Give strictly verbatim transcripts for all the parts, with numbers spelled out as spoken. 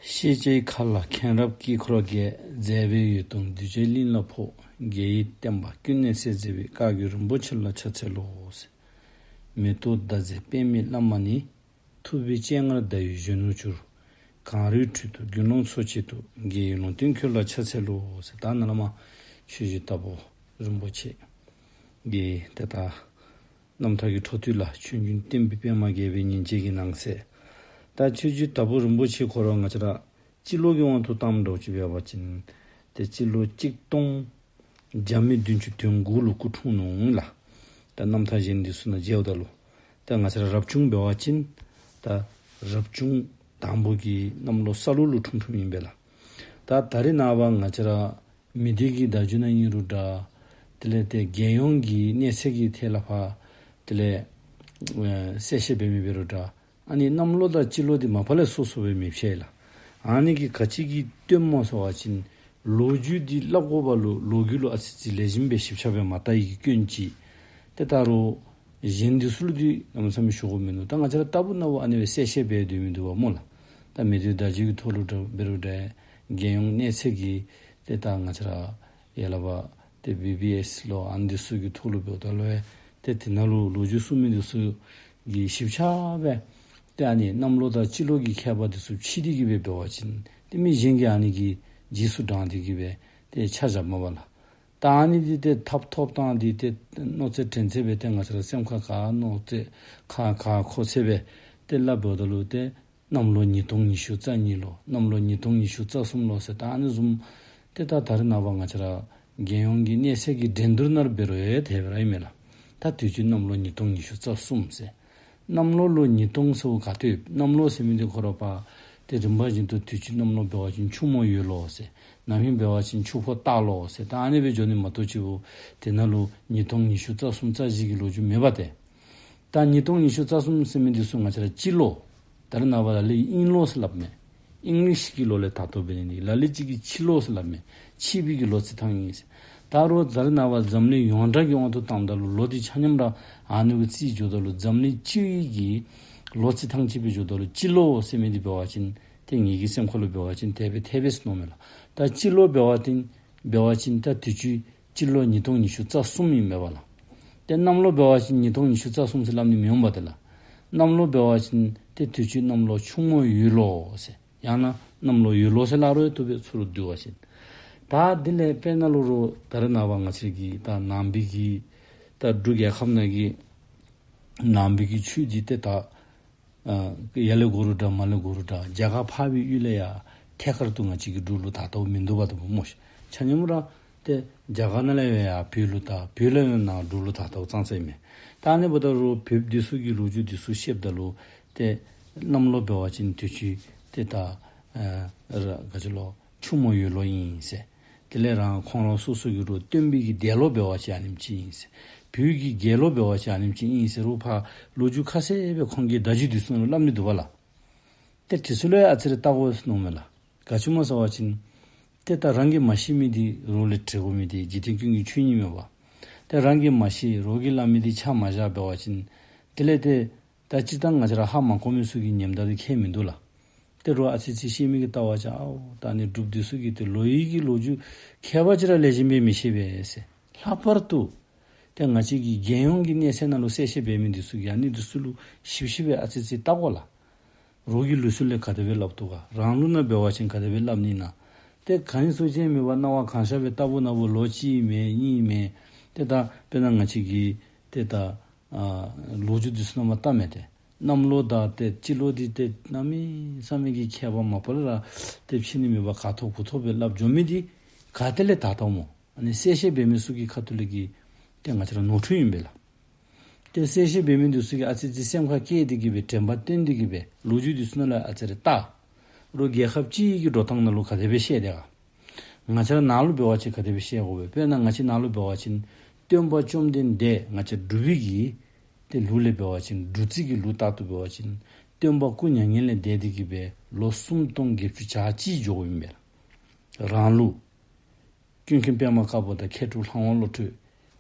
ཤེས་བྱའི་མཁའ་ལ་མཁྱེན་རབ་དཀྱིལ་འཁོར་རྒྱས། མཛད་པའི་འོད་སྟོང་གདུལ་བྱའི་གླིང་ལ་ཕོག། རྒྱལ་བའི་བསྟན་པ་ཀུན་ནས་གསལ་མཛད་པའི། བཀའ་བརྒྱུད་རིན་པོ་ཆེ་ལ་ཕྱག་འཚལ་ལོ། མེ་ཏོག་ཟླ་མཛེས་པདྨའི་བླ་མ་ནི། ཐུབ་པའི་སྤྱན་སྔར་ཟླ་འོད་གཞོན་ནུར་གྱུར། གངས་རིའི་ཁྲོད་དུ་དགེ་སློང་ཚོགས་གཅིག་ཏུ། རྒྱལ་བའི་ལུང་བསྟན་ཁྱོད་ལ་ཕྱག་འཚལ་ལོ་ཟེར། ད་ནཱ་ལས་མར་ཆོས་རྗེ་དྭགས་པོ་རིན་པོ་ཆེ་གི་ཏེ་ད་རྣམ་ཐར་གྱི་འཕྲོ་མཐུད་ལ་ཆོས་འབྱུང་བསྟན་པའི་པདྨ་རྒྱས་པའི་ཉིན་བྱེད་ཀྱི་ནང་གསེས། ད་ཆོས་རྗེ་དྭགས་པོ་རིན་པོ་ཆེ་ཁོ་ར་ང་བཅས་ར་སྤྱི་ལོ་གི་དབང་དུ་བཏངམ་འདྲཝ་ཅིག་འབད་བ་ཅིན་ཏེ་སྤྱི་ལོ་གཅིག་སྟོང་བརྒྱ་མེད་བདུན་ཅུ་དོན་དགུ་ལུ་སྐུ་འཁྲུངས་ནུག་ལགས། ད་རྣམ་ཐར་གཞན་འདི་ཚུ་ནང་མཇལཝ་ད་ལུ་ད་ང་བཅས་ར་རབ་བྱུང་འབད་བ་ཅིན་ད་རབ་བྱུང་དང་པོ་གི་གནམ་ལོ་ས་ལུག་ལུ་འཁྲུངས་འཁྲུངསམ་ཨིན་པས་ལགས། ད་ད་རེས་ནངས་པ་ང་བཅས་ར་མི་སྡེ་གི་བརྡ་བརྒྱུད་ནང་ཨིན་རུང་འདྲ། དེ་ལས་ཏེ་རྒྱལ་ཡོངས་ཀྱི་གནས་ཚད་ཀྱི་ཐད་ལས་ཕར་དེ་ལས་ཨེ་གསལ་བཤད་འབད་མི་འབད་རུང་འདྲ། ཨ་ནི་གནམ་ལོ་དང་སྤྱི་ལོ་འདི་མ་པ་ལས་སོ་སོ་སྦེ་མི་ཕྱེ་ལགས། ཨ་ནི་གིས་ག་ཅི་གིས་སྟོནམ་སྨོ་ཟེར་བ་ཅིན་ལོ་རྒྱུས་འདི་སླབ་དགོ་པ་ལུ་ལོ་རྒྱུས་ལུ་ཨ་ཙི་ཙི་ལེགས་ཤོམ་སྦེ་ཞིབ་ཆ་སྦེ་མ་བལྟ་ཡི་གི་སྐྱོན་ཅིག། ཏེ་ད་རུང་གཞན་འདི་ཚུ་ལུ་འདི་གནམ་མེད་ས་མེད་ཞུ་དགོཔ་མིན་ནུག། ད་ང་བཅས་ར་ལྟ་བུ་ནང་ཨ་ནི་སྦེ་གསལ་བཤད་འབད་སྡོད་མི་འདུག་པ་སྨོ་ལགས། ད་མི་སྡེ་བརྡ་བརྒྱུད་ཀྱི་ཐོག་ལུ་འདྲ་འབད་རུང་འདྲ་རྒྱལ་ཡོངས་གནས་ཚད་ཀྱི་ཏེ་ད་ང་བཅས་ར་ཡ་ལ་བ་ཏེ་བི་བི་ཨེསི་ལོ་ཨ་ནི་འདི་ཚུ་གི་ཐོག་ལུ་འབདཝ་ད་ལུ་ཏེ་དེ་ནང་ལུ་ལོ་རྒྱུས་གསུང་མི་འདི་ཚུ་གིས་ཞིབ་ཆ་སྦེ་ཏེ་ཨ་ནི་གནམ་ལོ་དང་སྤྱི་ལོ་གི་ཁྱད་པར་འདི་ཚུ་ཕྱེ་སྟེ་གི་སྦེ་འབད་བ་ཅིན་ཏེ་མི་གཞན་གྱིས་ཨ་ནི་གི་རྗེས་སུ་འབྲངས་ཏེ་གི་སྦེ་ཏེ་ཆ་བཞགཔ་མས་པ་ལགས། ད་ཨ་ནི་འདི་ཏེ་ཐབ་ཐོབ་ཐངས་འདི་ཏེ་མནོ་ཚད་དྲན་ཚད་སྦེ་ཏེ་ང་བཅས་ར་སེམས་ཁར་ག་མནོ་ཚད་ག་ག་མཁོ་ཚད་སྦེ་ཏེ་སླབ་འབདཝ་ད་ལུ་ཏེ་གནམ་ལོ་ཉིས་སྟོང་ཉི་ཤུ་རྩ་གཉིས་ལོ། གནམ་ལོ་ཉིས་སྟོང་ཉི་ཤུ་རྩ་གསུམ་ལོ་ཟེར། ད་ཨ་ནི་བཟུམ་ཏེ་ད་ད་རེས་ནངས་པ་ང་བཅས་ར་རྒྱལ་ཡོངས་ཀྱི་གནས་ཚད་ཀྱི་འགྲན་བསྡུར་ནང་འབད་རུང་ཡང་དེ་སྦེ་ར་ཨིན་མས་ལགས། ད་དུས་ཅི་གནམ་ལོ་ཉིས་སྟོང་ཉི་ཤུ་རྩ་གསུམ་ཟེར། གནམ་ལོ་ལུ་ཉིས་སྟོང་ཟེརཝ་ག་ཏེ་གནམ་ལོ་ཟེར་མི་འདི་ཁོ་ར་པ་ཏེ་རིམ་པ་བཞིན་དུ་དུས་ཅི་གནམ་ལོ་འབད་བ་ཅིན་ཆུ་མོ་ཡོས་ལོ་ཟེར། ན་ཧིང་འབད་བ་ཅིན་ཆུ་ཕོ་སྟག་ལོ་ཟེར། ད་ཨ་ནི་སྦེ་འགྱོ་ནི་མ་གཏོགས་ཅིག་འོ་དེ་ནང་ལུ་ཉིས་སྟོང་ཉི་ཤུ་རྩ་གསུམ་རྩ་བཞི་གི་ལོ་རྒྱུས་མེད་པ་ཏེ། ད་ཉིས་སྟོང་ཉི་ཤུ་རྩ་གསུམ་ཟེར་མི་འདི་ཚུ་ང་བཅས་ར་སྤྱི་ལོ། ད་རེས་ནངས་པ་ལ་ལུ་དབྱིན་ལོ་ཟེར་སླབ་མས། ཨིང་ལིཤ་གི་ལོ་ལས་དར་ཐོག་འབད་ནི་འདི་ལ་ལུ་ཅིག་གིས་ཕྱི་ལོ་ཟེར་སླབ་མས། ཕྱི་པའི་གི་ལོ་རྩིས་ཐངས་ཨིན་ཟེར། ད་རུང་ད་རེས་ནངས་པ་འཛམ་གླིང་ཡོངས་གྲགས་ཀྱི་དབང་དུ་བཏངམ་ད་ལུ་ལོ་འདི་ཆ་མཉམ་ར་ཨ་ནི་གུ་རྩིས་འགྱོཝ་ད་ལུ་འཛམ་གླིང་སྤྱི་ཡི་གི་ལོ་རྩིས་ཐངས་ཅིག་སྦེ་འགྱོཝ་ད་ལུ་སྤྱི་ལོ་ཟེར་མི་འདི་འབད་བ་ཅིན་ཏེ་ངེ་གི་སེམས་ཁ་ལུ་འབད་བ་ཅིན་དེ་སྦེ་དེ་སྦེ་མནོཝ་མས་ལགས། ད་སྤྱི་ལོ་འབད་བ་ཅིན་འབད་བ་ཅིན་ད་དུས་ཅི་སྤྱི་ལོ་ཉིས་སྟོང་ཉི་ཤུ་རྩ་གསུམ་ཨིན་མས་པ་ལགས། ཏེ་གནམ་ལོ་འབད་བ་ཅིན་ཉིས་སྟོང་ཉི་ཤུ་རྩ་གསུམ་ཟེར་སླབ་ནི་མི་འོང་པ་ཏེ་ལགས། གནམ་ལོ་འབད་བ་ཅིན་ཏེ་དུས་ཅི་གནམ་ལོ་ཆུ་མོ་ཡོས་ལོ་ཟེར། ཡང་ན་གནམ་ལོ་ཡོས་ལོ་ཟེར་སླབ་རུང་བཏུབ་པས། ཚུར་བསྡུ་བ་ཅིན། ད་དེ་ལས་དཔེར་ན་ལུ་རུང་ད་རེས་ནངས་པ་ང་བཅས་ཀྱི་ད་ནང་པའི་གི་ད་འབྲུག་རྒྱལ་ཁབ་ནང་གི་ནང་པའི་གི་ཆོས་འདི་ཏེ་ད་ཨ་ཡར་ལས་འགོ་རུང་འདྲ་མར་ལས་འགོ་རུང་འདྲ་རྒྱ་གར་འཕགས་པའི་ཡུལ་ལས་ཡར་ཐད་ཀར་དུ་ང་བཅས་ཀྱི་འབྲུག་ལུ་དར་དརཝ་མིན་འདུག་པ་ཏེ་སྨོ་ཤིག། ཆ་མཉམ་ར་ཏེ་རྒྱ་གར་ནང་ལས་ཡར་བོད་ལུ་དར། བོད་ལས་ཡར་ནཱ་འབྲུག་ལུ་དར་དརཝ་ཙང་ཙ་ཨིན་མས། ད་ཨ་ནི་འབདཝ་ད་རུང་བོད་འདི་ཚུ་གི་ལོ་རྒྱུས་འདི་ཚུ་བཤདཔ་ད་ལུ་ཏེ་གནམ་ལོ་འབད་བ་ཅིན་དུས་ཅི་ཏེ་ད་ཨ་ར་ག་ཅི་ལོ་ཆུ་མོ་ཡོས་ལོ་ཨིན་ཟེར། དེ་ལས་རང་ཁོང་ར་སོ་སོ་གི་རུང་སྟོན་པའི་གི་འདས་ལོ་འབད་བ་ཅིན་ཨ་ནེམ་ཅིག་ཨིན་ཟེར། བོད་ཀྱི་རྒྱལ་ལོ་འབད་བ་ཅིན་ཨ་ནེམ་ཅིག་ཨིན་ཟེར་རུང་ཕར་ལོ་རྒྱུས་ཁ་གསལ་སྦེ་ཁོང་གིས་བརྡ་བརྒྱུད་འདི་ཚུ་ནང་ལུ་སླབ་ནི་འདུག་པ་ལགས། ཏེ་དེ་ཚུ་ལུ་ཡང་ཨ་ཙི་རེ་བལྟ་དགོ་ཟེར་མནོཝ་མས་ལགས། ག་ཅི་སྨོ་ཟེར་བ་ཅིན་ཏེ་ད་རང་གིས་མ་ཤེས་མི་འདི་རོགས་ལས་དྲི་དགོ་མི་འདི་འཇིག་རྟེན་ཀུན་གྱི་ཆོས་ཉིད་མས་པ། ཏེ་རང་གིས་མ་ཤེས་རོགས་ཀྱིས་སླབ་མི་འདི་ཆ་མ་བཞག་འབད་བ་ཅིན་དེ་ལས་ཏེ་ད་སྤྱིར་བཏང་ང་བཅས་ར་ཧ་མ་གོ་མི་ཚུ་གི་ཉམས་དག་འདི་ཁྱད་མིན་འདུག་ལགས། ཏེ་རོགས་ཨ་ཙི་ཙི་ཤེས་མི་གིས་བལྟ་བ་ཅིན་ཨའོ་ད་ཨ་ནི་འབྲུགཔ་འདི་ཚུ་གིས་ཏེ་ལོ་ཡི་གི་ལོ་རྒྱུས་ཁྱད་པར་ཅིག་ར་ལེགས་ཤོམ་སྦེ་མི་ཤེས་པས་ཟེར། ལྷག་པར་དུ་ཏེ་ང་བཅས་ཀྱི་རྒྱལ་ཡོངས་ཀྱི་གནས་ཚད་ནང་ལུ་གསལ་བཤད་འབད་མི་འདི་ཚུ་གིས་ཨ་ནི་འདི་ཚུ་ལུ་ཞིབ་ཞིབ་སྦེ་ཨ་ཙི་ཙི་བལྟ་དགོ་ལགས། རོགས་ཀྱི་ལུགས་སྲོལ་ལས་ག་དེ་སྦེ་སླབ་འདུག་ག། རང་ལུགས་ནང་འབད་བ་ཅིན་ག་དེ་སྦེ་སླབ་ནི་ན། ཏེ་ག་ནི་ཚུ་ཅིག་མེད་པར་སྣང་བ་གང་ཤར་སྦེ་བལྟ་བུ་ན་བུ་ལོ་གཅིག་མེན་གཉིས་མེན། ཏེ་ད་དཔེར་ན་ང་བཅས་ཀྱི་ཏེ་ད་ཨ་ལོ་རྒྱུས་འདི་ཚུ་ནང་མར་བལྟ་མས་ཏེ། གནམ་ལོ་དང་ཏེ་སྤྱི་ལོ་འདི་ཏེ་གནམ་མེད་ས་མེད་ཀྱི་ཁྱད་པར་མ་པ་ལས་ར་ཏེ་ཕྱེ་ནི་མེད་པར་ག་ཐོབ་གུ་ཐོབ་སྦེ་སླབ་འགྱོ་མི་འདི་ག་ཏེ་ལས་དར་དརཝ་སྨོ། ཨ་ནི་གསལ་བཤད་འབད་མི་ཚུ་གི་ཁ་ཐུག་ལས་ཀྱི་ཏེ་ང་བཅས་ར་ནོར་འཁྲུལ་ཨིན་པས་ལགས། ཏེ་གསལ་བཤད་འབད་མི་འདི་ཚུ་གིས་ཨ་ཙི་ཙི་སེམས་ཁར་བསྐྱེད་དེ་གི་སྦེ་དྲན་པ་བཏོན་ཏེ་གི་སྦེ་ལོ་རྒྱུས་འདི་ཚུ་ནང་ལུ་ཨ་ཙི་རེ་བལྟ། རོགས་རྒྱལ་ཁབ་སྤྱི་ཡི་གི་འགྲོ་སྟངས་ནང་ལུ་ག་དེ་སྦེ་བཤད་དེ་ག། ང་བཅས་ར་ནང་ལུ་འབད་བ་ཅིན་ག་དེ་སྦེ་བཤད་དགོ་པས། དཔེར་ན་ང་བཅས་ནང་ལུ་འབད་བ་ཅིན་སྟོན་པ་བཅོམ་ལྡན་འདས་ང་བཅས་འབྲུག་པའི་གི་ཏེ་ལུགས་ལས་འབད་བ་ཅིན་འབྲུག་རྩིས་ཀྱི་ལུགས་ལྟར་དུ་འབད་བ་ཅིན་སྟོན་པ་སྐུ་མྱ་ངན་ལས་འདས་ཏེ་གི་སྦེ་ལོ་སུམ་སྟོང་བརྒྱད་ཅུ་གྱ་གཅིག་འགྱོཝ་ཨིན་པས། རང་ལུགས་ཀུན་མཁྱེན་པདྨ་དཀར་པོ་དང་མཁས་གྲུབ་ལྷ་དབང་བློ་གྲོས་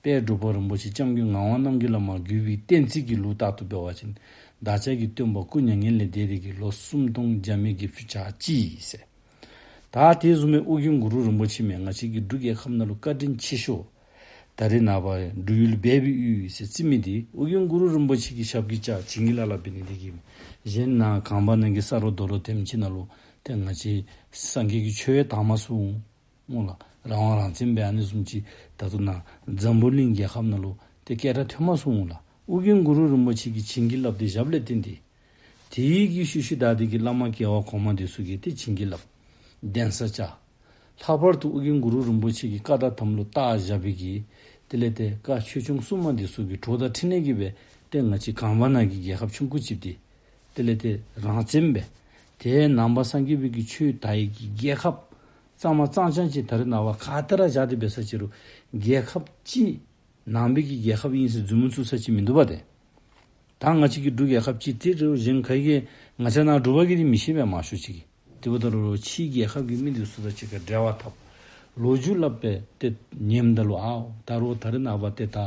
དཔལ་འབྲུག་པ་རིན་པོ་ཆེ་སྐྱབས་མགོན་ངག་དབང་རྣམ་རྒྱལ་བླ་མ་བརྒྱུད་པའི་བསྟན་རྩིས་ཀྱི་ལུགས་ལྟར་དུ་འབད་བ་ཅིན་ བདག་ཅག་གི་སྟོན་པ་སྐུ་མྱ་ངན་ལས་འདས་ཏེ་གི་ལོ་སུམ་སྟོང་བརྒྱ་མེད་བརྒྱད་ཅུ་གྱ་གཅིག་ཟེར། ད་དེ་བཟུམ་མའི་ཨོ་རྒྱན་གུ་རུ་རིན་པོ་ཆེ་མས་ང་བཅས་ཀྱི་འབྲུག་རྒྱལ་ཁབ་ནང་ལུ་བཀའ་དྲིན་ཆེ་ཤོས། ད་རེས་ནངས་པ་འབྲུག་ཡུལ་སྦས་པའི་ཡུལ་ཟེར་རྩི་མི་འདི་ཨོ་རྒྱན་གུ་རུ་རིན་པོ་ཆེ་གི་ཞབས་ཀྱིས་བཅགས་བྱིན་གྱིས་བརླབས་བརླབས་འབད་ནི་འདི་གིས། གཞན་ནཱ་གངས་བར་ནང་གི་ས་རོ་རྡོ་རོ་དེམ་ཅིག་ནང་ལུ་ཏེ་ང་བཅས་སངས་རྒྱས་ཀྱི་ཆོས་དར་མ་སོང་འོང་ལགས། རང་དབང་རང་བཙན་སྦེ་ཨ་ནི་བཟུམ་ཅིག་ད་ལྟོ་ནཱ་འཛམ་བུ་གླིང་རྒྱལ་ཁབ་ནང་ལུ་ཏེ་སྐད་གྲགས་ཐོན་མ་སོང་འོང་ལགས། ཨོ་རྒྱན་གུ་རུ་རིན་པོ་ཆེ་གིས་བྱིན་གྱིས་བརླབས་ཏེ་བཞགཔ་ལས་བརྟེན་ཏེ། དེ་གི་ཤུལ་ཤུལ་བདའ་སྟེ་གི་བླ་མ་རྒྱལ་བ་གོང་མ་འདི་ཚུ་གིས་ཏེ་བྱིན་གྱིས་བརླབས། གདན་ས་བཅགས། ལྷག་པར་དུ་ཨོ་རྒྱན་གུ་རུ་རིན་པོ་ཆེ་གི་བཀའ་དང་དམ་ལུ་བཏགས་བཞག་པའི་གི་དེ་ལས་ཏེ་བཀའ་ཆོས་སྐྱོང་སྲུང་མ་འདི་ཚུ་གི་གྲོགས་དང་འཕྲིན་ལས་ཀྱིས་སྦེ་ཏེ་ང་བཅས་གངས་བར་ནང་གི་རྒྱལ་ཁབ་ཆུང་ཀུ་ཅིག་འདི་དེ་ལས་ཏེ་རང་བཙན་སྦེ་ཏེ་ནང་པ་སངས་རྒྱས་པའི་གི་ཆོས་དར་བའི་གི་རྒྱལ་ཁབ་གཙང་མ་གཙང་རྐྱང་ཅིག་ད་རེས་ནངས་པ་ག་ཏེ་ར་བཞག་སྟེ་འབད་ས་ཅིག་རུང་རྒྱལ་ཁབ་ཅིག་ནང་པའི་གི་རྒྱལ་ཁབ་ཨིན་ཟེར་མཛུབ་མོ་བཙུགས་ས་ཅིག་མིན་འདུག་པ་ཏེ། ད་ང་བཅས་ཀྱི་འབྲུག་རྒྱལ་ཁབ་ཅིག་ཏེ་རེ་བ་གཞན་ག་གིས་ང་བཅས་ནཱ་འབྲུག་པ་གིས་འདི་མི་ཤེས་པས་མང་ཤོས་ཅིག་གིས། དེ་འབདཝ་ད་ལུ་ཕྱིའི་རྒྱལ་ཁབ་ཀྱི་མི་འདི་ཚུ་དང་གཅིག་ཁར་འབྲེལ་བ་འཐབ། ལོ་རྒྱུས་སླབ་སྦེ་ཏེ་ཉནམ་ད་ལུ་ཨའོ་ད་རུང་ད་རེས་ནངས་པ་ཏེ་ད་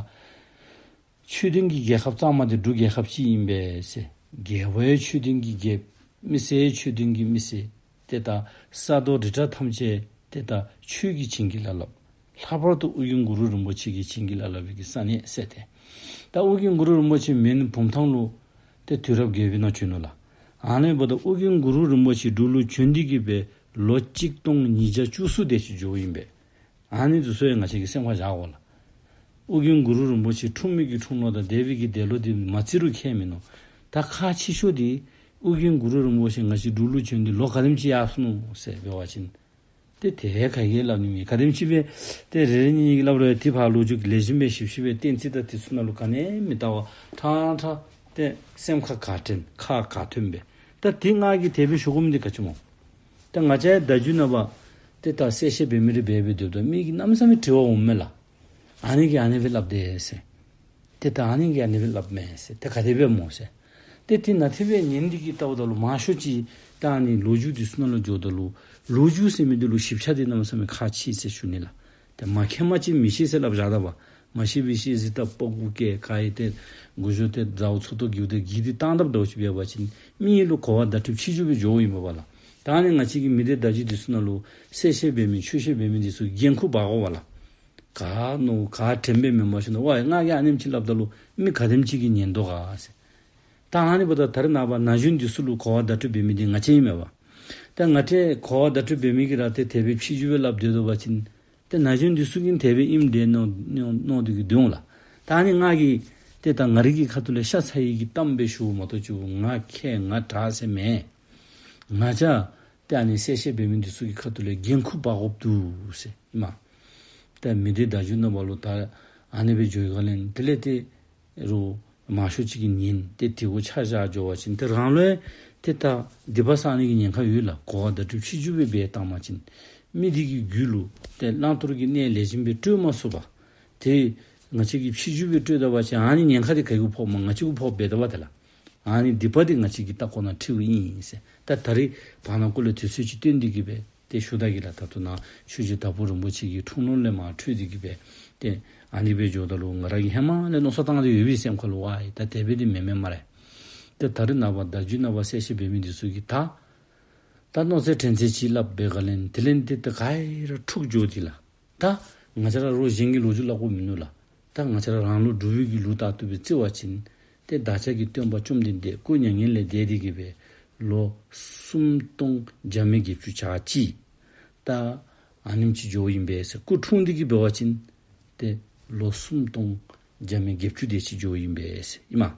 ཆོས་ལྡན་གྱི་རྒྱལ་ཁབ་གཙང་མ་འདི་འབྲུག་རྒྱལ་ཁབ་ཅིག་ཨིན་པས་ཟེར། རྒྱལ་པོ་ཡང་ཆོས་ལྡན་གྱི་རྒྱལཔོ། མི་སེར་ཡང་ཆོས་ལྡན་གྱི་མི་སེར། ཏེ་ད་ས་རྡོ་རི་བྲག་ཐམས་ཅད་ཏེ་ད་ཆོས་ཀྱིས་བྱིན་གྱིས་བརླབས་བརླབས། ལྷག་པར་དུ་ཨོ་རྒྱན་གུ་རུ་རིན་པོ་ཆེ་གིས་བྱིན་གྱིས་བརླབས་བརླབས་པའི་གི་ས་གནས་ཟེར་ཏེ། ད་ཨོ་རྒྱན་གུ་རུ་རིན་པོ་ཆེ་མོན་བུམ་ཐང་ལུ་ཏེ་དུས་རབས་བརྒྱད་པའི་ནང་བྱོན་ནུག་ལགས། ཨ་ནི་འབདཝ་ད་ཨོ་རྒྱན་གུ་རུ་རིན་པོ་ཆེ་འབྲུག་ལུ་བྱོན་ཏེ་གི་སྦེ་ལོ་གཅིག་སྟོང་ཉིས་བརྒྱ་བཅུ་གསུམ་དེ་ཅིག་འགྱོཝ་ཨིན་པས། ཨ་ནི་འདི་ཚུ་ཡང་ང་བཅས་ཀྱིས་སེམས་ཁར་བཞག་དགོ་ལགས། ཨོ་རྒྱན་གུ་རུ་རིན་པོ་ཆེ་འཁྲུངས་མི་གི་འཁྲུངས་ལོ་དང་འདས་པའི་གི་འདས་ལོ་འདི་མ་བརྩི་རུང་ཁྱད་མིན་ནུག། ད་ཁག་ཆེ་ཤོས་འདི་ཨོ་རྒྱན་གུ་རུ་རིན་པོ་ཆེ་ང་བཅས་འབྲུག་ལུ་བྱོན་ཏེ་ལོ་ག་དེམ་ཅིག་ཡར་སོ་ནུག་ཟེར་འབད་བ་ཅིན་ཏེ་དེ་ག་གིས་སླབ་ནི་མེད། ག་དེམ་ཅིག་སྦེ་ཏེ་རེ་རེ་གཉིས་གཉིས་ཀྱིས་སླབ་རུང་ཡང་དེ་ཕར་ལོ་རྒྱུས་ཀྱི་ལེགས་ཤོམ་སྦེ་ཞིབ་ཞིབ་སྦེ་གཏན་ཚིགས་དང་དེ་ཚུ་ནང་ལུ་ག་ནི་མི་བལྟ་བར་ཕྲང་ཕྲང་ཏེ་སེམས་ཁར་ག་དྲན་ཁ་ག་ཐོན་སྦེ། ད་དེ་ང་གིས་དེ་སྦེ་ཞུ་དགོ་མི་འདི་ག་ཅི་སྨོ། ད་ང་བཅས་ཡང་བརྡ་བརྒྱུད་ནང་པ་ཏེ་ད་གསལ་བཤད་འབད་མི་རེ་འབད་འབད་སྡོདཔ་ད་མི་གིས་གནམ་མེད་ས་མེད་དྲི་བ་འོངམ་མས་ལགས། ཨ་ནི་གིས་ཨ་ནི་སྦེ་སླབ་དེས་ཟེར། ཏེ་ད་ཨ་ནི་གིས་ཨ་ནི་སྦེ་སླབ་མས་ཟེར། ཏེ་ག་དེ་སྦེ་སྨོ་ཟེར། ཏེ་དེ་ནང་དེ་སྦེ་ཉན་ཏེ་གི་བལྟཝ་ད་ལུ་མང་ཤོས་ཅིག་ད་ཨ་ནི་ལོ་རྒྱུས་འདི་ཚུ་ནང་ལུ་འགྱོཝ་ད་ལུ་ལོ་རྒྱུས་ཟེར་མི་འདི་ལུ་ཞིབ་ཆ་འདི་གནམ་མེད་ས་མེད་ཁག་ཆེ་ཟེར་ཞུ་ནི་ལགས། ཏེ་མ་མཁྱེན་པ་ཅིན་མི་ཤེས་ཟེར་སླབ་བཞག་ད་པ། མ་ཤེས་པའི་ཤེས་ཟེར་ད་པ་གུ་སྐད་ག་ཡི་ཏེ་མགུ་མཇུག་ཏེ་ཟཝ་ཚུ་ཏོ་གིའུ་ཏེ་གི་འདི་བཏང་དཔ་འདྲཝ་ཅིག་འབད་བ་ཅིན་མི་ཡི་ལུ་གོ་བ་བརྡ་སྤྲོད་ཕྱི་འགྱུར་སྦེ་འགྱོཝ་ཨིན་པས་པ་ལགས། ད་ཨ་ནི་ང་བཅས་ཀྱི་མི་སྡེ་བརྡ་བརྒྱུད་འདི་ཚུ་ནང་ལུ་གསལ་བཤད་འབད་མི་ཆོས་བཤད་འབད་མི་འདི་ཚུ་འགན་ཁུར་འབག་དགོ་པ་ལགས། ག་མནོ་ག་དྲན་པས་མེན་པ་ཞུ་ན་ཝའེ་ང་གིས་ཨ་ནེམ་ཅིག་སླབ་ད་ལུ་མི་ག་དེམ་ཅིག་གིས་ཉན་དོ་ག་ཟེར། ད་ཨ་ནི་འབདཝ་ད་ད་རེས་ནངས་པ་ན་གཞོན་འདི་ཚུ་ལུ་གོ་བ་བརྡ་སྤྲོད་འབད་མི་འདི་ང་བཅས་ཨིན་མས་པ། ད་ང་བཅས་གོ་བ་བརྡ་སྤྲོད་འབད་མི་གིས་ར་ཏེ་དེ་སྦེ་ཕྱི་འགྱུར་སྦེ་སླབ་སྡོད་དོ་བ་ཅིན་ཏེ་ན་གཞོན་འདི་ཚུ་གིས་དེ་སྦེ་ཨིནམ་འདྲས་མནོ་མནོ་མནོ་སྟེ་གི་སྡོད་འོང་ལགས། ད་ཨ་ནི་ང་གིས་ཏེ་ད་ང་རའི་གི་ཁ་ཐུག་ལས་ཤ་ཚ་ཡི་གི་གཏམ་སྦེ་ཞུཝ་མ་གཏོགས་ཅིག་ང་ཁྱད་ང་དྲག་ཟེར་མེན། ང་བཅས་ཏེ་ཨ་ནི་གསལ་བཤད་འབད་མི་འདི་ཚུ་གི་ཁ་ཐུག་ལས་འགན་ཁུར་འབག་དགོཔ་འདུག་ཟེར་ཨིན་མས། ཏེ་མི་སྡེ་བརྡ་བརྒྱུད་ནང་པ་ལུ་ད་ཨ་ནི་སྦེ་འགྱོ་ཡི་ག་ལས་དེ་ལས་ཏེ་རུང་མང་ཤོས་ཅིག་གིས་ཉན་ཏེ་དེ་གུ་ཆ་བཞག་འགྱོ་བ་ཅིན་ཏེ་རང་ལུ་ཡང་ཏེ་ད་སྡིག་པ་བསག་ནི་གི་ཉེན་ཁ་ཡོད་ལགས། གོ་བ་བརྡ་སྤྲོད་ཕྱི་འགྱུར་སྦེ་འབད་བཏང་པ་ཅིན་མི་འདི་གི་རྒྱུད་ལུ་ཏེ་བླང་དོར་གྱི་གནས་ལེགས་ཤོམ་སྦེ་སྤྲོད་མ་ཚུགས་པར་ཏེ་ང་བཅས་ཀྱིས་ཕྱི་འགྱུར་སྦེ་སྤྲོད་ད་པ་ཅིན་ཨ་ནི་ཉེན་ཁ་འདི་ག་གིས་ཕོགཔ་སྨོ། ང་བཅས་གུ་ཕོགཔ་འབད་ད་པ་ཏེ་ལགས། ཨ་ནི་སྡིག་པ་འདི་ང་བཅས་ཀྱི་ལྟག་ཀོ་ནང་འཁྲིཝ་ཨིན་ཟེར། ད་ད་རེས་བར་ན་ཀོ་ལས་དུས་ཚོད་ཅིག་བཏོན་ཏེ་གི་སྦེ་ཏེ་ཞུ་ད་གེ་ལགས། ད་ལྟོ་ནཱ་ཆོས་རྗེ་དྭགས་པོ་རིན་པོ་ཆེ་གི་འཁྲུངས་ལོ་ལས་མར་འཕྲོས་ཏེ་གི་སྦེ་ཏེ་ཨ་ནི་སྦེ་འགྱོཝ་ད་ལུ་ང་ར་གིས་ཧེ་མ་ལས་མནོ་བསམ་བཏང་སྟེ་ཡོད་པའི་སེམས་ཁ་ལུ་ཝའེ་ད་དེ་སྦེ་འདི་མེན་མས་སྨ་རེ། ཏེ་ད་རེས་ནངས་པ་བརྡ་བརྒྱུད་ནང་པ་གསལ་བཤད་འབད་མི་འདི་ཚུ་གིས་ད་ད་མནོ་ཚད་དྲན་ཚད་ཅིག་སླབ་པའི་སྒང་ལས་དེ་ལས་འདི་ད་ག་ར་འཁྲུགས་འགྱོ་སྟེ་ལགས། ད་ང་བཅས་ར་རོགས་གཞན་གྱི་ལོ་རྒྱུས་སླབ་དགོཔ་མིན་ནུག་ལགས། ད་ང་བཅས་ར་རང་ལུགས་འབྲུག་པའི་གི་ལུགས་ལྟར་དུ་སྦེ་བརྩི་བ་ཅིན་ཏེ་བདག་ཅག་གི་སྟོན་པ་བཅོམ་ལྡན་འདས་སྐུ་མྱ་ངན་ལས་འདས་ཏེ་གི་སྦེ་ལོ་སུམ་སྟོང་བརྒྱ་མེད་བརྒྱད་ཅུ་གྱ་གཅིག། ད་ཨ་ནེམ་ཅིག་འགྱོཝ་ཨིན་པས་ཟེར། སྐུ་འཁྲུངས་ཏེ་གི་འབད་བ་ཅིན་ཏེ་ལོ་སུམ་སྟོང་བརྒྱ་མེད་བརྒྱད་ཅུ་དེ་ཅིག་འགྱོཝ་ཨིན་པས་ཟེར་ཨིན་མས།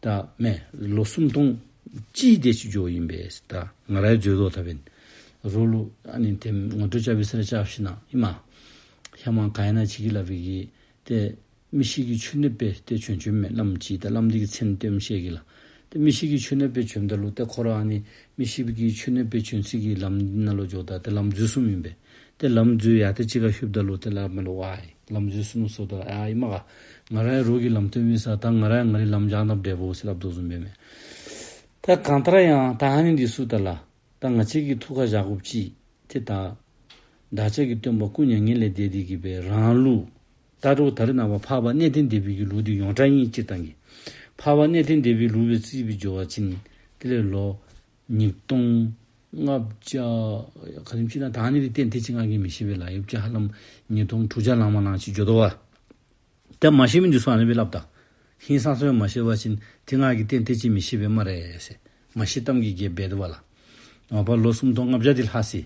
ད་མེན་ལོ་སུམ་སྟོང་གཅིག་དེ་ཅིག་འགྱོཝ་ཨིན་པས། ད་ང་ར་ཡང་འཛོལ་དོ་ད་འབདན། རོགས་ལུ་ཨ་ནི་དེམ་ངོ་སྤྲོད་རྐྱབ་པའི་ས་ར་རྐྱབ་ཞིན་ན་ཨིན་མས། ཧེ་མ་ག་ཨིན་ན་ཅིག་གིས་སླབ་པའི་གི་ཏེ་མི་ཤི་གི་མཆོད་གནས་སྦེ་ཏེ་བྱོན་བྱོནམ་མས་བླམ་ཅིག། ད་བླམ་འདི་གི་མཚན་སྟོནམ་ཤེས་གི་ལགས། ཏེ་མི་ཤི་གི་མཆོད་གནས་སྦེ་བྱོནམ་ད་ལུ་ཏེ་ཁོ་ར་ཨ་ནི་མི་ཤི་གི་མཆོད་གནས་སྦེ་བྱོན་སའི་གི་ལམ་ནང་ལུ་འགྱོཝ་ད་ཏེ་ལམ་འཛོལ་སོངམ་ཨིན་པས། ཏེ་ལམ་འཛོལ་ཡར་ཏེ་ཅིག་ཁར་ལྷོདཔ་ད་ལུ་ཏེ་བླམ་ལུ་ཝའེ་ལམ་འཛོལ་སོང་ནུག་ཟེརཝ་ད་ཨ་ཨིན་མས་ག། ང་ར་ཡང་རོགས་ཀྱིས་ལམ་སྟོན་མི་ས་ད་ང་ར་ཡང་ང་རའི་ལམ་བྱང་ད་འབྲས་བུ་ཟེར་སླབ་དོ་བཟུམ་སྦེ་མས། ད་གང་ལྟར་ཡང་ད་ཨ་ནི་འདི་ཚུ་ད་ལགས། ད་ང་བཅས་ཀྱི་ཐུགས་ཁར་བཞག་དགོཔ་ཅིག་ཏེ་ད་བདག་ཅག་གི་སྟོན་པ་སྐུ་མྱ་ངན་ལས་འདས་ཏེ་གི་སྦེ་རང་ལུགས་ད་རུང་ད་རེས་ནངས་པ་འཕགས་པ་གནས་བརྟན་སྡེ་པའི་གི་ལུགས་འདི་ཡོངས་གྲགས་ཨིན་སྤྱིར་བཏང་གི། འཕགས་པ་གནས་བརྟན་སྡེ་པའི་ལུགས་སྦེ་རྩིས་སྦེ་འགྱོ་བ་ཅིན་དེ་ལས་ལོ་ཉིས་སྟོང་ལྔ་བརྒྱ་ག་དེམ་ཅིག་ཨིན་ན། ད་ཨ་ནི་འདི་ཏན་ཏན་ཅིག་ང་གིས་མི་ཤེས་པས་ལགས། ཡོད་ཅི་ཧ་ལམ་ཉིས་སྟོང་དྲུག་བརྒྱ་ལང་མ་ལང་ཅིག་འགྱོ་དོ་བ། ད་མ་ཤེས་མི་འདི་ཚུ་ཨ་ནི་སྦེ་སླབ་ད། ཧིང་སངས་ས་སྦེ་མ་ཤེས་པ་ཅིན་ཏེ་ང་གིས་ཏན་ཏན་ཅིག་མི་ཤེས་པས་སྨ་རེ་ཟེར། མ་ཤེས་གཏམ་གྱི་རྒྱན་འབད་དོ་བ་ལགས། འོ་པ་ལོ་སུམ་སྟོང་ལྔ་བརྒྱ་འདི་ལྷག་ཅི།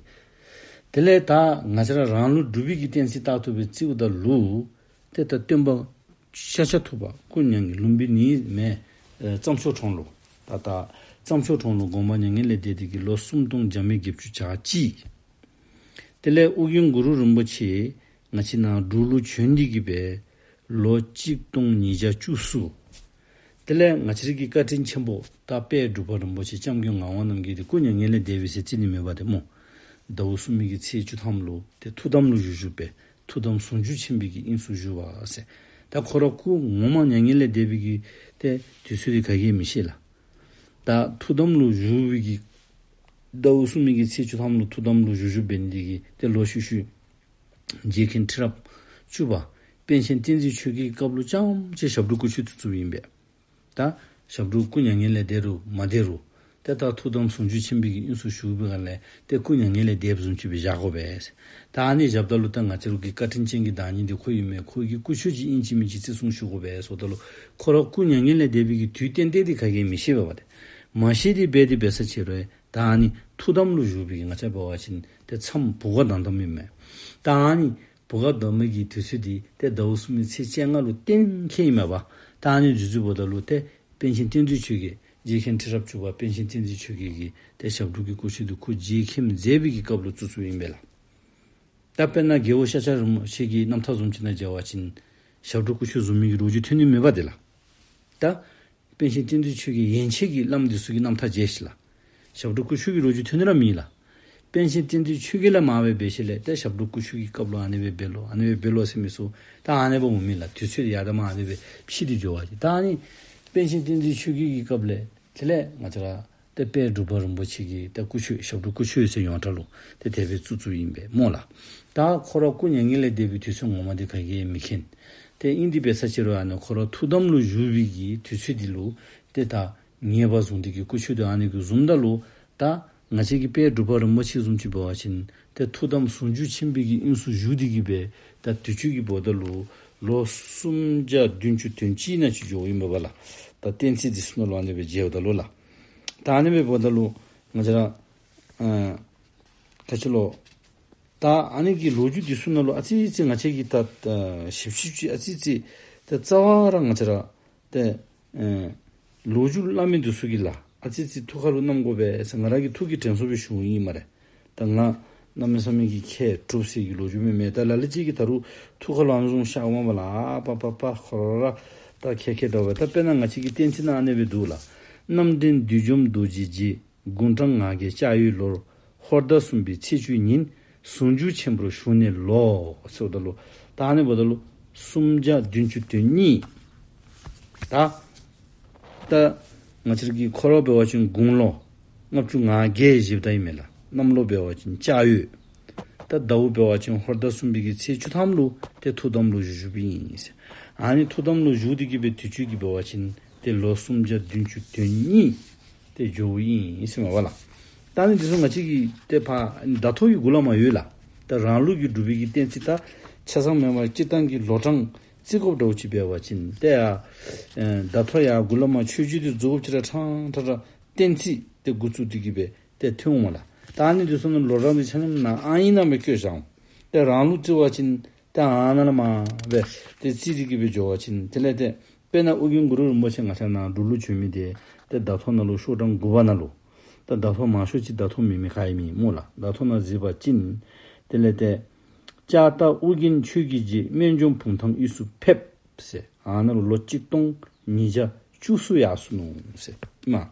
དེ་ལས་ད་ང་བཅས་ར་རང་ལུགས་འབྲུག་པའི་གི་བསྟན་སྲིད་ལྟར་དུ་སྦེ་རྩིཝ་ད་ལུ་ཏེ་ད་སྟོན་པ་ཤཱཀྱ་ཐུབ་པ་སྐུ་མྱ་ངན་ལུམ་བི་ནིའི་མེ་ཨེ་རྩྭ་མཆོག་གྲོང་ལུ། ད་ད་རྩྭ་མཆོག་གྲོང་ལུ་དགོངས་པ་མྱ་ངན་ལས་འདས་ཏེ་གི་ལོ་སུམ་སྟོང་བརྒྱ་མེད་བརྒྱད་ཅུ་གྱ་གཅིག། དེ་ལས་ཨོ་རྒྱན་གུ་རུ་རིན་པོ་ཆེ་ང་བཅས་ནཱ་འབྲུག་ལུ་བྱོན་ཏེ་གི་སྦེ་ལོ་གཅིག་སྟོང་ཉིས་བརྒྱ་བཅུ་གསུམ། དེ་ལས་ང་བཅས་རའི་གི་བཀའ་དྲིན་ཆེན་པོ་ད་དཔལ་འབྲུག་པ་རིན་པོ་ཆེ་སྐྱབས་མགོན་ངག་དབང་རྣམ་རྒྱལ་འདི་སྐུ་མྱ་ངན་ལས་འདས་པའི་ཟེར་རྩིས་ནི་མེད་པ་ཏེ་སྨོ། ཟླཝ་གསུམ་པའི་གི་ཚེས་བཅུ་ཐམ་ལུ་ཏེ་ཐུགས་དམ་ལུ་བཞུགས་བཞུགས་པས། ཐུགས་དམ་ཟུང་འཇུག་ཆེན་པོའི་གི་དབྱིངས་སུ་བཞུགས་པ་ཟེར། ད་ཁོ་ར་སྐུ་ངོ་མ་མྱ་ངན་ལས་འདས་པའི་གི་ཏེ་དུས་ཚོད་འདི་ག་གིས་མི་ཤེས་ལགས། ད་ཐུགས་དམ་ལུ་བཞུགས་པའི་གི་ཟླཝ་གསུམ་པའི་གི་ཚེས་བཅུ་ཐམ་ལུ་ཐུགས་དམ་ལུ་བཞུགས་བཞུགས་འབད་ནི་འདི་གིས་ཏེ་ལོག་ཤུལ་ཤུལ་རྗེ་མཁན་ཁྲི་རབས་བཅུ་པ་པཎ་ཆེན་བསྟན་འཛིན་ཆོས་རྒྱལ་གྱི་སྐབས་ལུ་རྐྱངམ་ཅིག་ཞབས་དྲུང་སྐུ་མཆོད་བཙུགས་བཙུགསཔ་ཨིན་པས། ད་ཞབས་དྲུང་སྐུ་མྱ་ངན་ལས་འདས་རུང་མ་འདས་རུང་ཏེ་ད་ཐུགས་དམ་ཟུང་འཇུག་ཆེན་པོའི་གི་དབྱིངས་སུ་བཞུགས་པའི་སྒང་ལས་ཏེ་སྐུ་མྱ་ངན་ལས་འདས་པ་བཟུམ་ཅིག་སྦེ་བཞག་དགོ་པས། ད་ཨ་ནི་བཞགཔ་ད་ལུ་ད་ང་བཅས་ར་གི་བཀའ་དྲིན་ཅན་གྱི་བདག་ཉིད་འདི་ཁོ་ཨིན་མས། ཁོ་གི་སྐུ་མཆོད་ཅིག་ཨིན་ཅི་མིན་ཅི་བརྩི་སྲུང་ཞུ་དགོ་པས་ཟེརཝ་ད་ལུ་ཁོ་ར་སྐུ་མྱ་ངན་ལས་འདས་པའི་གི་དུས་ཏན་ཏན་འདི་ག་གིས་མི་ཤེས་པས་པ་ཏེ། མ་ཤེས་ཏེ་འབད་དེ་འབད་ས་ཅིག་རུང་ད་ཨ་ནི་ཐུགས་དམ་ལུ་བཞུགས་པའི་གི་ང་བཅས་འབད་བ་ཅིན་ཏེ་མཚམས་བུ་ག་དམ་དམ་ཨིན་མས། ད་ཨ་ནི་བུ་ག་དམ་མི་གི་དུས་ཚོད་འདི་ཏེ་ཟླཝ་གསུམ་པའི་ཚེས་བཅོ་ལྔ་ལུ་གཏན་འཁེལ་ཨིན་མས་པ། ད་ཨ་ནི་འདི་ཚུ་འབདཝ་ད་ལུ་ཏེ་པཎ་ཆེན་བསྟན་འཛིན་ཆོས་རྒྱལ་རྗེ་མཁན་ཁྲི་རབས་བཅུ་པ་པཎ་ཆེན་བསྟན་འཛིན་ཆོས་རྒྱལ་གྱི་ཏེ་ཞབས་དྲུང་གི་སྐུ་མཆོད་འདི་ཁོ་རྗེ་མཁན་མཛད་པའི་གི་སྐབས་ལུ་བཙུགས་བཙུགསཔ་ཨིན་པས་ལགས། ད་དཔེར་ན་རྒྱལ་བ་ཤཱཀྱ་རིན་པོ་ཆེ་གི་རྣམ་ཐར་བཟུམ་ཅིག་ནང་མཇལ་བ་ཅིན་ཞབས་དྲུང་སྐུ་མཆོད་བཟུང་མི་གི་ལོ་རྒྱུས་ཐོན་ནི་མེད་པ་ཏེ་ལགས། ད་པཎ་ཆེན་བསྟན་འཛིན་ཆོས་རྒྱལ་ཡན་ཆད་ཀྱི་བླམ་འདི་ཚུ་གི་རྣམ་ཐར་མཇལ་ཤིག་ལགས། ཞབས་དྲུང་སྐུ་མཆོད་ཀྱི་ལོ་རྒྱུས་ཐོན་ནི་ར་མེད་ལགས། པཎ་ཆེན་བསྟན་འཛིན་ཆོས་རྒྱལ་ལས་མར་སྦེ་འབད་ཞིནམ་ལས་ཏེ་ཞབས་དྲུང་སྐུ་མཆོད་ཀྱི་སྐབས་ལུ་ཨ་ནི་སྦེ་འབད་ལོ་ཨ་ནི་སྦེ་འབད་ལོ་ཟེར་མི་ཚུ་ད་ཨ་ནི་སྦེ་འོང་མི་ལགས། དུས་ཚོད་ཡར་དང་མར་ཨ་ནི་སྦེ་ཕྱེ་སྟེ་འགྱོ་བ་ཅིན་ད་ཨ་ནི་པཎ་ཆེན་བསྟན་འཛིན་ཆོས་རྒྱལ་གྱི་སྐབས་ལས་དེ་ལས་ང་བཅས་ར་ཏེ་དཔལ་འབྲུག་པ་རིན་པོ་ཆེ་གི་ཏེ་སྐུ་མཆོད་ཞབས་དྲུང་སྐུ་མཆོད་ཟེར་ཡོངས་གྲགས་ལུ་ཏེ་དེ་སྦེ་བཙུགས་བཙུགསཔ་ཨིན་པས་སྨོ་ལགས། ད་ཁོ་ར་སྐུ་མྱ་ངན་ལས་འདས་པའི་དུས་ཚོད་ངོ་མ་འདི་ག་གིས་མི་མཁྱེན། ཏེ་ཨིན་ཏེ་འབད་ས་ཅིག་རུང་ཨ་ནི་ཁོ་ར་ཐུགས་དམ་ལུ་བཞུགས་པའི་གི་དུས་ཚོད་འདི་ལུ་ཏེ་ད་ངེས་པ་བཟུང་སྟེ་གི་སྐུ་མཆོད་འདི་ཨ་ནི་གི་བཟུངམ་ད་ལུ་ད་ང་བཅས་ཀྱི་དཔལ་འབྲུག་པ་རིན་པོ་ཆེ་བཟུམ་ཅིག་འབད་བ་ཅིན་ཏེ་ཐུགས་དམ་ཟུང་འཇུག་ཆེན་པོའི་གི་དབྱིངས་སུ་བཞུགས་ཏེ་གི་སྦེ་ད་དུས་ཅི་གི་འབདཝ་ད་ལུ་ལོ་སུམ་བརྒྱ་བདུན་ཅུ་དོན་གཅིག་ནང་ཅིག་འགྱོཝ་ཨིན་པས་ལགས། ད་བསྟན་རྩིས་འདི་ཚུ་ནང་ལུ་ཨ་ནི་སྦེ་མཇལཝ་ད་ལུ་ལགས། ད་ཨ་ནི་སྦེ་འབདཝ་ད་ལུ་ང་བཅས་ར་ཨ་ག་ཅི་ལོ། ད་ཨ་ནི་གི་ལོ་རྒྱུས་འདི་ཚུ་ནང་ལུ་ཨ་ཙི་ཙི་ང་བཅས་ཀྱིས་ད་ཨ་ཞིབ་ཞིབ་ཅིག་ཨ་ཙི་ཙི་ད་རྩ་བ་ར་ང་བཅས་ར་ཏེ་ཨེ་ལོ་རྒྱུས་སླབ་མི་འདི་ཚུ་གི་ལགས་ཨ་ཙི་ཙི་ཐུགས་ཁ་ལུ་བསྣམ་དགོ་པས་ཟེར་ང་ར་གི་ཐུགས་ཀྱི་དྲན་གསོ་སྦེ་ཞུཝ་ཨིན་སྨ་རེ། ད་ང་གནམ་མེད་ས་མེད་ཀྱི་མཁས་གྲུབ་ཟེར་གྱི་ལོ་རྒྱུས་མེན་མས། ད་ལ་ལུ་ཅིག་གིས་ད་རུང་ཐུགས་ཁ་ལུ་ཨ་ནི་བཟུམ་ཤར་འོངམ་ལགས། ཨ་པ་པ་པ་ཁོ་ར་ར་ད་མཁས་མཁས་འདྲཝ་སྦེ། ད་དཔེར་ན་ང་བཅས་ཀྱི་བསྟན་རྩིས་ནང་ཨ་ནི་སྦེ་འདུག་ལགས། རྣམ་འདྲེན་བདུད་འཇོམས་རྡོ་རྗེ་རྗེ། དགུང་གྲངས་ང་བརྒྱད་ལྕགས་ཡོས་ལོར། ཧོར་ཟླ་གསུམ་པའི་ཚེས་བཅུའི་ཉིན། ཟུང་འཇུག་ཆེན་པོར་ཞུགས་ནས་ལོ། ཟེརཝ་ད་ལུ་ད་ཨ་ནི་འབདཝ་ད་ལུ་སུམ་བརྒྱ་བདུན་ཅུ་དོན་གཉིས། ད་ད་ང་བཅས་ར་གི་ཁོ་ར་འབད་བ་ཅིན་དགུང་ལོ་ལྔ་བཅུ་ང་བརྒྱད་བཞེསཔ་ད་ཨིན་མས་ལགས། གནམ་ལོ་འབད་བ་ཅིན་ལྕགས་ཡོས། ད་ཟླཝ་འབད་བ་ཅིན་ཧོར་ཟླ་གསུམ་པའི་གི་ཚེས་བཅུ་ཐམ་ལུ་ཏེ་ཐུགས་དམ་ལུ་བཞུགས་བཞུགསཔ་ཨིན་ཟེར། ཨ་ནི་ཐུགས་དམ་ལུ་བཞུགས་ཏེ་གི་སྦེ་དུས་ཅི་གི་འབད་བ་ཅིན་ཏེ་ལོ་སུམ་བརྒྱ་བདུན་ཅུ་དོན་གཉིས་ཏེ་འགྱོཝ་ཨིན་ཟེར་མས་པ་ལགས། ད་ཨ་ནི་འདི་ཚུ་ང་བཅས་ཀྱི་ཏེ་ཕར་ཟླ་ཐོ་གི་གུ་ལས་མར་ཡོད་ལགས། ད་རང་ལུགས་ཀྱི་འབྲུག་པའི་གི་བསྟན་རྩིས་ད་ཆ་ཚང་མེན་པར་སྤྱིར་བཏང་གི་ལོ་གྲངས་རྩིས་དགོཔ་འདྲཝ་ཅིག་འབད་བ་ཅིན་ཏེ་ཡ་ཨེ་ཟླ་ཐོ་ཡར་གུ་ལས་མར་མཆོད་བརྗོད་འདི་རྫོགསཔ་ཅིག་ར་ཕྲང་ཕྲང་ར་བསྟན་རྩིས་ཏེ་འགོ་བཙུགས་ཏེ་གི་སྦེ་ཏེ་ཐོན་འོང་ལགས། ད་ཨ་ནི་འདི་ཚུ་ནང་ལོ་གྲངས་འདི་ཆ་མཉམ་ནང་ཨ་ནི་ནང་སྦེ་བཀོད་བཞག་འོང་། ཏེ་རང་ལུགས་རྩིས་པ་ཅིན་ཏེ་ཨ་ནཱ་ལས་མར་སྦེ་ཏེ་རྩིས་ཏེ་གི་སྦེ་འགྱོ་བ་ཅིན་དེ་ལས་ཏེ་དཔེར་ན་ཨོ་རྒྱན་གུ་རུ་རིན་པོ་ཆེ་ང་བཅས་ནཱ་འབྲུག་ལུ་བྱོན་མི་འདི་ཏེ་ཟླ་ཐོ་ནང་ལུ་ཤོག་གྲངས་དགུ་པ་ནང་ལུ། ད་ཟླ་ཐོ་མང་ཤོས་ཅིག་ཟླ་ཐོ་མེད་མི་ག་ཡང་མེད་སྨོ་ལགས། ཟླ་ཐོ་ནང་གཟིགས་པ་ཅིན་དེ་ལས་ཏེ་ལྕགས་རྟ་ཨོ་རྒྱན་ཆོས་ཀྱི་རྗེ། སྨན་ལྗོངས་བུམ་ཐང་དབུས་སུ་ཕེབས་ཟེར། ཨ་ནཱ་ལུ་ལོ་གཅིག་སྟོང་ཉིས་བརྒྱ་བཅུ་གསུམ་ཡར་སོ་ནུག་ཟེར་ཨིན་མས།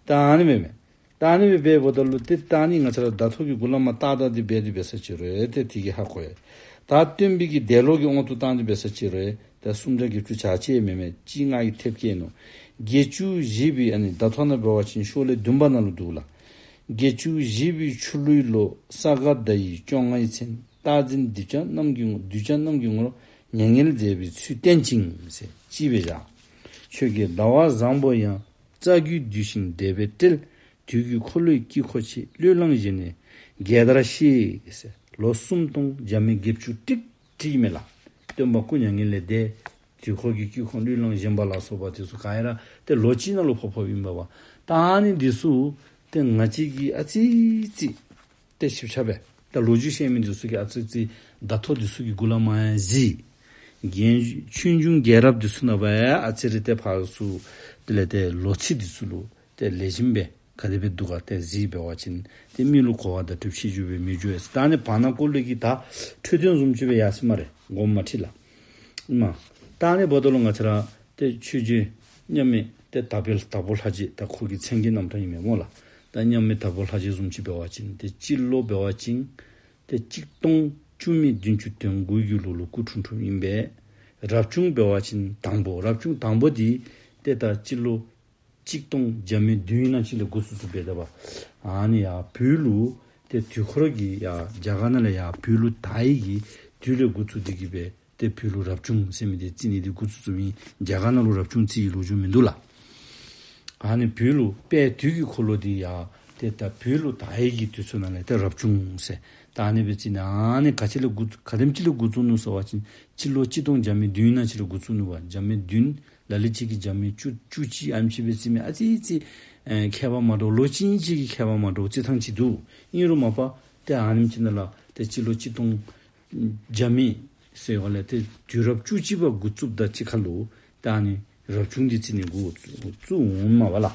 ད་ཨ་ནི་མེན་མས། ད་ཨ་ནི་སྦེ་འབདཝ་ད་ལུ་ཏེ་ད་ཨ་ནི་ང་བཅས་ར་ཟླ་ཐོ་གི་གུ་ལས་མར་ཏག་ཏག་འདི་འབད་དེ་འབད་ས་ཅིག་རུང་ཏེ་དེ་གིས་ཧ་གོ་ཡི། ད་སྟོན་པའི་གི་འདས་ལོ་གི་དབང་དུ་བཏང་སྟེ་འབད་ས་ཅིག་རུང་ད་སུམ་བརྒྱ་བརྒྱད་ཅུ་གྱ་གཅིག་མེན་མས། གཅིག་ང་གིས་ཐེབས་བཀལ་ནུག། བརྒྱད་ཅུ་བཞི་པའི་ཨ་ནི་ཟླ་ཐོ་ནང་འབད་བ་ཅིན་ཤོ་ལོ་ཀ་བདུན་པ་ནང་ལུ་འདུག་ལགས། བརྒྱད་ཅུ་བཞི་པའི་ཆུ་ལུག་ལོ། ས་ག་ཟླ་བའི་བཅོ་ལྔའི་མཚན། རྟག་འཛིན་གདུལ་བྱ་རྣམས་ཀྱི་ངོ་། གདུལ་བྱ་རྣམས་ཀྱི་ངོར་མྱ་ངན་མཛད་པའི་ཚུལ་བསྟན་ཅིང་ཟེར་ཅིག་སྦེ་བཞག། ཁྱོད་ཀྱི་ཟླ་བ་བཟང་པོ་ཡང་། རྩ་རྒྱུད་བསྡུས་ཤིང་བཟླས་པས་སྤྲེལ། དུས་ཀྱི་འཁོར་ལོའི་དཀྱིལ་འཁོར་ཆེ། བློས་བསླངས་བཞིན་ནས་རྒྱས་དར་ཤིག་ཟེར། ལོ་སུམ་སྟོང་བརྒྱ་མེད་བརྒྱད་ཅུ་ཏིག་ཏིག་མས་ལགས། སྟོན་པ་སྐུ་མྱ་ངན་ལས་འདས། དུས་འཁོར་གྱི་དཀྱིལ་འཁོར་བློས་བསླངས་བཞིན་པ་ལ་སོགས་པ་དེ་ཚུ་ག་ར་ཏེ་ལོ་གཅིག་ནང་ལུ་ཕོག་ཕོགཔ་ཨིན་པས་པ། ད་ཨ་ནི་འདི་ཚུ་ཏེ་ང་བཅས་ཀྱིས་ཨ་ཙི་ཅིག་ཏེ་ཞིབ་ཆ་སྦེ་ད་ལོ་རྒྱུས་བཤད་མི་འདི་ཚུ་གི་ཨ་ཙི་ཅིག་བརྡ་ཐོ་འདི་ཚུ་གི་གུ་ལས་མར་ཡང་གཟིགས། རྒྱན་ཆོས་འབྱུང་རྒྱལ་རབས་འདི་ཚུ་ནང་ཕར་ཡང་ཨ་ཙི་རེ་ཏེ་ཕར་ཚུར་དེ་ལས་ཏེ་ལོ་ཚིགས་འདི་ཚུ་ལུ་ཏེ་ལེགས་ཤོམ་སྦེ་ག་དེ་སྦེ་འདུག་ག་ཏེ་གཟིགས་འབད་བ་ཅིན་ཏེ་མི་ལུ་གོ་བ་དང་གྲུབ་ཆ་ཅིག་སྦེ་མི་འགྱོ་ཡ། ད་ཨ་ནི་བར་ན་ཀོ་ལེ་གི་ད་འཕྲོས་དོན་བཟུམ་ཅིག་སྦེ་ཡར་སོ་ཡི་སྨ་རེ། དགོངསམ་མ་ཁྲེལ་ལགས། ཨིན་མས། ད་ཨ་ནི་འབདཝ་ད་ལུ་ང་བཅས་ར་ཏེ་ཆོས་རྗེ་མཉམ་མེད་ཏེ་དྭགས་པོའི་དྭགས་པོ་ལྷ་རྗེ་ད་ཁོ་གི་མཚན་གྱི་རྣམ་གྲངས་ཨིན་མས་སྨོ་ལགས། ད་མཉམ་མེད་དྭགས་པོ་ལྷ་རྗེ་བཟུམ་ཅིག་འབད་བ་ཅིན་ཏེ་སྤྱི་ལོ་འབད་བ་ཅིན་ཏེ་གཅིག་སྟོང་བཅུ་མེད་བདུན་ཅུ་དོན་དགུ་གི་ལོ་ལུ་སྐུ་འཁྲུངས་འཁྲུངསམ་ཨིན་པས། རབ་བྱུང་འབད་བ་ཅིན་དང་པོ། རབ་བྱུང་དང་པོ་འདི་ཏེ་ད་སྤྱི་ལོ་གཅིག་སྟོང་བརྒྱ་མེད་བདུན་ནང་ཅིག་ལས་འགོ་བཙུགས་བཙུགསཔ་འབད་དེ་འབད། ཨ་ནི་ཡར་བོད་ལུ་ཏེ་དུས་འཁོར་གྱི་ཡར་རྒྱ་གར་ནང་ལས་ཡར་བོད་ལུ་དར་ཡི་གི་དུས་ལས་འགོ་བཙུགས་ཏེ་གི་སྦེ་ཏེ་བོད་ལུ་རབ་བྱུང་ཟེར་མི་འདི་རྩི་ནི་འདི་འགོ་བཙུགས་བཙུགསཔ་ཨིན། རྒྱ་གར་ནང་ལུ་རབ་བྱུང་རྩི་བའི་ལོ་རྒྱུས་མིན་འདུག་ལགས། ཨ་ནི་བོད་ལུ་དཔལ་དུས་ཀྱི་འཁོར་ལོ་འདི་ཡང་ཏེ་ད་བོད་ལུ་དར་ཡི་གི་དུས་ཚོད་ནང་ལས་ཏེ་རབ་བྱུང་ཟེར། ད་ཨ་ནི་སྦེ་རྩི་ནི། ཨ་ནི་ག་ཅི་ལས་འགོ་ག་དེམ་ཅིག་ལས་འགོ་བཙུགས་ནུག་ཟེར་བ་ཅིན་སྤྱི་ལོ་གཅིག་སྟོང་བརྒྱ་མེད་བདུན་ནང་ཅིག་ལས་འགོ་བཙུགས་ནུག་པ། བརྒྱ་མེད་བདུན། ལ་ལུ་ཅིག་གིས་བརྒྱ་མེད་བཅུ་བཅུ་གཅིག་ཨ་ནེམ་ཅིག་སྦེ་རྩི་མི་ཨ་ཙི་ཅིག་ཨེ་ཁྱད་པར་མ་འདྲཝ། ལོ་གཅིག་གཉིས་ཅིག་གི་ཁྱད་པར་མ་འདྲཝ་རྩི་ཐངས་ཅིག་འདུག། ཨིན་རུང་མ་པ་ཏེ་ཨ་ནེམ་ཅིག་ནང་ལས་ཏེ་སྤྱི་ལོ་གཅིག་སྟོང་བརྒྱ་མེད་ཟེར་བ་ལས་ཏེ་དུས་རབས་བཅུ་གཅིག་པ་འགོ་བཙུགསཔ་ད་གཅིག་ཁར་ལུ་ད་ཨ་ནི་རབ་བྱུང་འདི་རྩི་ནི་འགོ་བཙུགས་འོང་མས་པ་ལགས།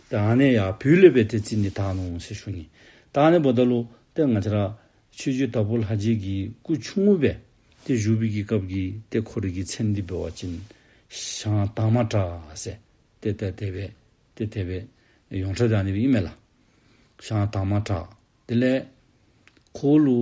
ད་ཨ་ནི་ཡར་བོད་ལས་སྦེ་ཏེ་རྩི་ནི་དར་ནུག་ཟེར་ཞུ་ནི། ད་ཨ་ནི་འབདཝ་ད་ལུ་ཏེ་ང་བཅས་ར་ཆོས་རྗེ་དྭགས་པོ་ལྷ་རྗེ་གི་སྐུ་ཆུང་ངུ་སྦེ་ཏེ་བཞུགས་པའི་གི་སྐབས་ཀྱི་ཏེ་ཁོ་རའི་གི་མཚན་འདི་འབད་བ་ཅིན་ཞང་དར་མ་གྲགས་ཟེར། ཏེ་ཏེ་དེ་སྦེ་ཏེ་དེ་སྦེ་ཡོངས་གྲགས་ད་ཨ་ནི་སྦེ་ཨིན་མས་ལགས། ཞང་དར་མ་གྲགས། དེ་ལས་ཁོ་ལུ་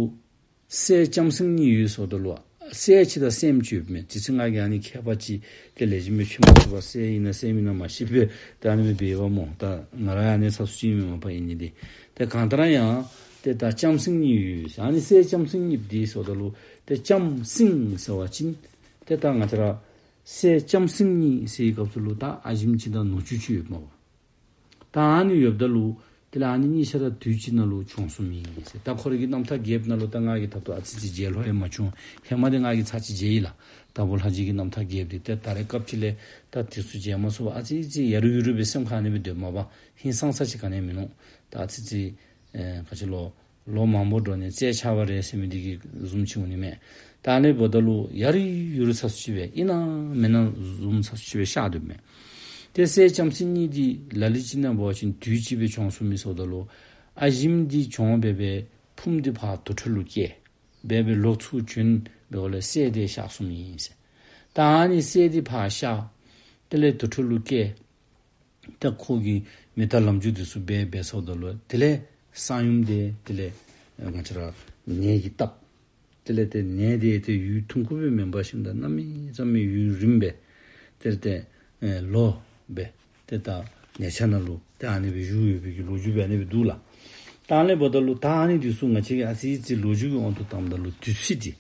སྲས་ལྕམ་སྲིང་གཉིས་ཡོད་ཟེརཝ་ད་ལུ་སྲས་གཅིག་དང་སྲསམོ་གཅིག་ཡོདཔ་མས། དེ་ཚེ་ང་གིས་ཨ་ནི་མཁས་པ་ཅིག་ཏེ་ལེགས་ཤོམ་སྦེ་ཞུ་མ་ཚུགས་པར་སྲས་ཨིན་ན་སྲསམོ་ཨིན་ན་མ་ཤེས་པར་ད་ཨ་ནི་སྦེ་འབདཝ་སྨོ། ད་ང་ར་ཡང་ཨ་ནི་ཚ་སུ་ཅིག་ཨིན་མས་མ་པ་ཨིན་ནི་འདི། ཏེ་གང་ལྟར་ཡང་ཏེ་ད་ལྕམ་སྲིང་གཉིས་ཡོད། ཨ་ནི་སྲས་ལྕམ་སྲིང་གཉིས་འདི་ཟེརཝ་ད་ལུ་ཏེ་ལྕམ་སྲིང་ཟེར་བ་ཅིན་ཏེ་ད་ང་བཅས་ར་སྲས་ལྕམ་སྲིང་གཉིས་ཟེར་བའི་སྐབས་སུ་ལུ་ད་ཨ་ཞིམ་ཅིག་དང་ནུ་གཅུང་ཅིག་ཡོདཔ་མས་པ། ད་ཨ་ནི་ཡོདཔ་ད་ལུ་དེ་ལས་ཨ་ནི་གཉིས་ཆ་ར་དུས་གཅིག་ནང་ལུ་བྱོན་སོང་མི་ཨིན་ཟེར། ད་ཁོ་རའི་གི་རྣམ་ཐར་རྒྱསཔ་ནང་ལུ་ད་ང་གིས་ད་ལྟོ་ཨ་ཙི་ཙི་མཇལ་ལྷོད་ཡང་མ་བྱུང་། ཧེ་མ་འདི་ང་གིས་ཚར་གཅིག་མཇལ་ཡི་ལགས། དྭགས་པོ་ལྷ་རྗེ་གི་རྣམ་ཐར་རྒྱསཔ་འདི། ཏེ་ད་རེས་སྐབས་ཅིག་ལས་ད་དེ་ཚུ་མཇལ་མ་ཚུགས་པར་ཨ་ཙི་ཙི་ཡ་རུ་ཡུ་རུ་སྦེ་སེམས་ཁར་ཨ་ནི་སྦེ་སྡོདཔ་མས་པ། ཧིང་སངས་ས་ཅིག་ག་ནི་ཡང་མིན་ནུག། ད་ཨ་ཙི་ཙི་ཨེ་ག་ཅི་ལོ་ལོ་མང་པོ་འགྲོ་ནས་རྩད་ཆགས་པ་རེ་ཟེར་མི་འདི་གི་བཟུམ་ཅིག་འོང་ནི་མས། ད་ཨ་ནི་འབདཝ་ད་ལུ་ཡ་རུ་ཡུ་རུ་ས་སུ་ཅིག་སྦེ་ཨིན་ན་མེན་ན་བཟུམ་ས་སུ་ཅིག་སྦེ་ཤར་སྡོདཔ་མས། ཏེ་སྲས་ལྕམ་སྲིང་གཉིས་འདི་ལ་ལུ་ཅིག་ནང་འབད་བ་ཅིན་དུས་གཅིག་སྦེ་བྱོན་སོང་མི་ཟེརཝ་ད་ལུ་ཨ་ཞིམ་འདི་བྱོན་སྦེ་སྦེ་ཕུངམ་འདི་ཕར་དུར་ཁྲོད་ལུ་བསྐྱལ། སྦེ་སྦེ་ལོག་ཚུར་བྱོན་སྦེ་འོག་ལས་སྲས་འདི་ཤར་སོང་མི་ཨིན་ཟེར། ད་ཨ་ནི་སྲས་འདི་ཕར་ཤར། དེ་ལས་དུར་ཁྲོད་ལུ་བསྐྱལ། ད་ཁོ་གིས་མི་རྟ་ལམ་འཇུག་འདི་ཚུ་འབད་འབད་ཚརཝ་ད་ལུ་དེ་ལས་ས་ཡོམ་འདི་དེ་ལས་ང་བཅས་ར་ནད་ཀྱིས་བཏབ། དེ་ལས་ཏེ་ནད་འདི་ཏེ་ཡུན་ཐུང་ཀུ་སྦེ་མེན་པར་ཞིནམ་ད་གནམ་མེད་ས་མེད་ཡུན་རིངམོ་སྦེ་དེ་ལས་ཏེ་ཨེ་ལོ་སྦེ་ཏེ་ད་ནད་ཆ་ནང་ལུ་ཏེ་ཨ་ནི་སྦེ་བཞུགས་ཡོད་པའི་གི་ལོ་རྒྱུས་སྦེ་ཨ་ནི་སྦེ་འདུག་ལགས། ད་ཨ་ནི་འབདཝ་ད་ལུ་ད་ཨ་ནི་འདི་ཚུ་ང་བཅས་ཀྱིས་ཨ་ཙི་ཙི་ལོ་རྒྱུས་ཀྱི་དབང་དུ་བཏངམ་ད་ལུ་དུས་ཚོད་འདི་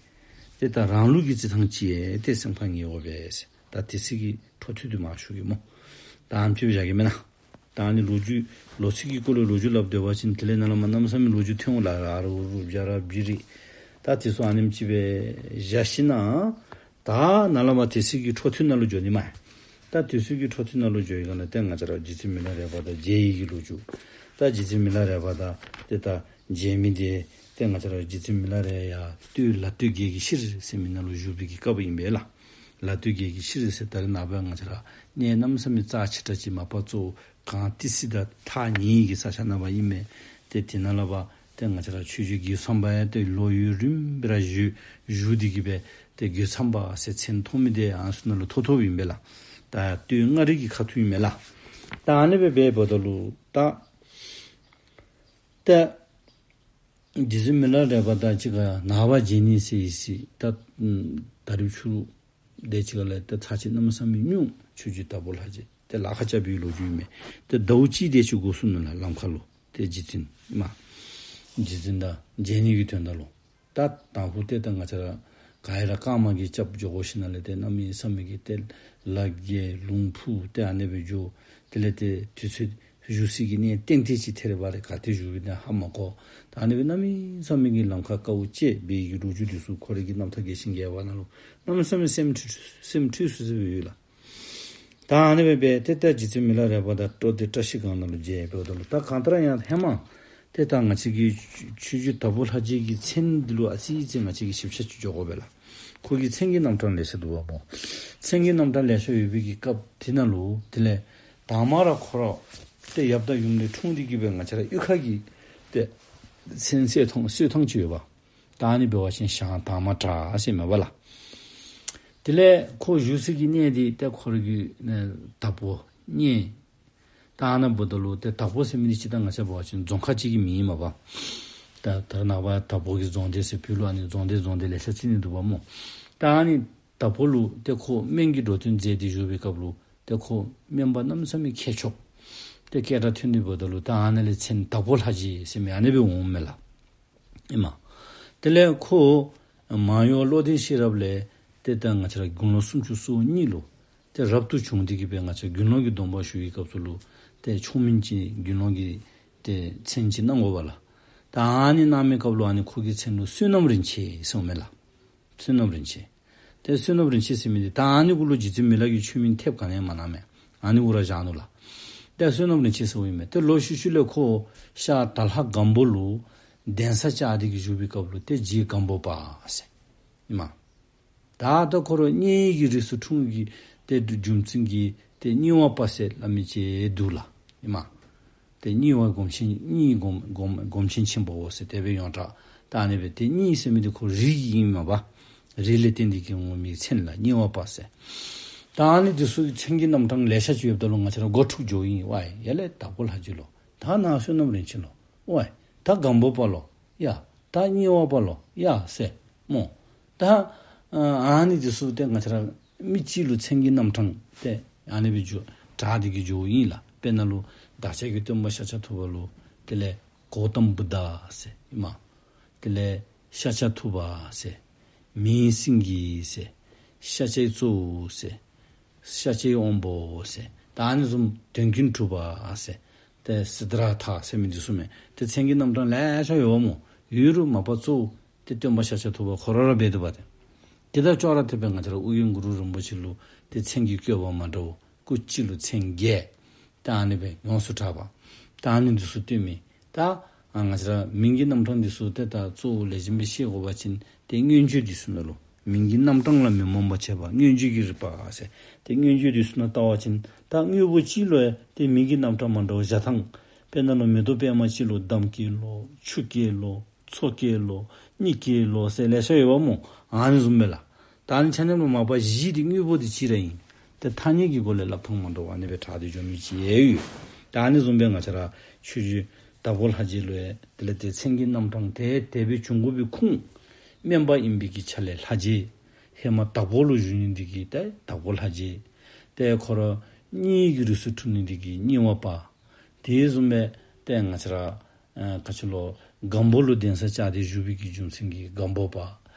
ཏེ་ད་རང་ལུགས་ཀྱི་རྩི་ཐངས་ཅིག་ཡང་ཏེ་སེམས་ཁར་ངེས་དགོ་པས་ཟེར། ད་དེ་ཚེ་གི་འཕྲོ་མཐུད་དེ་མར་ཞུ་གེ་སྨོ། ད་ཨ་ནེམ་ཅིག་སྦེ་བཞག་གེ་མེན་ན། ད་ཨ་ནི་ལོ་རྒྱུས་ལོ་ཚིགས་ཀྱི་སྐོར་ལས་ལོ་རྒྱུས་སླབ་སྡོད་པ་ཅིན་དེ་ལས་ནཱ་ལས་མར་གནམ་མེད་ས་མེད་ལོ་རྒྱུས་ཐོན་འོང་ལགས། ཨ་རུ་རུ་བྱ་ར་བྱི་རི། ད་དེ་ཚུ་ཨ་ནེམ་ཅིག་སྦེ་བཞག་ཞིནམ་ད་ནཱ་ལས་མར་དུས་ཚོད་ཀྱི་འཕྲོ་མཐུད་ནང་ལུ་འགྱོ་ནི་མས། ད་དུས་ཚོད་ཀྱི་འཕྲོ་མཐུད་ནང་ལུ་འགྱོ་བའི་སྒང་ལས་ཏེ་ང་བཅས་ར་རྗེ་བཙུན་མི་ལ་རས་པ་དང་མཇལ་ཡི་གི་ལོ་རྒྱུས། ད་རྗེ་བཙུན་མི་ལ་རས་པ་དང་ཏེ་ད་མཇལ་མི་འདི་ཏེ་ང་བཅས་ར་རྗེ་བཙུན་མི་ལ་རས་ཡར་སྟོད་ལ་སྟོད་རྒྱལ་གྱི་ཤྲཱི་ཟེར་མི་ནང་ལུ་བཞུགས་པའི་གི་སྐབས་ཨིན་པས་ལགས། ལ་སྟོད་རྒྱལ་གྱི་ཤྲཱི་ཟེར་ད་རེས་ནངས་པ་ང་བཅས་ར་གནས་གནམ་མེད་ས་མེད་རྩ་ཆེ་དྲགས་ཅིག་མ་པ་གཙོ་བོ་གངས་ཏི་སེ་དང་ཐག་ཉེ་བའི་གི་ས་ཆ་ནང་པ་ཨིན་མས། ཏེ་དེ་ནང་ལས་པ་ཏེ་ང་བཅས་ར་ཆོས་རྗེ་རྒོད་ཚང་པ་ཡང་ཏེ་ལོ་ཡུན་རིངམོ་སྦེ་ར་བཞུགས་བཞུགས་ཏེ་གི་སྦེ་ཏེ་རྒོད་ཚང་པ་ཟེར་མཚན་ཐོབ་མི་འདི་ཨ་ནི་ཚུ་ནང་ལུ་ཐོབ་ཐོབཔ་ཨིན་པས་ལགས། ད་སྟོད་མངའ་རིས་ཀྱི་ཁ་ཐུག་ཨིན་མས་ལགས། ད་ཨ་ནི་སྦེ་འབདཝ་ད་ལུ་ད་ཏེ་རྗེ་བཙུན་མི་ལ་རས་པ་དང་གཅིག་ཁར་ནངས་པ་མཇལ་ནི་ཟེར་ཡི་ཟེར། ད་ཨམ་ད་རིས་ཕྱི་རུ་དེ་ཅིག་ཁར་ལས་ཏེ་ཚར་གཅིག་གནམ་མེད་ས་མེད་སྙུང་། ཆོས་རྗེ་དྭགས་པོ་ལྷ་རྗེ་ཏེ་ལ་ཁ་རྐྱབ་པའི་ལོ་རྒྱུས་ཨིན་མས། ཏེ་ཟླཝ་གཅིག་དེ་ཅིག་འགོར་སོང་ནུག་ལགས། ལམ་ཁར་ལུ་ཏེ་རྗེ་བཙུན་མ་རྗེ་བཙུན་དང་མཇལ་ནི་གི་དོན་དག་ལུ། ད་དང་ཕུ་ཏེ་ད་ང་བཅས་ར་ ག་ཡ་ར་རྐངམ་གིས་རྐྱབ་འགྱོ་དགོ་ཞིནམ་ལས་ཏེ་གནམ་མེད་ས་མེད་ཀྱི་ཏེ་ལ་རྒྱལ་ལུང་ཕུ་ཏེ་ཨ་ནི་སྦེ་འགྱོ། དེ་ལས་ཏེ་དུས་ཚོད་བཞུགས་སའི་གི་གནས་ཏན་ཏན་ཅིག་ཐེ་རེ་བ་རེ་ག་ཏེ་བཞུགས་པའི་ཏེ་ཧ་མ་གོ། ད་ཨ་ནི་སྦེ་གནམ་མེད་ས་མེད་ཀྱི་ལམ་ཁར་དཀའཝ་སྤྱད་པའི་གི་ལོ་རྒྱུས་འདི་ཚུ་ཁོ་རའི་གི་རྣམ་ཐར་རྒྱས་ཤིང་རྒྱས་པ་ནང་ལུ་གནམ་མེད་ས་མེད་སེམས་འཁྲུལ་སེམས་འཁྲུལ་སུ་སུ་སྦེ་ཡོད་ལགས། ད་ཨ་ནི་སྦེ་འབད་ཏེ་ད་རྗེ་བཙུན་མི་ལ་རས་པ་དང་སྤྲོ་བདེ་བཀྲ་ཤིས་སྒང་ནང་ལུ་མཇལ་འབདཝ་ད་ལུ་ད་གང་ལྟར་ཡང་ཧེ་མ་ཏེ་ད་ང་བཅས་ཀྱི་ཆོས་རྗེ་དྭགས་པོ་ལྷ་རྗེ་གི་མཚན་འདི་ལུ་ཨ་ཙི་ཅིག་ང་བཅས་ཀྱིས་ཞིབ་ཆ་ཅིག་འཇོག་དགོ་པས་ལགས། ཁོ་གི་མཚན་གྱི་རྣམ་གྲངས་ལེ་ཤ་འདུག་པ་སྨོ། མཚན་གྱི་རྣམ་གྲངས་ལེ་ཤ་ཡོད་པའི་གི་སྐབས་དེ་ནང་ལུ་དེ་ལས་དང་པ་ར་ཁོ་ར་ཏེ་ཡབ་དང་ཡུམ་ལས་འཁྲུངས་ཏེ་གི་སྦེ་ང་བཅས་ར་གཡུས་ཁ་གི་ཏེ་མཚན་གསོལ་ཐངས་གསོལ་ཐངས་ཅིག་ཡོད་པ། ད་ཨ་ནི་འབད་བ་ཅིན་ཞང་དར་མ་གྲགས་ཟེར་མས་པ་ལགས། དེ་ལས་ཁོ་བཞུགས་སའི་གི་གནས་འདི་ཏེ་ཁོ་ར་གི་ཨེ་དྭགས་པོ་གཉལ། ད་ཨ་ནཱ་འབདཝ་ད་ལུ་ཏེ་དྭགས་པོ་ཟེར་མི་འདི་ཅིག་ད་ང་བཅས་འབད་བ་ཅིན་རྫོང་ཁག་ཅིག་གི་མིང་ཨིན་མས་པ། ད་ད་རེས་ནངས་པ་དྭགས་པོ་གི་རྫོང་སྡེ་ཟེར་བོད་ལུ་ཨ་ནི་རྫོང་སྡེ་རྫོང་སྡེ་ལེ་ཤ་བརྩི་ནི་འདུག་པ་སྨོ། ད་ཨ་ནི་དྭགས་པོ་ལུ་ཏེ་ཁོ་སྨན་གྱི་འགྲོ་དོན་མཛད་དེ་བཞུགས་པའི་སྐབས་ལུ་ཏེ་ཁོ་སྨན་པ་གནམ་མེད་ས་མེད་མཁས་མཆོག་ཏེ་སྐད་གྲགས་ཐོན་ཏེ་འབདཝ་ད་ལུ་ད་ཨ་ནཱ་ལས་མཚན་དྭགས་པོ་ལྷ་རྗེ་ཟེར་མི་ཨ་ནི་སྦེ་འོངམ་མས་ལགས། ཨིན་མས། དེ་ལས་ཁོ་མང་ཡུལ་བློ་ལྡན་ཤེས་རབ་ལས་ཏེ་ད་ང་བཅས་ར་དགུང་ལོ་སུམ་ཅུ་སོ་གཉིས་ལུ་ཏེ་རབ་ཏུ་བྱུང་སྟེ་གི་སྦེ་ང་བཅས་དགེ་སློང་གི་སྡོམ་པ་ཞུ་བའི་སྐབས་སུ་ལུ་ཏེ་མཆོག་དམན་གྱི་དགེ་སློང་གི་ཏེ་མཚན་ཅིག་གནང་དགོ་པས་ལགས། ད་ཨ་ནི་གནང་མིའི་སྐབས་ལུ་ཨ་ནི་ཁོ་གི་མཚན་ལུ་བསོད་ནམས་རིན་ཆེན་ཟེར་འོང་མས་ལགས། བསོད་ནམས་རིན་ཆེན། ཏེ་བསོད་ནམས་རིན་ཆེན་ཟེར་མི་འདི་ད་ཨ་ནི་གུ་ལུ་རྗེ་བཙུན་མི་ལ་གིས་ཆོས་མིང་ཐེབས་ག་ནི་ཡང་མ་གནང་མས། ཨ་ནི་གུ་ར་བཞག་ནུག་ལགས། ཏེ་བསོད་ནམས་རིན་ཆེན་ཟེརཝ་ཨིན་མས། ཏེ་ལོག་ཤུལ་ཤུལ་ལས་ཁོ་ཤར་དྭགས་ལྷ་སྒམ་པོ་ལུ་གདན་ས་བཅགས་ཏེ་གི་བཞུགས་པའི་སྐབས་ལུ་ཏེ་རྗེ་སྒམ་པོ་པ་ཟེར་ཨིན་མས། ད་ལྟོ་ཁོ་ར་དམྱལ་གྱི་རིགས་སུ་འཁྲུངས་ཀྱི་ཏེ་རྒྱུ་མཚན་གྱིས་ཏེ་དམྱལ་བ་པ་ཟེར་སླབ་མི་ཅིག་འདུག་ལགས། ཨིན་མས། ཏེ་དམྱལ་བ་སྒོམ་ཆེན་དམྱལ་སྒོམ་སྒོམ་སྒོམ་ཆེན་ཆེན་པོ་ཟེར་དེ་སྦེ་ཡོངས་གྲགས། ད་ཨ་ནི་སྦེ་ཏེ་དམྱལ་ཟེར་མི་འདི་ཁོ་རི་གི་ཨིན་མས་པ། རི་ལས་བརྟེན་ཏེ་གི་འོང་མི་མཚན་ལགས། དམྱལ་བ་པ་ཟེར། ད་ཨ་ནི་འདི་ཚུ་གི་མཚན་གྱི་རྣམ་གྲངས་ལེ་ཤ་ཅིག་ཡོདཔ་ད་ལུ་ང་བཅས་ར་མགོ་འཁྲུགས་འགྱོཝ་ཨིན། ཝའེ་ཡ་ལས་དྭགས་པོ་ལྷ་རྗེ་ལོ། ད་ནཱ་བསོད་ནམས་རིན་ཆེན་ལོ། ཝའེ་ད་སྒམ་པོ་པ་ལོ། ཡ་ད་དམྱལ་བ་པ་ལོ་ཡ་ཟེར་སྨོ། ད་ཨ་ནི་འདི་ཚུ་ཏེ་ང་བཅས་ར་མི་གཅིག་ལུ་མཚན་གྱི་རྣམ་གྲངས་ཏེ་ཨ་ནི་སྦེ་འགྱོ་གྲགས་ཏེ་གི་འགྱོཝ་ཨིན་ལགས། དཔེར་ན་ལུ་བདག་ཅག་གི་སྟོན་པ་ཤཱཀྱ་ཐུབ་པ་ལུ་དེ་ལས་གོ་ཏམ་བུདྡྷ་ཟེར་ཨིན་མས། དེ་ལས་ཤཱཀྱ་ཐུབ་པ་ཟེར། མིའི་སེང་གེ་ཟེར། ཤཱཀྱའི་གཙོ་བོ་ཟེར། ཤཱཀྱའི་དབང་པོ་ཟེར། ད་ཨ་ནི་བཟུམ་དོན་ཀུན་གྲུབ་པ་ཟེར། ཏེ་སིདྡྷི་རཏ་ཟེར་མི་འདི་ཚུ་མས། ཏེ་མཚན་གྱི་རྣམ་གྲངས་ལེ་ཤ་ཡོད་པ་སྨོ། ཡོད་རུང་མ་པ་གཙོ་བོ་ཏེ་སྟོན་པ་ཤཱཀྱ་ཐུབ་པ་ཁོ་ར་ར་འབད་དོ་བ་ཏེ། དེ་དང་ཅོག་ར་འཐདཔ་སྦེ་ང་བཅས་ར་ཨོ་རྒྱན་གུ་རུ་རིན་པོ་ཆེ་ལུ་ཏེ་མཚན་གྱི་བཀོད་པ་མ་འདྲཝ་སྐུ་གཅིག་ལུ་མཚན་བརྒྱད། ད་ཨ་ནི་སྦེ་ཡོངས་སུ་གྲགས་པ། ད་ཨ་ནི་འདི་ཚུ་སྟོན་མི། ད་ཨ་ང་བཅས་ར་མིང་གི་རྣམ་གྲངས་འདི་ཚུ་ཏེ་ད་གཙོ་བོ་ལེགས་ཤོམ་སྦེ་ཤེས་དགོ་པ་ཅིན་ཏེ་མངོན་བརྗོད་འདི་ཚུ་ནང་ལུ་མིང་གི་རྣམ་གྲངས་ལ་མི་རྨོངས་པར་བྱེད་པ་མངོན་བརྗོད་ཀྱི་རིག་པ་ཟེར། ཏེ་མངོན་བརྗོད་འདི་ཚུ་ནང་བལྟ་བ་ཅིན་ད་དངོས་པོ་གཅིག་ལུ་ཡང་ཏེ་མིང་གི་རྣམ་གྲངས་མ་འདྲཝ་བཞག་ཐངས། དཔེར་ན་ལུ་མེ་ཏོག་པདྨ་གཅིག་ལུ་འདམ་སྐྱེས་ལོ། ཆུ་སྐྱེས་ལོ། མཚོ་སྐྱེས་ལོ། གཉིས་སྐྱེས་ལོ་ཟེར་ལེ་ཤ་ཡོད་པ་སྨོ། ཨ་ནི་བཟུམ་སྦེ་ལགས། ད་ཨ་ནི་ཆ་མཉམ་ལུ་མ་པ་གཞི་འདི་དངོས་པོ་འདི་གཅིག་ར་ཨིན། ཏེ་ཐ་སྙད་ཀྱི་སྒོ་ལས་སླབ་ཐངས་མ་འདྲཝ་ཨ་ནི་སྦེ་གྲགས་ཏེ་འགྱོ་མི་ཅིག་ཡོད། ད་ཨ་ནི་བཟུམ་སྦེ་ང་བཅས་ར་ཆོས་རྗེ་དྭགས་པོ་ལྷ་རྗེ་ལུ་ཡང་དེ་ལས་ཏེ་མཚན་གྱི་རྣམ་གྲངས་ཏེ་དེ་སྦེ་བྱུང་དགོ་པའི་ཁུངས། སྨན་པ་ཨིན་པའི་གི་ཆ་ལས་ལྷ་རྗེ། ཧེ་མ་དྭགས་པོ་ལུ་བཞུགས་ནི་འདི་གིས་ཏེ་དྭགས་པོ་ལྷ་རྗེ། ཏེ་ཁོ་ར་དམྱལ་གྱི་རིགས་སུ་འཁྲུངས་ནི་འདི་གིས་དམྱལ་བ་པ། དེ་བཟུམ་སྦེ་ཏེ་ང་བཅས་ར་ཨ་ག་ཅི་ལོ་སྒམ་པོ་ལུ་གདན་ས་བཅགས་ཏེ་བཞུགས་པའི་གི་རྒྱུ་མཚན་གྱིས་སྒམ་པོ་པ།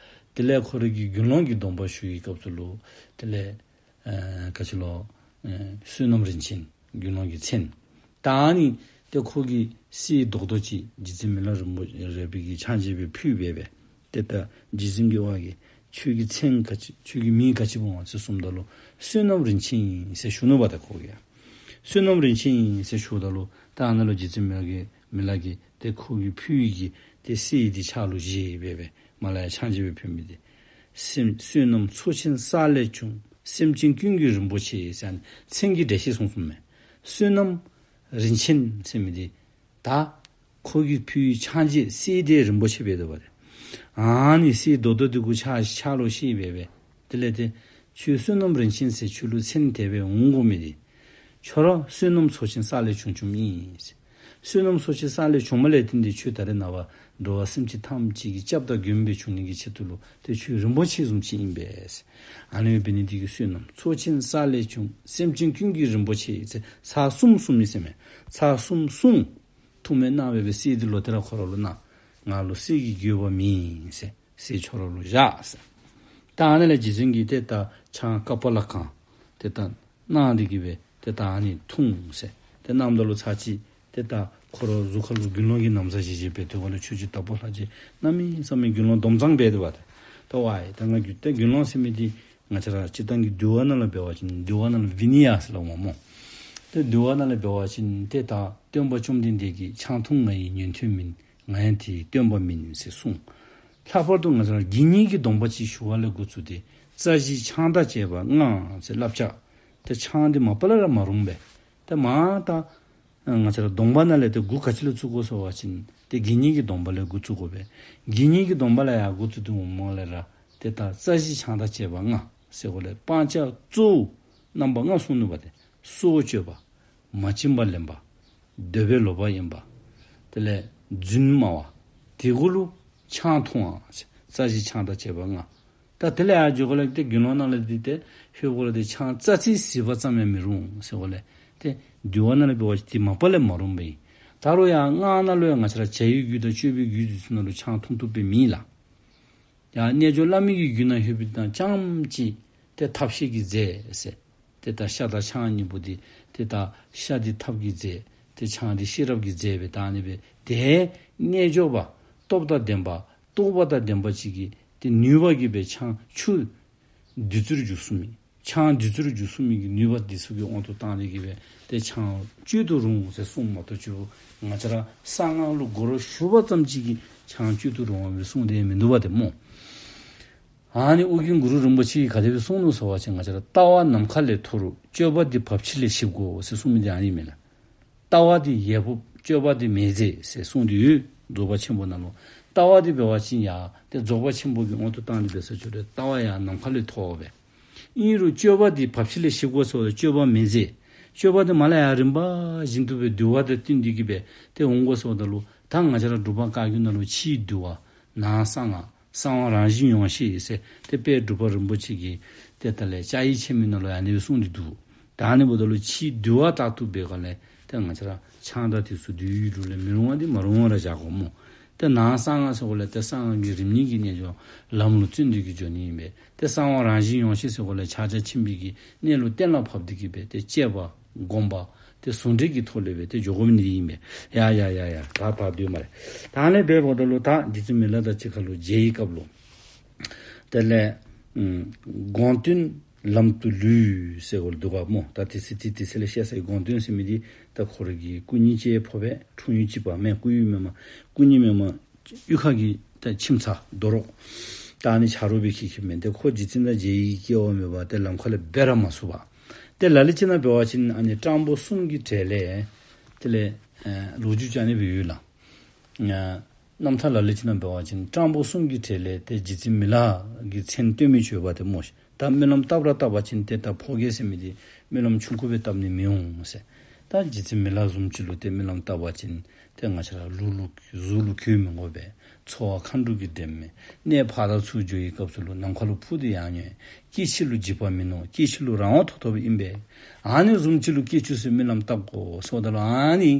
དེ་ལས་ཁོ་ར་གིས་དགེ་སློང་གི་སྡོམ་པ་ཞུ་བའི་སྐབས་སུ་ལུ་དེ་ལས་ཨ་ག་ཅི་ལོ་ཨ་བསོད་ནམས་རིན་ཆེན་དགེ་སློང་གི་མཚན། ད་ཨ་ནི་ཏེ་ཁོ་གིས་གསེར་རྡོག་རྡོག་ཅིག་རྗེ་བཙུན་མི་ལ་རིན་པོ་རས་པའི་གི་ཕྱག་མཇལ་སྦེ་ཕུལ་སྦེ་སྦེ། ཏེ་ད་རྗེ་བཙུན་གྱི་བ་གིས་ཁྱོད་ཀྱི་མཚན་ག་ཅི་ཁྱོད་ཀྱི་མིང་ག་ཅི་འབོཝ་ཨིན་ཟེར་གསུངམ་ད་ལུ་བསོད་ནམས་རིན་ཆེན་ཨིན་ཟེར་ཞུ་ནུག་པ། ད་ཁོ་གིས་བསོད་ནམས་རིན་ཆེན་ཨིན་ཟེར་ཞུཝ་ད་ལུ་ད་ཨ་ནཱ་ལུ་རྗེ་བཙུན་མི་ལ་གིས་མི་ལ་གིས་ཏེ་ཁོ་གིས་ཕུལ་བའི་གི་ཏེ་གསེར་འདི་ཕྱག་ལུ་བཞེས་སྦེ་སྦེ་མ་ལ་ཡ་ཕྱག་མཇལ་སྦེ་ཕུལ་མི་འདི། སེམས་བསོད་ནམས་ཚོགས་ཆེན་བསགས་ལས་བྱུང་། སེམས་ཅན་ཀུན་གྱི་རིན་པོ་ཆེ་ཟེར་མཚན་གྱི་འགྲེལ་བཤད་གསུངས་གསུངསམ་མས། བསོད་ནམས་རིན་ཆེན་ཟེར་མི་འདི་ད་ཁོ་གིས་ཕུལ་བའི་ཕྱག་མཇལ་གསེར་དེ་རིན་པོ་ཆེ་སྦེ་འདུག་པ་ཏེ། ཨ་ནི་གསེར་རྡོག་རྡོག་འདི་གུ་ཕྱག་ཕྱག་ལུ་བཞེས་སྦེ་སྦེ། དེ་ལས་ཏེ་ཁྱོད་བསོད་ནམས་རིན་ཆེན་ཟེར་ཁྱོད་ལུ་མཚན་དེ་སྦེ་འོང་དགོ་མི་འདི། ཁྱོད་ར་བསོད་ནམས་ཚོགས་ཆེན་བསགས་ལས་བྱུང་བྱུངམ་ཨིན། བསོད་ནམས་ཚོགས་ཆེན་བསགས་ལས་བྱུངམ་ལས་བརྟེན་ཏེ་ཁྱོད་ད་རེས་ནངས་པ་འགྲོ་བ་སེམས་ཅན་ཐམས་ཅད་ཀྱི་སྐྱབས་དང་མགོན་སྦེ་བྱུང་ནི་གི་ཆེད་དུ་ལུ་ཏེ་ཁྱོད་རིན་པོ་ཆེ་བཟུམ་ཅིག་ཨིན་པས། ཨ་ནི་འབད་ནི་འདི་གིས་བསོད་ནམས་ཚོགས་ཆེན་བསགས་ལས་བྱུང་། སེམས་ཅན་ཀུན་གྱི་རིན་པོ་ཆེ་ཟེར་ཚར་གསུམ་གསུངས་མི་ཟེར་མས། ཚར་གསུམ་གསུངས། ཐུགས་སྨོན་གནང་སྦེ་སྦེ་གསེར་འདི་ལོག་སྟེ་ར་ཁོ་ར་ལུ་གནང་། ང་ལུ་གསེར་གྱི་དགོས་པ་མེད་ཟེར། གསེར་ཁྱོད་ར་ལུ་བཞག་ཟེར། ད་ཨ་ནི་ལས་རྗེ་བཙུན་གྱིས་ཏེ་ད་ཆང་ཀ་པཱ་ལ་གང་ཏེ་ད་གནང་སྟེ་གི་སྦེ་ཏེ་ད་ཨ་ནི་འཐུང་ཟེར། ཏེ་གནངམ་ད་ལུ་ཚར་གཅིག་ཏེ་ད་ཁོ་ར་གཟུགས་ཁ་ལུ་དགེ་སློང་གི་ན་བཟའ་བཞེས་བཞེསཔ་འབད་དེ་འབདཝ་ལས་ཆོས་རྗེ་དྭགས་པོ་ལྷ་རྗེ་གནམ་མེད་ས་མེད་དགེ་སློང་སྡོམ་བཟང་འབད་དེ་འབད་དེ། ད་ཝའི་ད་ང་རྒྱུད་ཏེ་དགེ་སློང་ཟེར་མི་འདི་ང་བཅས་ར་སྤྱིར་བཏང་གི་འདུལ་བ་ནང་ལུ་འབད་བ་ཅིན་འདུལ་བ་ནང་ལུ་བི་ནི་ཡ་ཟེར་སླབ་འོང་སྨོ། ཏེ་འདུལ་བ་ནང་ལུ་འབད་བ་ཅིན་ཏེ་ད་སྟོན་པ་བཅོམ་ལྡན་འདས་ཀྱིས་ཆང་འཐུང་ང་ཡི་ཉན་ཐོས་མིན། ང་ཡང་དེའི་སྟོན་པ་མིན་ཟེར་གསུངས། ལྷག་པར་དུ་ང་བཅས་ར་དགེ་བསྙེན་གྱི་སྡོམ་པ་ཅིག་ཞུ་བ་ལས་འགོ་བཙུགས་ཏེ་རྩ་བཞི་ཆང་དང་བཅས་པ་ལྔ་ཟེར་བསླབ་བྱ། ཏེ་ཆང་འདི་མ་པ་ལས་ར་མ་རུང་པས། ཏེ་མ་ད་ང་བཅས་ར་སྡོམ་པ་ནང་ལས་ཏེ་འགོ་ག་ཅི་ལས་བཙུགས་དགོ་ཟེར་བ་ཅིན་ཏེ་དགེ་བསྙེན་གྱི་སྡོམ་པ་ལས་འགོ་བཙུགས་དགོ་པས། དགེ་བསྙེན་གྱི་སྡོམ་པ་ལས་ཡར་འགོ་བཙུགས་ཏེ་འོངམ་ལས་ར་ཏེ་ད་རྩ་བཞི་ཆང་དང་བཅས་པ་ལྔ་ཟེར་འགོ་ལས་སྤང་བྱ་གཙོ་བོ་རྣམ་པ་ལྔ་གསུངས་ནུག་པ། ཏེ་སྲོག་གཅོད་པ། མ་བྱིན་པ་ལེན་པ། འདོད་པས་ལོག་པར་གཡེམ་པ། དེ་ལས་རྫུན་སྨྲ་བ། དེ་གུ་ལུ་ཆང་འཐུང་བ། རྩ་བཞི་ཆང་དང་བཅས་པ་ལྔ། ད་དེ་ལས་ཡར་འགྱོ་དགོ་ལས་ཏེ་དགེ་སློང་ནང་ལས་འདི་ཏེ་ཧེ་བོ་ལས་ཏེ་ཆང་རྩ་ཚིག་ཟིལ་པ་ཙམ་ཡང་མི་རུང་ཟེར་འགོ་ལས་ཏེ་འདུལ་བ་ནང་ལས་འབད་བ་ཅིན་དེ་མ་པ་ལས་མ་རུང་པས། ད་རུང་ཡང་སྔགས་ནང་ལུ་ཡང་ང་བཅས་ར་བྱ་བའི་རྒྱུད་དང་སྤྱོད་པའི་རྒྱུད་འདི་ཚུ་ནང་ལུ་ཆང་འཐུང་བཏུབ་པའི་མེད་ལགས། ཡང་རྣལ་འབྱོར་བླ་མེད་ཀྱི་རྒྱུད་ནང་ལྷོད་པའི་དང་ཙམ་ཅིག་ཏེ་ཐབས་ཤེས་ཀྱི་རྫས་ཟེར། ཏེ་ད་ཤ་དང་ཆང་གཉིས་པོ་འདི་ཏེ་ད་ཤ་འདི་ཐབས་ཀྱི་རྫས། ཏེ་ཆང་འདི་ཤེས་རབ་ཀྱི་རྫས་སྦེ་ད་ཨ་ནི་སྦེ་ཏེ་རྣལ་འབྱོར་པ་སྟོབས་དང་ལྡན་པ་རྟོགས་པ་དང་ལྡན་པ་ཅིག་གིས་ཏེ་ནུས་པ་གིས་སྦེ་ཆང་ཆུ་བདུད་རྩིར་འགྱུར་གསུངས་མི། ཆང་བདུད་རྩིར་འགྱུར་གསུངས་མི་གི་ནུས་པ་འདི་ཚུ་གི་དབང་དུ་བཏང་སྟེ་གི་སྦེ་ཏེ་ཆང་སྤྱོད་དུ་རུང་ཟེར་གསུངམ་མ་གཏོགས་ཅིག་ང་བཅས་ར་གསང་སྔགས་ལུ་སྒོ་ར་ཞུགས་པ་ཙམ་ཅིག་གིས་ཆང་སྤྱོད་དུ་རུང་བ་སྦེ་གསུངས་ཏེ་མིན་འདུག་པ་ཏེ་སྨོ། ཨ་ནི་ཨོ་རྒྱན་གུ་རུ་རིན་པོ་ཆེ་གིས་ག་དེ་སྦེ་གསུངས་ནུག་ཟེར་བ་ཅིན་ང་བཅས་ར་ལྟ་བ་ནམ་མཁའ་ལས་མཐོ་རུ་སྤྱོད་པ་འདི་བབ་ཅིལ་ལས་ཞིབ་དགོ་ཟེར་གསུངས་མི་འདི་ཨ་ནི་མས་ལགས། ལྟ་བ་འདི་ཡལ་བབ་སྤྱོད་པ་འདི་མི་མཛེས་ཟེར་གསུངས་ཏེ་ཡོད། རྫོགས་པ་ཆེན་པོ་ནང་ལུ། ལྟ་བ་འདི་འབད་བ་ཅིན་ཡང་ཏེ་རྫོགས་པ་ཆེན་པོ་གི་དབང་དུ་བཏང་སྟེ་འབད་ས་ཅིག་རུང་ལྟ་བ་ཡང་ནམ་མཁའ་ལས་མཐོ་བ་སྦེ། ཨིན་རུང་སྤྱོད་པ་འདི་བབ་ཅིལ་ལས་ཞིབ་དགོ་ཟེརཝ་ད་སྤྱོད་པ་མི་མཛེས། སྤྱོད་པ་འདི་མར་ལས་ཡར་རིམ་པ་བཞིན་དུ་སྦེ་འདུལ་བ་དང་བསྟུན་ཏེ་གི་སྦེ་ཏེ་འོང་དགོ་ཟེརཝ་ད་ལུ་ད་ང་བཅས་ར་འབྲུག་པ་བཀའ་བརྒྱུད་ནང་ལུ་ཕྱིའི་འདུལ་བ་ནང་གསང་སྔགས། གསང་བ་རང་བཞིན་ཡོངས་ཤེས་ཟེར་ཏེ་དཔལ་འབྲུག་པ་རིན་པོ་ཆེ་གིས་ཏེ་ད་ལས་བཅའ་ཡིག་ཆེན་མོའི་ནང་ལུ་ཨ་ནི་སྦེ་གསུངས་ཏེ་འདུག། ད་ཨ་ནི་འབདཝ་ད་ལུ་ཕྱིའི་འདུལ་བ་ལྟར་དུ་འབད་ག་ལས་ཏེ་ང་བཅས་ར་ཆང་དང་དེ་ཚུ་འདུལ་བའི་ལུགས་ལས་མི་རུང་བ་འདི་མ་རུང་བ་ར་བཞག་དགོ་སྨོ། ཏེ་ནང་གསང་སྔགས་ཟེར་འགོ་ལས་ཏེ་གསང་སྔགས་ཀྱི་རིམ་གཉིས་ཀྱི་རྣལ་འབྱོར་ལམ་ལུ་བརྩོན་ཏེ་གི་འགྱོ་ནི་ཨིན་པས། ཏེ་གསང་བ་རང་བཞིན་ཡོངས་ཤེས་ཟེར་འགོ་ལས་ཕྱག་རྒྱ་ཆེན་པོའི་གི་གནས་ལུགས་གཏན་ལ་ཕབ་སྟེ་གི་སྦེ་ཏེ་དཔྱད་པ་སྒོམ་པ་ཏེ་ཟུང་འབྲེལ་གྱི་ཐོག་ལས་སྦེ་ཏེ་འགྱོ་དགོ་མི་འདི་ཨིན་པས། ཡ་ཡ་ཡ་ཡ་ད་ད་སྡོད་སྨ་རེ། ད་ཨ་ནི་སྦེ་འབདཝ་ད་ལུ་ད་རྗེ་བཙུན་མི་ལ་དང་གཅིག་ཁར་ལུ་མཇལ་བའི་སྐབས་ལུ་དེ་ལས་ཨམ་དགོངས་དོན་ལམ་དུ་ལུས་ཟེར་འགོ་ལས་འདུག་ག་སྨོ། ད་དེ་ཚེ་དེ་དེ་ཚེ་ལས་བཤད་ས་གི་དགོངས་དོན་ཟེར་མི་འདི་ད་ཁོ་ར་གི་སྐུ་གཉེར་ཅིག་ཕོག་པས། འཁྲུངས་ཡུལ་གཅིག་པ་མེན། སྐུ་ཡུལ་མེན་མ་སྐུ་གཉེར་མེན་མ་གཡུས་ཁ་གི་ད་ཁྱིམ་ཚང་རྡོ་རོག་ད་ཨ་ནི་ཆ་རོགས་སྦེ་འཁྱིད་འཁྱིད་མི་འདི་ཁོ་རྗེ་བཙུན་དང་མཇལ་བའི་སྐལ་བ་མེད་པར་ཏེ་ལམ་ཁ་ལས་འབད་ར་མ་ཚུགས་པར་ཏེ་ལ་ལུ་ཅིག་ནང་འབད་བ་ཅིན་ཨ་ནི་སྤྲང་པོ་གསུམ་གྱི་གྲས་ལས་དེ་ལས་ཨེ་ལོ་རྒྱུས་ཅིག་ཨ་ནི་སྦེ་ཡོད་ལགས། ཨ་རྣམ་ཐར་ལ་ལུ་ཅིག་ནང་འབད་བ་ཅིན་སྤྲང་པོ་གསུམ་གྱི་གྲས་ལས་ཏེ་རྗེ་བཙུན་མི་ལ་གི་མཚན་བཏོན་མི་ཅིག་ཡོདཔ་ཏེ་སྨོ་ཤིག། ད་སྨོན་ལམ་བཏབ་ར་བཏབ་པ་ཅིན་ཏེ་ད་ཕོ་རྒྱས་ཟེར་མི་འདི་སྨོན་ལམ་ཆུང་ཀུ་སྦེ་བཏབ་ནི་མི་འོང་ཟེར། ད་རྗེ་བཙུན་མི་ལ་བཟུམ་ཅིག་ལུ་ཏེ་སྨོན་ལམ་བཏབ་པ་ཅིན་ཏེ་ང་བཅས་ར་ལུག་ལུ་གཟུགས་ལུ་གོས་མི་དགོ་པས། འཚོ་བ་མཁའ་འགྲོ་གིས་འདྲེན་མས། གནས་ཕར་དང་ཚུར་འགྱོ་བའི་སྐབས་སུ་ལུ་ནམ་མཁའ་ལུ་འཕུར་ཏེ་ཡང་འོང་། སྐྱེ་འཆི་ལུ་འཇིགས་པ་མིན་ནོ། སྐྱེ་འཆི་ལུ་རང་དབང་ཐོབ་ཐོབ་ཨིན་པས། ཨ་ནི་བཟུམ་ཅིག་ལུ་སྐྱེ་བཅུག་ཟེར་སྨོན་ལམ་བཏབ་དགོ་ཟེརཝ་ད་ལུ་ཨ་ནི་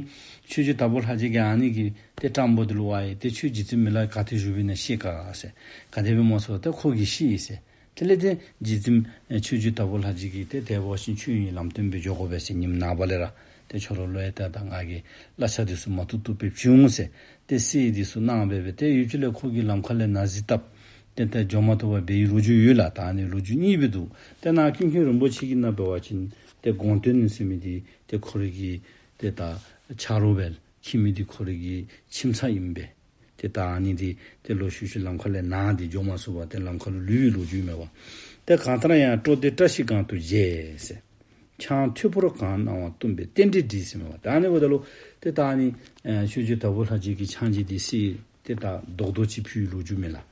ཆོས་རྗེ་དྭགས་པོ་ལྷ་རྗེ་གིས་ཨ་ནི་གི་ཏེ་སྤྲང་པོ་འདི་ལུ་ཝའི་ཏེ་ཁྱོད་རྗེ་བཙུན་མི་ལ་ག་ཏེ་བཞུགས་པའི་ནང་ཤེས་ག་ཟེར། ག་དེ་སྦེ་སྨོ་ཟེརཝ་ད་ཁོ་གིས་ཤེས་ཡི་ཟེར། དེ་ལས་ཏེ་རྗེ་བཙུན་ཆོས་རྗེ་དྭགས་པོ་ལྷ་རྗེ་གིས་ཏེ་དེ་འབད་བ་ཅིན་ཁྱོད་ཡང་ལམ་སྟོན་སྦེ་འགྱོ་དགོ་པས་ཟེར། ཉིནམ་ནངས་པ་ལས་ར་ཏེ་ཁྱོད་ར་ལུ་ཡང་ད་ད་ང་གིས་གླ་ཆ་འདི་ཚུ་མ་བཏུབ་བཏུབ་སྦེ་བྱིན་འོང་ཟེར། ཏེ་གསེར་འདི་ཚུ་གནང་སྦེ་སྦེ་ཏེ་ཡུན་ཅིག་ལས་ཁོ་གིས་ལམ་ཁ་ལས་ནད་གཞི་བཏབ་སྟེ་ཏེ་འགྱོ་མ་བཏུབ་པར་འབད་བའི་ལོ་རྒྱུས་ཡོད་ལགས། ད་ཨ་ནི་ལོ་རྒྱུས་གཉིས་སྦེ་འདུག། ཏེ་ནཱ་ཀུན་མཁྱེན་རིན་པོ་ཆེ་གི་ནང་འབད་བ་ཅིན་ཏེ་དགོངས་དོན་ཟེར་མི་འདི་ཏེ་ཁོ་རའི་གི་ཏེ་ད་ཆ་རོགས་སྦེ་འཁྱིད་མི་འདི་ཁོ་རའི་གི་ཁྱིམ་ཚང་ཨིན་པས། ཏེ་ད་ཨ་ནི་འདི་ཏེ་ལོག་ཤུལ་ཤུལ་ལམ་ཁ་ལས་ནད་འདི་འགྱོ་མ་ཚུགས་པར་ཏེ་ལམ་ཁ་ལུ་ལུས་པའི་ལོ་རྒྱུས་མས་པ། ཏེ་གང་ལྟར་ཡང་སྤྲོ་སྟེ་བཀྲ་ཤིས་སྒང་དུ་མཇལ་ཟེར། ཆང་ཐོད་ཕོར་གང་གནང་བ་བཏུངས་པས་རྟེན་འབྲེལ་འགྲིག་ཟེར་མས་པ། ད་ཨ་ནི་འབདཝ་ད་ལུ་ཏེ་ད་ཨ་ནི་ཨེ་ཆོས་རྗེ་དྭགས་པོ་ལྷ་རྗེ་གིས་ཆང་བྱིན་ཏེ་གསེར་ཏེ་ད་རྡོག་རྡོག་ཅིག་ཕུལ་བའི་ལོ་རྒྱུས་མས་ལགས།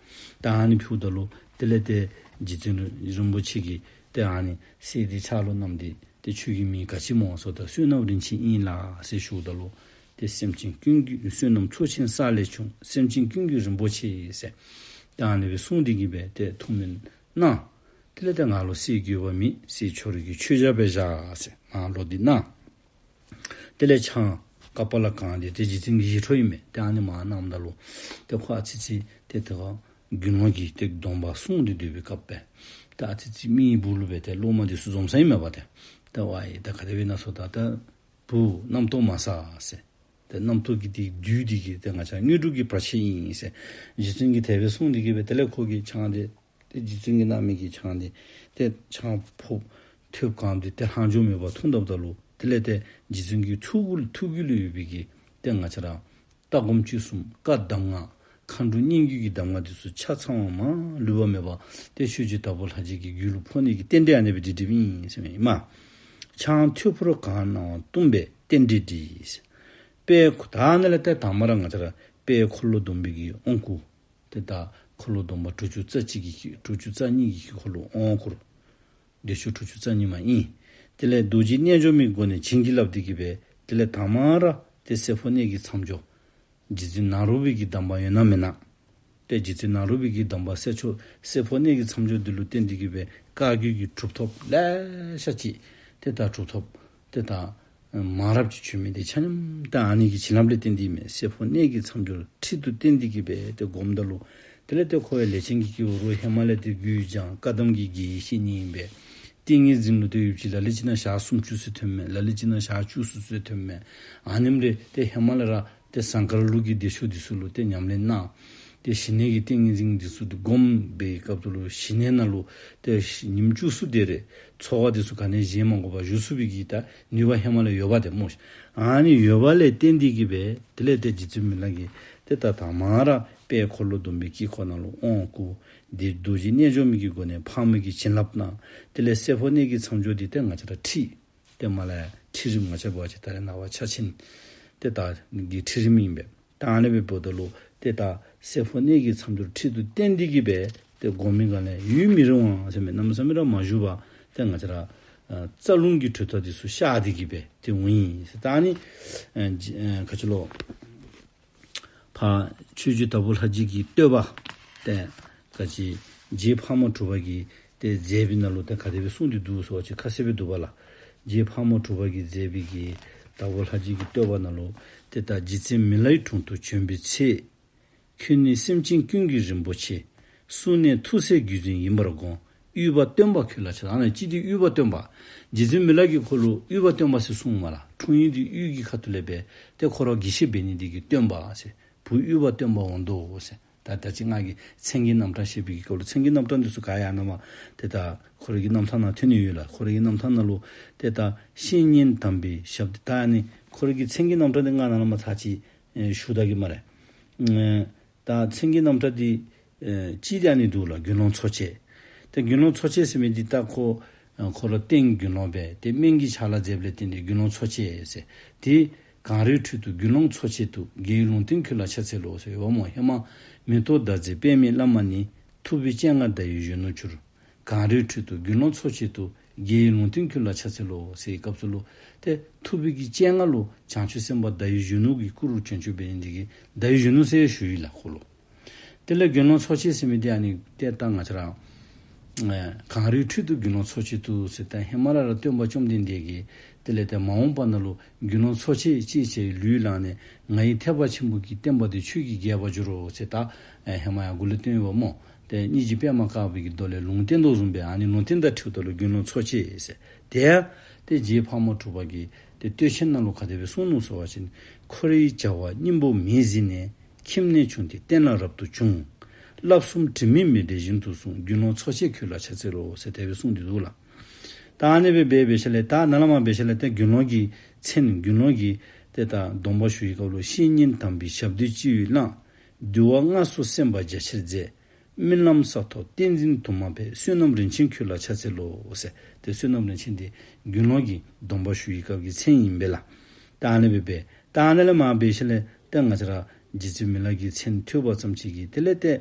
ད་ཨ་ནི་ཕུལཝ་ད་ལུ་དེ་ལས་ཏེ་རྗེ་བཙུན་རིན་པོ་ཆེ་གིས་ཏེ་ཨ་ནི་གསེར་འདི་ཕྱག་ལུ་བསྣམས་ཏེ་ཏེ་ཁྱོད་ཀྱི་མིང་ག་ཅི་སྨོ་ཟེརཝ་ད་བསོད་ནམས་རིན་ཆེན་ཨིན་ལགས་ཟེར་ཞུཝ་ད་ལུ་ཏེ་སེམས་ཅན་ཀུན་གྱི་བསོད་ནམས་ཚོགས་ཆེན་བསགས་ལས་བྱུང་། སེམས་ཅན་ཀུན་གྱི་རིན་པོ་ཆེ་ཟེར། ད་ཨ་ནི་སྦེ་གསུངས་ཏེ་གི་སྦེ་ཏེ་ཐུགས་སྨོན་གནང་། དེ་ལས་ཏེ་ང་ལུ་གསེར་དགོས་པ་མེད། གསེར་ཁྱོད་རའི་གི་མཆོད་བྱ་སྦེ་བཞག་ཟེར་མར་ལོག་སྟེ་གནང་། དེ་ལས་ཆང་ཀ་པཱ་ལ་གང་འདི་ཏེ་རྗེ་བཙུན་གྱི་ཞི་ཁྲོ་ཨིན་མས། ཏེ་ཨ་ནི་མར་གནངམ་ད་ལུ་ཏེ་ཁོ་ཨ་ཙི་ཙི་ཏེ་དེ་ཁར་ དགེ་སློང་གིས་ཏེ་སྡོམ་པ་བསྲུང་སྟེ་སྡོད་པའི་སྐབས་སྦེ་ད་ཨ་ཙི་ཙི་མི་སྦུག་ལུ་སྦེ་ཏེ་སློབ་མ་འདི་ཚུ་འཛོམས་ས་ཨིན་མས་པ། ཏེ་ད་ཝའི་ད་ག་དེ་སྦེ་ཨིན་ན་ཟེརཝ་ད་ད་བུ་རྣམ་རྟོག་མ་ཟ་ཟེར། ཏེ་རྣམ་རྟོག་གི་ཏེ་བདུད་འདི་གིས་ཏེ་ང་བཅས་དངོས་གྲུབ་ཀྱི་བར་ཆད་ཨིན་ཟེར། རྗེ་བཙུན་གྱིས་དེ་སྦེ་གསུངས་ཏེ་གི་སྦེ་དེ་ལས་ཁོ་གིས་ཆང་འདི་ཏེ་རྗེ་བཙུན་གྱིས་གནང་མི་གི་ཆང་འདི་ཏེ་ཆང་ཕོརཔ་ཐོད་གང་འདི་ཏེ་ལྷག་འཕྲོ་མེད་པར་འཐུང་ད་ལྟོ་ལུ་དེ་ལས་ཏེ་རྗེ་བཙུན་གྱི་ཐུགས་ཀྱི་ཐུགས་རྒྱུད་ལུ་ཡོད་པའི་གི་ཏེ་ང་བཅས་ར་ལྟ་སྒོམ་སྤྱོད་གསུམ་བཀའ་གདམས་ངག་མཁའ་འགྲོ་སྙན་བརྒྱུད་ཀྱི་གདམས་ངག་འདི་ཚུ་ཆ་ཚང་བ་མ་ལུས་པ་མེད་པར་ཏེ་ཆོས་རྗེ་དྭགས་པོ་ལྷ་རྗེ་གི་རྒྱུད་ལུ་ཕོག་ནི་གི་རྟེན་འབྲེལ་ཨ་ནི་སྦེ་འགྲིག་འགྲིགཔ་ཨིན་ཟེར་མས། ཆང་ཐོད་ཕོར་གང་གནང་བ་བཏུང་བས་རྟེན་འབྲེལ་འགྲིག། དཔལ་ཁོ་ད་ཨ་ནི་ལས་ཏེ་དང་པ་ར་ང་བཅས་ར་དཔལ་འཁོར་ལོ་སྡོམ་པའི་གི་དབང་བསྐུར། ཏེ་ད་འཁོར་ལོ་སྡོམ་པ་དྲུག་ཅུ་རྩ་གཅིག་གི་དྲུག་ཅུ་རྩ་གཉིས་ཀྱི་འཁོར་ལོ་དབང་བསྐུར། བདེ་མཆོག་དྲུག་ཅུ་རྩ་གཉིས་མ་ཨིན། དེ་ལས་རྡོ་རྗེ་རྣལ་འབྱོར་མའི་སྒོ་ནས་བྱིན་གྱིས་བརླབས་ཏེ་གི་སྦེ་དེ་ལས་དང་པ་ར་ཏེ་བསྲེ་འཕོ་གནས་ཀྱི་མཚམས་སྦྱོར། རྗེ་བཙུན་ནཱ་རོ་པའི་གི་གདམས་པ་ཡོད་ན་མེད་ན། ཏེ་རྗེ་བཙུན་ནཱ་རོ་པའི་གི་གདམས་པ་བསྲེ་འཕོ་བསྲེ་འཕོ་གནས་ཀྱི་མཚམས་སྦྱོར་འདི་ལུ་བརྟེན་ཏེ་གི་སྦེ་བཀའ་བརྒྱུད་ཀྱི་གྲུབ་ཐོབ་ལེ་ཤ་ཅིག་ཏེ་ད་གྲུབ་ཐོབ་ཏེ་ད་མང་རབས་ཅིག་བྱོན་མི་འདི་ཆ་མཉམ་ད་ཨ་ནི་གི་བྱིན་རླབས་ལས་བརྟེན་ཏེ་མས། བསྲེ་འཕོ་གནས་ཀྱི་མཚམས་སྦྱོར་ཁྲིད་དུ་བསྟན་ཏེ་གི་སྦེ་ཏེ་སྒོམ་ད་ལུ་དེ་ལས་ཏེ་ཁོ་ཡང་ལས་ཅན་གྱི་སྐྱེ་བོ་རུ་ཧེ་མ་ལས་ཏེ་རྒྱུད་སྦྱང་བཀའ་གདམས་ཀྱི་དགེ་བའི་བཤེས་གཉེན་ཨིན་པས། ཏིང་ངེ་འཛིན་ལུ་ཏེ་ཡུདཔ་ཅིག་ལ་ལུ་ཅིག་ནང་ཞག་སུམ་ཅུ་ཚུན་ཐོན་མས། ལ་ལུ་ཅིག་ནང་ཞག་བཅུ་གསུམ་ཚུན་ཐོན་མས། ཨ་ནེམ་རེ་ཏེ་ཧེ་མ་ལས་ར་ཏེ་ཟངས་དཀར་ལུགས་ཀྱི་བདེ་མཆོག་འདི་ཚུ་ལུ་ཏེ་ཉམས་ལེན་གནང་། ཏེ་ཞི་གནས་ཀྱི་ཏིང་ངེ་འཛིན་འདི་ཚུ་ཏེ་སྒོམ་པའི་སྐབས་སུ་ལུ་ཞི་གནས་ནང་ལུ་ཏེ་ཉིནམ་བཅུ་གསུམ་དེ་རེ་ཚོགས་པ་འདི་ཚུ་ག་ནི་བཞེས་མ་དགོ་པར་བཞུགས་ཚུགས་པའི་གི་ད་ནུས་པ་ཧེ་མ་ལས་ཡོདཔ་ཏེ་སྨོ། ཨ་ནི་ཡོདཔ་ལས་བརྟེན་ཏེ་གི་སྦེ་དེ་ལས་ཏེ་རྗེ་བཙུན་མི་ལ་གིས་ཏེ་ད་དང་པ་ར་དཔལ་འཁོར་ལོ་སྡོམ་པའི་དཀྱིལ་འཁོར་ནང་ལུ་དབང་བསྐུར། ཏེ་རྡོ་རྗེ་རྣལ་འབྱོར་མའི་གི་སྒོ་ནས་ཕག་མོའི་གི་བྱིན་རླབས་གནང་། དེ་ལས་བསྲེ་འཕོ་གནས་ཀྱི་མཚམས་སྦྱོར་འདི་ཏེ་ང་བཅས་ར་ཁྲིད། ཏེ་མ་ལས་ཁྲིད་རིམ་ང་བཅས་འབད་བ་ཅིན་ད་རེས་ནངས་པ་ཕྱག་ཆེན་ཏེ་ད་གི་ཁྲིད་རིམ་ཨིན་པས། ད་ཨ་ནི་སྦེ་འབདཝ་ད་ལུ་ཏེ་ད་བསྲེ་འཕོ་གནས་ཀྱི་མཚམས་སྦྱོར་ཁྲིད་དུ་བསྟན་ཏེ་གི་སྦེ་ཏེ་སྒོམ་མི་ག་ལས་ཡུན་མི་རིང་བ་ཟེར་མི་གནམ་མེད་ས་མེད་ར་མ་བཞུགས་པར་ཏེ་ང་བཅས་ར་ཨ་རྩ་རླུང་གི་དྲོད་རྟགས་འདི་ཚུ་ཤར་ཏེ་གི་སྦེ་ཏེ་འོང་ཡི་ཟེར། ད་ཨ་ནི་ཨ་ཨ་ག་ཅི་ལོ། ཕར་ཆོས་རྗེ་དྭགས་པོ་ལྷ་རྗེ་གི་བསྟོད་པ་ཏེ་ག་ཅི་རྗེ་ཕག་མོ་གྲུ་པ་གིས་ཏེ་མཛད་པའི་ནང་ལུ་ཏེ་ག་དེ་སྦེ་གསུངས་ཏེ་འདུག་ཟེར་བ་ཅིན་ཁ་གསལ་སྦེ་འདུག་པ་ལགས། རྗེ་ཕག་མོ་གྲུ་པ་གིས་མཛད་པའི་གི་དྭགས་པོ་ལྷ་རྗེ་གི་བསྟོད་པ་ནང་ལུ་ཏེ་ད་རྗེ་བཙུན་མི་ལའི་དྲུང་དུ་བྱོན་པའི་ཚེ། ཁྱོད་ནི་སེམས་ཅན་ཀུན་གྱི་རིན་པོ་ཆེ། གསུང་ནས་ཐུགས་སྲས་བརྒྱུད་འཛིན་ཡིན་པར་དགོངས། དབུས་པ་སྟོན་པ་ཁྱོད་ལ་ཕྱག་འཚལ། ཨ་ནི་ཅི་འདི་དབུས་པ་སྟོན་པ། རྗེ་བཙུན་མི་ལ་གིས་ཁོ་ལུ་དབུས་པ་སྟོན་པ་ཟེར་གསུངས་མས་ལགས། འཁྲུངས་ཡུལ་འདི་དབུས་ཀྱི་ཁ་ཐུག་ལས་སྦེ་ཏེ་ཁོ་ར་དགེ་བཤེས་འབད་ནི་འདི་གིས་སྟོན་པ་ཟེར། བུ་དབུས་པ་སྟོན་པ་འོང་དོ་ཟེར། ད་ད་ཅི་ང་གིས་མཚན་གྱི་རྣམ་གྲངས་བཤད་པའི་གི་སྐབས་ལུ་མཚན་གྱི་རྣམ་གྲངས་འདི་ཚུ་ག་ཡང་ན་མ་ཏེ་ད་ཁོ་རའི་གི་རྣམ་ཐར་ནང་ཐོན་ནི་ཡོད་ལགས། ཁོ་རའི་གི་རྣམ་ཐར་ནང་ལུ་ཏེ་ད་བཤེས་གཉེན་དམ་པའི་ཞབས་ཏེ་ད་ཨ་ནི་ཁོ་རའི་གི་མཚན་གྱི་རྣམ་གྲངས་འདི་ང་ནཱ་ལས་མར་ཚར་ཅིག་ཨེ་ཞུ་ད་གེ་སྨ་རེ། ཨེ་ད་མཚན་གྱི་རྣམ་གྲངས་འདི་ཨེ་གཅིག་འདི་ཨ་ནི་འདུག་ལགས། དགེ་སློང་འཚོ་བྱེད། ཏེ་དགེ་སློང་འཚོ་བྱེད་ཟེར་མི་འདི་ད་ཁོ་ཨེ་ཁོ་ལུ་སྟེང་དགེ་སློང་སྦེ་ཏེ་སྨན་གྱི་ཕྱག་ལཱ་མཛདཔ་ལས་བརྟེན་ཏེ་དགེ་སློང་འཚོ་བྱེད་ཟེར། ཏེ་གངས་རིའི་ཁྲོད་དུ་དགེ་སློང་འཚོ་བྱེད་དུ། དགེ་བའི་ལུང་བསྟན་ཁྱོད་ལ་ཕྱག་འཚལ་ལོ་ཟེར་ཡོདཔ་སྨོ། ཧེ་མ་མེ་ཏོག་ཟླ་མཛེས་པདྨའི་བླ་མ་ནི། ཐུབ་པའི་སྤྱན་སྔར་ཟླ་འོད་གཞོན་ནུར་གྱུར། གངས་རིའི་ཁྲོད་དུ་དགེ་སློང་འཚོ་བྱེད་དུ། དགེ་བའི་ལུང་བསྟན་ཁྱོད་ལ་ཕྱག་འཚལ་ལོ་ཟེར་བའི་སྐབས་སུ་ལུ་ཏེ་ཐུབ་པའི་གི་སྤྱན་སྔར་ལུ་བྱང་ཆུབ་སེམས་དཔའ་ཟླ་འོད་གཞོན་ནུ་གི་སྐུ་རུ་བྱོན་བྱོནམ་འབད་ནི་འདི་གིས་ཟླ་འོད་གཞོན་ནུ་ཟེར་ཞུ་ཡི་ལགས་ཁོ་ལུ། དེ་ལས་དགེ་སློང་འཚོ་བྱེད་ཟེར་མི་འདི་ཨ་ནི་ཏེ་ད་ང་བཅས་ར་ཨེ་གངས་རིའི་ཁྲོད་དུ་དགེ་སློང་འཚོ་བྱེད་དུ་ཟེར་ད་ཧེ་མ་ལས་ར་སྟོན་པ་བཅོམ་ལྡན་འདས་ཀྱིས་དེ་ལས་ཏེ་མ་འོངས་པ་ནང་ལུ་དགེ་སློང་འཚོ་བྱེད་ཅེས་བྱ་བའི་ལུས་བླངས་ནས། ང་ཡི་ཐེག་པ་ཆེན་པོ་གི་བསྟན་པ་འདི་ཁྱོད་ཀྱིས་རྒྱས་པར་འགྱུར་རོ་ཟེར་ད་ཨེ་ཧེ་མ་ཡང་མགུ་ལས་བཏོན་ཡོདཔ་སྨོ། ཏེ་སྙིང་རྗེ་པདྨ་དཀར་པོའི་གི་མདོ་ལས་ལུང་བསྟན་དོ་བཟུམ་སྦེ་ཨ་ནི་ལུང་བསྟན་དང་འཁྲིལཝ་ད་ལུ་དགེ་སློང་འཚོ་བྱེད་ཟེར། དེ་ཡང་ཏེ་རྗེ་ཕག་མོ་གྲུ་པ་གིས་ཏེ་བསྟོད་ཆེན་ནང་ལུ་ག་དེ་སྦེ་གསུངས་ནུག་ཟེར་བ་ཅིན། འཁོར་བའི་བྱ་བ་སྙིང་པོ་མེད་གཟིགས་ནས། ཁྱིམ་ནས་བྱུང་སྟེ་བསྟན་ལ་རབ་ཏུ་བྱུང་། བསླབ་གསུམ་དྲི་མེད་མཎྜལ་བཞིན་དུ་བསྲུང་། དགེ་སློང་འཚོ་བྱེད་ཁྱོད་ལ་ཕྱག་འཚལ་ལོ་ཟེར་དེ་སྦེ་གསུངས་ཏེ་འདུག་ལགས། ད་ཨ་ནི་སྦེ་འབད་འབད་ཞིནམ་ལས་ད་ནཱ་ལས་མར་འབད་ཞིནམ་ལས་ཏེ་དགེ་སློང་གི་མཚན་དགེ་སློང་གི་ཏེ་ད་སྡོམ་པ་ཞུ་བའི་སྐབས་ལུ། བཤེས་གཉེན་དམ་པའི་ཞབས་རྡུལ་སྤྱི་བོས་བླངས། འདུལ་བ་སྔགས་སོགས་གསན་པ་རྒྱ་ཆེར་མཛད། རྨི་ལམ་ས་ཐོབ་བསྟན་འཛིན་དུ་མ་ཕེབས། བསོད་ནམས་རིན་ཆེན་ཁྱོད་ལ་ཕྱག་འཚལ་ལོ་ཟེར། ཏེ་བསོད་ནམས་རིན་ཆེན་འདི་དགེ་སློང་གི་སྡོམ་པ་ཞུ་བའི་སྐབས་ཀྱི་མཚན་ཨིན་པས་ལགས། ད་ཨ་ནི་སྦེ་འབད། ད་ཨ་ནི་ལས་མར་འབད་ཞིནམ་ལས་ཏེ་ང་བཅས་ར་རྗེ་བཙུན་མི་ལ་གི་མཚན་ཐོས་པ་ཙམ་ཅིག་གིས་དེ་ལས་ཏེ་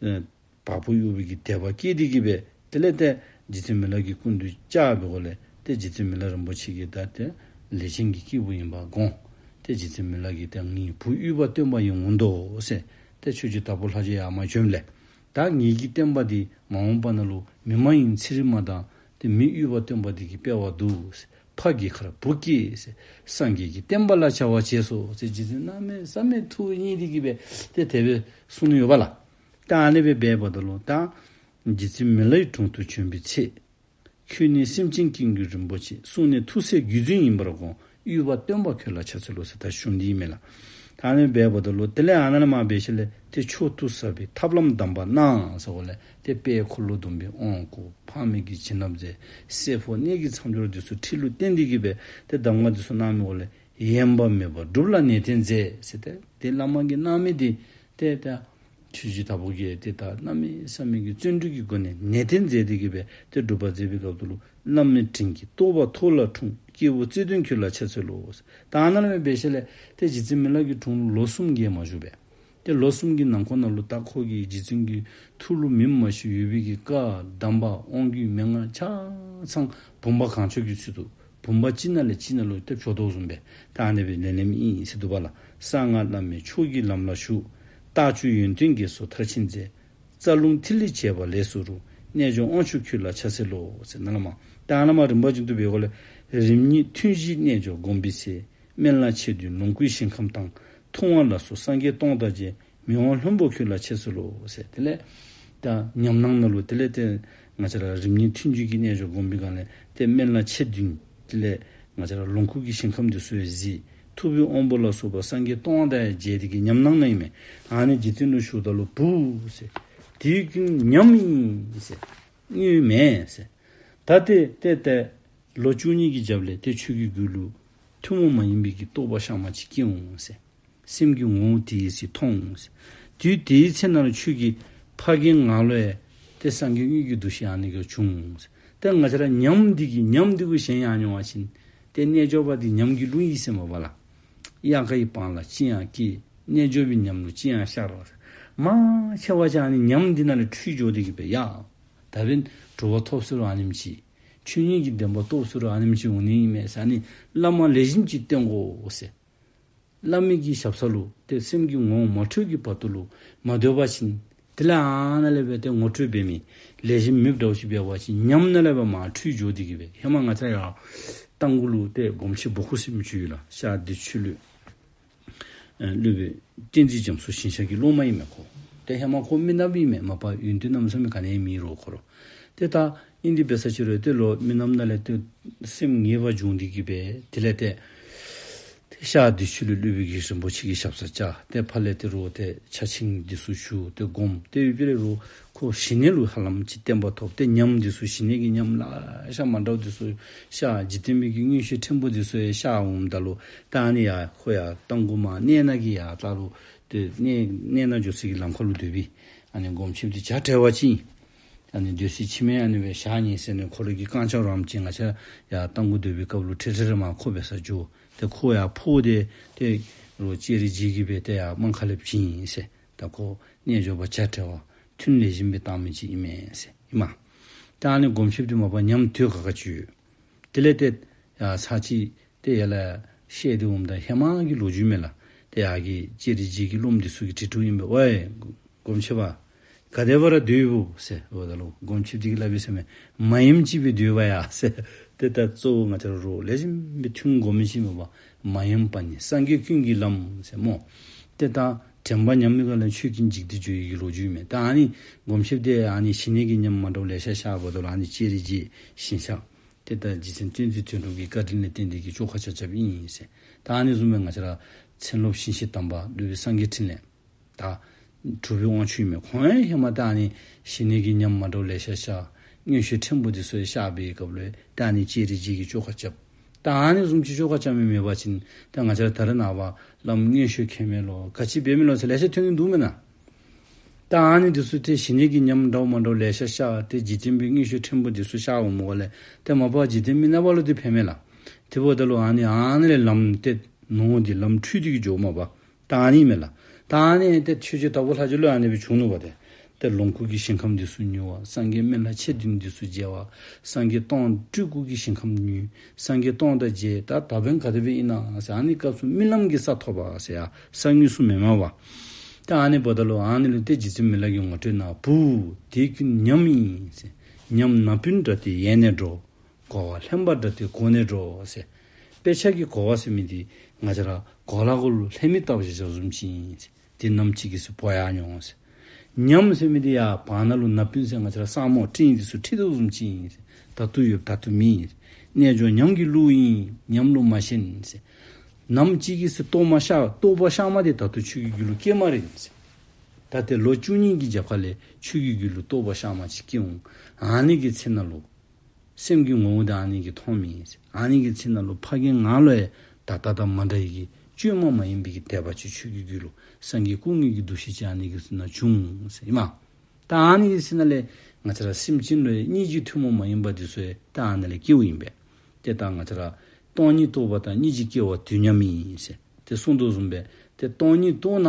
ཨེ་བ་སྤུ་གཡོ་བའི་གི་དད་པ་སྐྱེས་ཏེ་གི་སྦེ་དེ་ལས་ཏེ་རྗེ་བཙུན་མི་ལ་གི་སྐུ་མདུན་བཅར་བའི་སྒོ་ལས་ཏེ་རྗེ་བཙུན་མི་ལ་རིན་པོ་ཆེ་གིས་ད་ཏེ་ལས་ཅན་གྱི་སྐྱེས་བུ་ཨིནམ་དགོངས། ཏེ་རྗེ་བཙུན་མི་ལ་གིས་ཏེ་ངེའི་བུ་དབུས་པ་སྟོན་པ་ཡིན་འོང་དོ་ཟེར། ཏེ་ཆོས་རྗེ་དྭགས་པོ་ལྷ་རྗེ་ཡར་མར་བྱོནམ་ལས་ད་ངེའི་གི་བསྟན་པ་འདི་མ་འོངས་པ་ནང་ལུ་མི་མ་ཡིན་ཚེ་རིང་མ་དང་ཏེ་མི་དབུས་པ་སྟོན་པ་འདི་གི་སྤེལ་བ་འདུག་ཟེར། ཕ་རྒས་ཁར་བུ་སྐྱེས་ཟེར། སངས་རྒྱས་ཀྱི་བསྟན་པ་ལ་བྱ་བ་བྱས་སོ་ཟེར། རྗེ་བཙུན་གནམ་མེད་ས་མེད་ཐུགས་མཉེས་ཏེ་གི་སྦེ་ཏེ་དེ་སྦེ་གསུངས་ནི་ཡོདཔ་ལགས། ད་ཨ་ནི་སྦེ་འབདཝ་ད་ལུ་ད་རྗེ་བཙུན་མི་ལའི་དྲུང་དུ་བྱོན་པའི་ཚེ། ཁྱོད་ནི་སེམས་ཅན་ཀུན་གྱི་རིན་པོ་ཆེ། གསུང་ནི་ཐུགས་སྲས་བརྒྱུད་འཛིན་ཡིན་པར་དགོངས། དབུས་པ་སྟོན་པ་ཁྱོད་ལ་ཕྱག་འཚལ་ལོ་ཟེར་ད་ཞུ་ནི་ཨིན་མས་ལགས། ད་ཨ་ནི་འབདཝ་ད་ལུ་དེ་ལས་ཨ་ནཱ་ལས་མར་འབད་ཞིནམ་ལས་ཏེ་མཆོག་ཏུ་ཟབ་པའི་ཐབས་ལམ་གདམས་པ་གནང་ཟེརཝ་ལས་ཏེ་དཔལ་འཁོར་ལོ་སྡོམ་པའི་དབང་བསྐུར། ཕག་མོ་གི་བྱིན་རླབས་མཛད། སྲས་ཕོ་གནས་ཀྱི་མཚམས་སྦྱོར་འདི་ཚུ་ཁྲིད་ལུ་བསྟན་ཏེ་གི་སྦེ་ཏེ་གདམས་ངག་འདི་ཚུ་གནང་མི་འོག་ལས་ཡེངས་པ་མེད་པར་སྒྲུབ་ལ་ནན་ཏན་མཛད་ཟེར། ཏེ་ཏེ་བླ་མ་གིས་གནང་མི་འདི་ཏེ་ཏེ་ཆོས་རྗེ་དྭགས་པོ་གིས་ཏེ་ད་གནམ་མེད་ས་མེད་ཀྱི་བརྩོན་འགྲུས་ཀྱི་སྒོ་ནས་ནན་ཏན་མཛད་དེ་གི་སྦེ་ཏེ་སྒྲུབ་པ་མཛད་པའི་སྐབས་སུ་ལུ་བླ་མའི་དྲིན་གྱིས་རྟོགས་པ་ཐོག་ལ་འཁྲུངས། སྐྱེས་བུ་རྩེ་གདོན་ཁྱོད་ལ་ཕྱག་འཚལ་ལོ། ད་ཨ་ནཱ་ལས་འབད་ཞིནམ་ལས་ཏེ་རྗེ་བཙུན་མི་ལ་གི་དྲུང་ལོ་གསུམ་བརྒལ་མ་བཞུགས་པས། ཏེ་ལོ་གསུམ་གྱི་ནང་འཁོད་ནང་ལུ་ད་ཁོ་གིས་རྗེ་བཙུན་གྱི་ཐུགས་ལུ་མིན་མ་ཞུ་ཡོད་པའི་གི་བཀའ་གདམས་པ་དབང་བསྒྱུར་མན་ངག་ཆ་ཚང་བུམ་པ་གང་བྱོ་གི་ཚུལ་དུ་བུམ་པ་གཅིག་ནང་ལས་གཅིག་ནང་ལུ་ཏེ་བྱོག་དོ་བཟུམ་སྦེ་ད་ཨ་ནི་སྦེ་ལེན་ལེནམ་ཨིན་ཟེར་འདུག་པ་ལགས། གསང་སྔགས་བླ་མེད་མཆོག་གི་ལམ་ལ་ཞུགས། རྟགས་བཅུ་ཡོན་ཏན་བརྒྱད་སོགས་མཐར་ཕྱིན་མཛད། རྩ་རླུང་ཐིག་ལེ་བྱེད་པ་ལས་སུ་རུང་། རྣལ་འབྱོར་དབང་ཕྱུག་ཁྱོད་ལ་ཕྱག་འཚལ་ལོ་ཟེར་ནཱ་ལས་མར། ད་ཨ་ནཱ་ལས་མར་རིམ་པ་བཞིན་དུ་འབད་འགྱོཝ་ལས་རིམ་གཉིས་ཐུན་བཞིའི་རྣལ་འབྱོར་བསྒོམ་པའི་ཚེ། སྨན་བླ་མཆེད་བདུན་ལོངས་སྐུའི་ཞིང་ཁམས་དང་། ཐུབ་དབང་ལ་སོགས་སངས་རྒྱས་སྟོང་དང་མཇལ། མི་དབང་ལྷུན་པོ་ཁྱོད་ལ་ཕྱག་འཚལ་ལོ་ཟེར། དེ་ལས་ད་ཉམས་སྣང་ནང་ལུ་དེ་ལས་ཏེ་ང་བཅས་ར་རིམ་གཉིས་ཐུན་བཞི་གི་རྣལ་འབྱོར་བསྒོམ་པའི་སྒང་ལས་ཏེ་སྨན་བླ་མཆེད་བདུན་དེ་ལས་ང་བཅས་ར་ལོངས་སྐུ་གི་ཞིང་ཁམས་འདི་ཚུ་ཡང་གཟིགས། ཐུབ་པའི་དབང་པོ་ལ་སོགས་པ་སངས་རྒྱས་སྟོང་དང་ཡང་མཇལ་ཏེ་གི་ཉམས་སྣང་ནང་ཨིན་མས། ཨ་ནི་རྗེ་བཙུན་ལུ་ཞུཝ་ད་ལུ་བུ་ཟེར། དེ་ཀུན་ཉམས་ཨིན་ཟེར། དངོས་མེན་ཟེར། ད་ཏེ་ཏེ་ཏེ་ལོ་བཅུ་གཉིས་ཀྱི་རྒྱབ་ལས་ཏེ་ཁྱོད་ཀྱི་རྒྱུད་ལུ་ཐུན་མོང་མ་ཡིན་པའི་གི་རྟོགས་པ་གཤའ་མ་ཅིག་སྐྱེ་འོང་ཟེར། སེམས་ཀྱི་ངོ་བོ་དེ་ཡི་ཚེ་མཐོང་ཟེར། དུས་དེའི་ཚེ་ན་ལུ་ཁྱོད་ཀྱི་ཕ་རྒན་ངག་ལུ་ཡང་ཏེ་སངས་རྒྱས་དངོས་ཀྱི་འདུ་ཤེས་ཨ་ནི་གི་བྱུང་ཟེར། ཏེ་ང་བཅས་ར་ཉམས་འདི་གིས་ཉམས་འདི་གུ་ཞེན་ཡར་འགྱོ་བ་ཅིན་ཏེ་རྣལ་འབྱོར་པ་འདི་ཉམས་ཀྱི་ཀླུ་ཡི་ཟེར་མས་པ་ལགས། དབྱར་ཁ་གི་སྤང་ལ་ཅི་ཡང་སྐྱེ། རྣལ་འབྱོར་པའི་ཉམས་ལུ་ཅི་ཡང་ཤར་བ་ཟེར། མང་ཆེ་བ་ཅིག་ཨ་ནི་ཉམས་འདི་ནང་ལས་འཁྲུལ་འགྱོ་སྟེ་གི་སྦེ་ཡ་ད་འབདན་གྲུབ་པ་ཐོབ་ཟེར་རུང་ཨ་ནེམ་ཅིག། ཆོས་ཉིད་ཀྱི་བདེན་པ་རྟོགས་ཟེར་རུང་ཨ་ནེམ་ཅིག་འོང་ནི་ཨིན་མས་ཟེར། ཨ་ནི་བླ་མ་ལེགས་ཤོམ་ཅིག་བསྟེན་དགོ་ཟེར། བླ་མའི་གི་ཞབས་ས་ལུ་ཏེ་སེམས་ཀྱི་ངོ་བོ་མ་འཕྲོད་ཀྱི་བར་དུ་ལུ་མ་སྡོད་པ་ཅིན་དེ་ལས་ཨ་ནཱ་ལས་སྦེ་ཏེ་ངོ་སྤྲོད་འབད་མི་ལེགས་ཤོམ་མེདཔ་འདྲཝ་ཅིག་འབད་བ་ཅིན་ཉམས་ནང་ལས་སྦེ་མར་འཁྲུལ་འགྱོ་སྟེ་གི་སྦེ། ཧེ་མ་ང་བཅས་ཡར་རྟ་མགོ་ལུ་ཏེ་སྒོམ་ཆེན་སྦོ་ཁུ་ཟེར་མི་ཅིག་ཡོད་ལགས། ཤར་བདེ་ཆོས་གླིང་ཨེ་སློབ་དཔོན་བསྟན་འཛིན་རྒྱ་མཚོ་ཞིང་གཤེགས་ཀྱི་སློབ་མ་ཨིན་མས་ཁོ། ཏེ་ཧེ་མ་ཁོ་མི་ནགཔ་ཨིན་མས། མ་པ་ཡོན་ཏན་གནམ་མེད་ས་མེད་ག་ནི་ཡང་མེད་རུང་ཁོ་ར། ཏེ་ད་ཨིན་དེ་འབད་ས་ཅིག་རུང་ཏེ་ལོག་མི་ནགཔ་ནང་ལས་ཏེ་སེམས་ངེས་པར་བྱུང་སྟེ་གི་སྦེ་དེ་ལས་ཏེ་ཏེ་ཤར་བདེ་ཆོས་གླིང་སློབ་དཔོན་གྱི་རིན་པོ་ཆེ་གི་ཞབས་སར་བཅར། ཏེ་ཕར་ལས་ཏེ་རུང་ཏེ་ཕྱག་ཆེན་འདི་ཚུ་ཞུ་སྟེ་སྒོམ། ཏེ་ཡུན་ཅིག་རེ་རུང་ཁོ་ཞི་གནས་ལུ་ཧ་ལམ་ཅིག་བརྟན་པ་ཐོབ། ཏེ་ཉམས་འདི་ཚུ་ཞི་གནས་ཀྱི་ཉམས་ལེ་ཤ་མ་འདྲཝ་འདི་ཚུ་ཤར། འཇིག་རྟེན་པའི་གི་མངོན་ཤེས་ཕྲན་བུ་འདི་ཚུ་ཡང་ཤར་འོངམ་ད་ལུ་ད་ཨ་ནི་ཡར་ཁོ་ཡར་རྟ་མགོ་མར་གནས་ནང་གི་ཡར་ལྟག་ལུ་ཏེ་གནས་གནས་ནང་འགྱོ་སའི་གི་ལམ་ཁ་ལུ་སྡོད་པའི་ཨ་ནི་སྒོམ་ཆེན་འདི་བྱ་བྲལ་བ་ཅིག་ཨིན། ཨ་ནི་སྡོད་སའི་ཁྱིམ་ཡང་ཨ་ནི་སྦེ་བཞག་ནི་ཟེར་ནི་ཁོ་རའི་གི་རྐང་ལྕགས་རམ་ཅིག་ང་བཅས་ཡར་རྟ་མགོ་སྡོད་པའི་སྐབས་ལུ་ཁྲིག་ཁྲི་རེ་མར་ཁོ་འབད་སར་འགྱོ། ཏེ་ཁོ་ཡར་ཕོག་སྟེ་ཏེ་རུང་ལྕགས་རི་རྗེ་གིས་སྦེ་ཏེ་ཡར་རྨང་ཁ་ལེབ་བྱིན་ཟེར། ད་ཁོ་རྣལ་འབྱོར་པ་བྱ་བྲལ་བ་ཐུན་ལེགས་ཤོམ་སྦེ་བཏང་མི་ཅིག་ཨིན་མས་ཟེར་ཨིན་མས། ད་ཨ་ནི་སྒོམ་ཆེན་འདི་མ་པ་ཉམས་དོད་ཁག་ཁ་ཅིག་ཡོད། དེ་ལས་ཏེ་ཡར་ཚར་ཅིག་ཏེ་ཡར་ལས་བཤལ་ཏེ་འོངམ་ད་ཧེ་མ་གི་ལོ་རྒྱུས་མས་ལགས། ཏེ་ཡར་གི་ལྕགས་རི་རྗེ་གི་སློབ་མ་འདི་ཚུ་གིས་དྲི་དོ་ཨིན་པས། ཝའེ་སྒོམ་ཆེན་པ་ག་དེ་སྦེ་ར་སྡོད་ཡི་སྨོ་ཟེར། འབདཝ་ད་ལུ་སྒོམ་ཆེན་འདི་གིས་སླབ་ཡི་ཟེར་མས། མ་ཡེངས་ཅིག་སྦེ་སྡོད་པ་ཡ་ཟེར། ཏེ་ད་གཙོ་བོ་ང་བཅས་ར་རོགས་ལེགས་ཤོམ་སྦེ་ཐུན་སྒོམ་མི་ཅིག་མས་པ། མ་ཡེངས་པ་ནི་སངས་རྒྱས་ཀུན་གྱི་ལམ་ཟེར་སྨོ། ཏེ་ད་དྲན་པ་ཉམས་མི་ག་ལས་ཆོས་ཀུན་འཇིག་སྟེ་འགྱོ་ཡི་གི་ལོ་རྒྱུས་མས། ད་ཨ་ནི་སྒོམ་ཆེན་འདི་ཨ་ནི་ཞི་གནས་ཀྱི་ཉམས་མ་འདྲཝ་ལེ་ཤ་ཤར་བ་དོ་ལུ་ཨ་ནི་ལྕགས་རི་རྗེ་ཞིང་གཤེགས་ཏེ་ད་རྗེ་བཙུན་བསྟན་འཛིན་དོན་གྲུབ་ཀྱི་བཀའ་དྲིན་ལས་བརྟེན་ཏེ་གི་བཅོས་ཁ་རྐྱབ་རྐྱབ་ཨིན་ཟེར། ད་ཨ་ནི་བཟུམ་སྦེ་ང་བཅས་ར་མཚན་སློབ་ཞིང་གཤེགས་དམ་པ་སློབ་དཔོན་སངས་རྒྱས་འཕྲིན་ལས་ད་གྲུབ་པའི་དབང་ཕྱུག་ཨིན་མས། ཁོང་ཡང་ཧེ་མ་ད་ཨ་ནི་ཞི་གནས་ཀྱི་ཉམས་མ་འདྲཝ་ལེ་ཤ་ཤར། མངོན་ཤེས་ཕྲན་བུ་འདི་ཚུ་ཡང་ཤར་བའི་སྐབས་ལུ་ད་ཨ་ནི་ལྕགས་རི་རྗེ་གིས་བཅོས་ཁ་རྐྱབ། ད་ཨ་ནི་བཟུམ་ཅིག་བཅོས་ཁ་རྐྱབ་མི་མེད་པ་ཅིན་ད་ང་བཅས་ར་ད་རེས་ནངས་པ་བླམ་མངོན་ཤེས་མཁྱེན་མས་ལོ་ག་ཅི་འབད་མས་ལོ་ཟེར་ལེ་ཤ་ཐོན་ནི་འདུག་མེན་ན། ད་ཨ་ནི་འདི་ཚུ་ཏེ་ཞི་གནས་ཀྱི་ཉམས་འདྲཝ་མ་འདྲཝ་ལེ་ཤ་ཤར། ཏེ་འཇིག་རྟེན་པའི་མངོན་ཤེས་ཕྲན་བུ་འདི་ཚུ་ཤར་འོངམ་ལས་ཏེ་མ་པ་འཇིག་རྟེན་མི་ནག་པ་ལུ་འདི་ཕན་མས་ལགས། དེ་འབདཝ་ད་ལུ་ཨ་ནི་ཨ་ནི་ལས་ལམ་ཏེ་ནོར་འདི་ལམ་འཁྲུལ་ཏེ་གི་འགྱོཝ་མས་པ། ད་ཨ་ནི་མས་ལགས། ད་ཨ་ནི་ཏེ་ཆོས་རྗེ་དྭགས་པོ་ལྷ་རྗེ་ལུ་ཨ་ནི་སྦེ་བྱུང་ནུག་པ་ཏེ། ཏེ་ལོངས་སྐུ་གི་ཞིང་ཁམས་འདི་ཚུ་མྱུལ་བ། སངས་རྒྱས་སྨན་བླ་མཆེད་བདུན་འདི་ཚུ་མཇལ་བ། སངས་རྒྱས་སྟོང་སྤྲུལ་སྐུ་གི་ཞིང་ཁམས་མྱུལ། སངས་རྒྱས་སྟོང་དང་མཇལ། ད་ད་འབདན་ག་དེ་སྦེ་ཨིན་ན་ཟེར་ཨ་ནི་སྐབས་སུ་རྨི་ལམ་གྱི་ས་ཐོབ་པ་ཟེར་ཡ་ས་དངོས་སུ་མེན་མས་པ། ད་ཨ་ནི་འབདཝ་ད་ལུ་ཨ་ནི་ལུ་ཏེ་རྗེ་བཙུན་མི་ལ་གིས་ངོ་སྤྲོད་གནང་བ། བུ་དེ་ཀུན་ཉམས་ཨིན་ཟེར། ཉམས་ན་བུན་འདྲ་སྟེ་ཡལ་ནས་འགྲོ། གོ་བ་ལྷན་པ་འདྲ་སྟེ་གོ་ནས་འགྲོ་ཟེར། དཔེ་ཆ་གི་གོ་བ་ཟེར་མི་འདི་ང་བཅས་ར་གོ་ལ་གུ་ལུ་ལྷན་མི་བཏབ་བཞག་བཞགཔ་བཟུམ་ཅིག་ཨིན་ཟེར། དེ་ནམ་ཅིག་གི་ཚེ་བོ་ཡར་འོང་ཟེར། ཉམས་ཟེར་མི་འདི་ཡང་བར་ན་ལུ་ན་བུན་ཟེར་ང་བཅས་ར་ས་སྨུག་སྤྲིན་འདི་ཚུ་འཁྲིགས་དོ་བཟུམ་ཅིག་ཨིན་ཟེར། ད་ལྟོ་ཡོད་ད་ལྟོ་མེད་ཨིན་ཟེར། རྣལ་འབྱོར་ཉམས་ཀྱི་གླུ་ཨིན། ཉམས་གླུ་མ་ཞེན་ཟེར། ནམ་ཅིག་གི་ཚེ་རྟོགས་མ་ཤར་རྟོགས་པ་ཤར་མ་འདི་ད་ལྟོ་ཆོས་ཀྱི་རྒྱུད་ལུ་སྐྱེ་སྨ་རེ་ཨིན་ཟེར། ད་ཏེ་ལོ་བཅུ་གཉིས་ཀྱི་རྒྱབ་ཁ་ལས་ཆོས་ཀྱི་རྒྱུད་ལུ་རྟོགས་པ་ཤར་མ་ཅིག་སྐྱེ་འོང་། ཨ་ནི་གི་ཚེ་ན་ལུ་སེམས་ཀྱི་ངོ་བོ་དེ་ཨ་ནི་གིས་མཐོངམ་ཨིན་ཟེར། ཨ་ནི་གི་ཚེ་ན་ལུ་ཕ་རྒན་ང་ལུ་ཡང་ད་ལྟ་དང་མ་འདྲ་བའི་གི་བཅོས་མ་མ་ཡིན་པའི་གི་དད་པ་ཅིག་ཆོས་ཀྱི་རྒྱུད་ལུ་སངས་རྒྱས་སྐུ་དངོས་ཀྱི་འདུ་ཤེས་ཅིག་ཨ་ནི་གི་ཚེ་ན་འབྱུང་ཟེར་ཨིན་མས། ད་ཨ་ནི་གི་ཚེ་ན་ལས་ང་བཅས་ར་སེམས་ཅན་ལུ་ཡང་སྙིང་རྗེ་ཐུན་མོང་མ་ཡིན་པ་འདི་ཚུ་ཡང་ད་ཨ་ནི་ལས་སྐྱེཝ་ཨིན་པས། ཏེ་ད་ང་བཅས་ར་སྟོང་ཉིད་རྟོགས་པ་དང་སྙིང་རྗེ་སྐྱེ་བ་དུས་མཉམ་ཨིན་ཟེར་ཏེ་གསུངས་དོ་བཟུམ་སྦེ་ཏེ་སྟོང་ཉིད་རྟོགས་ན་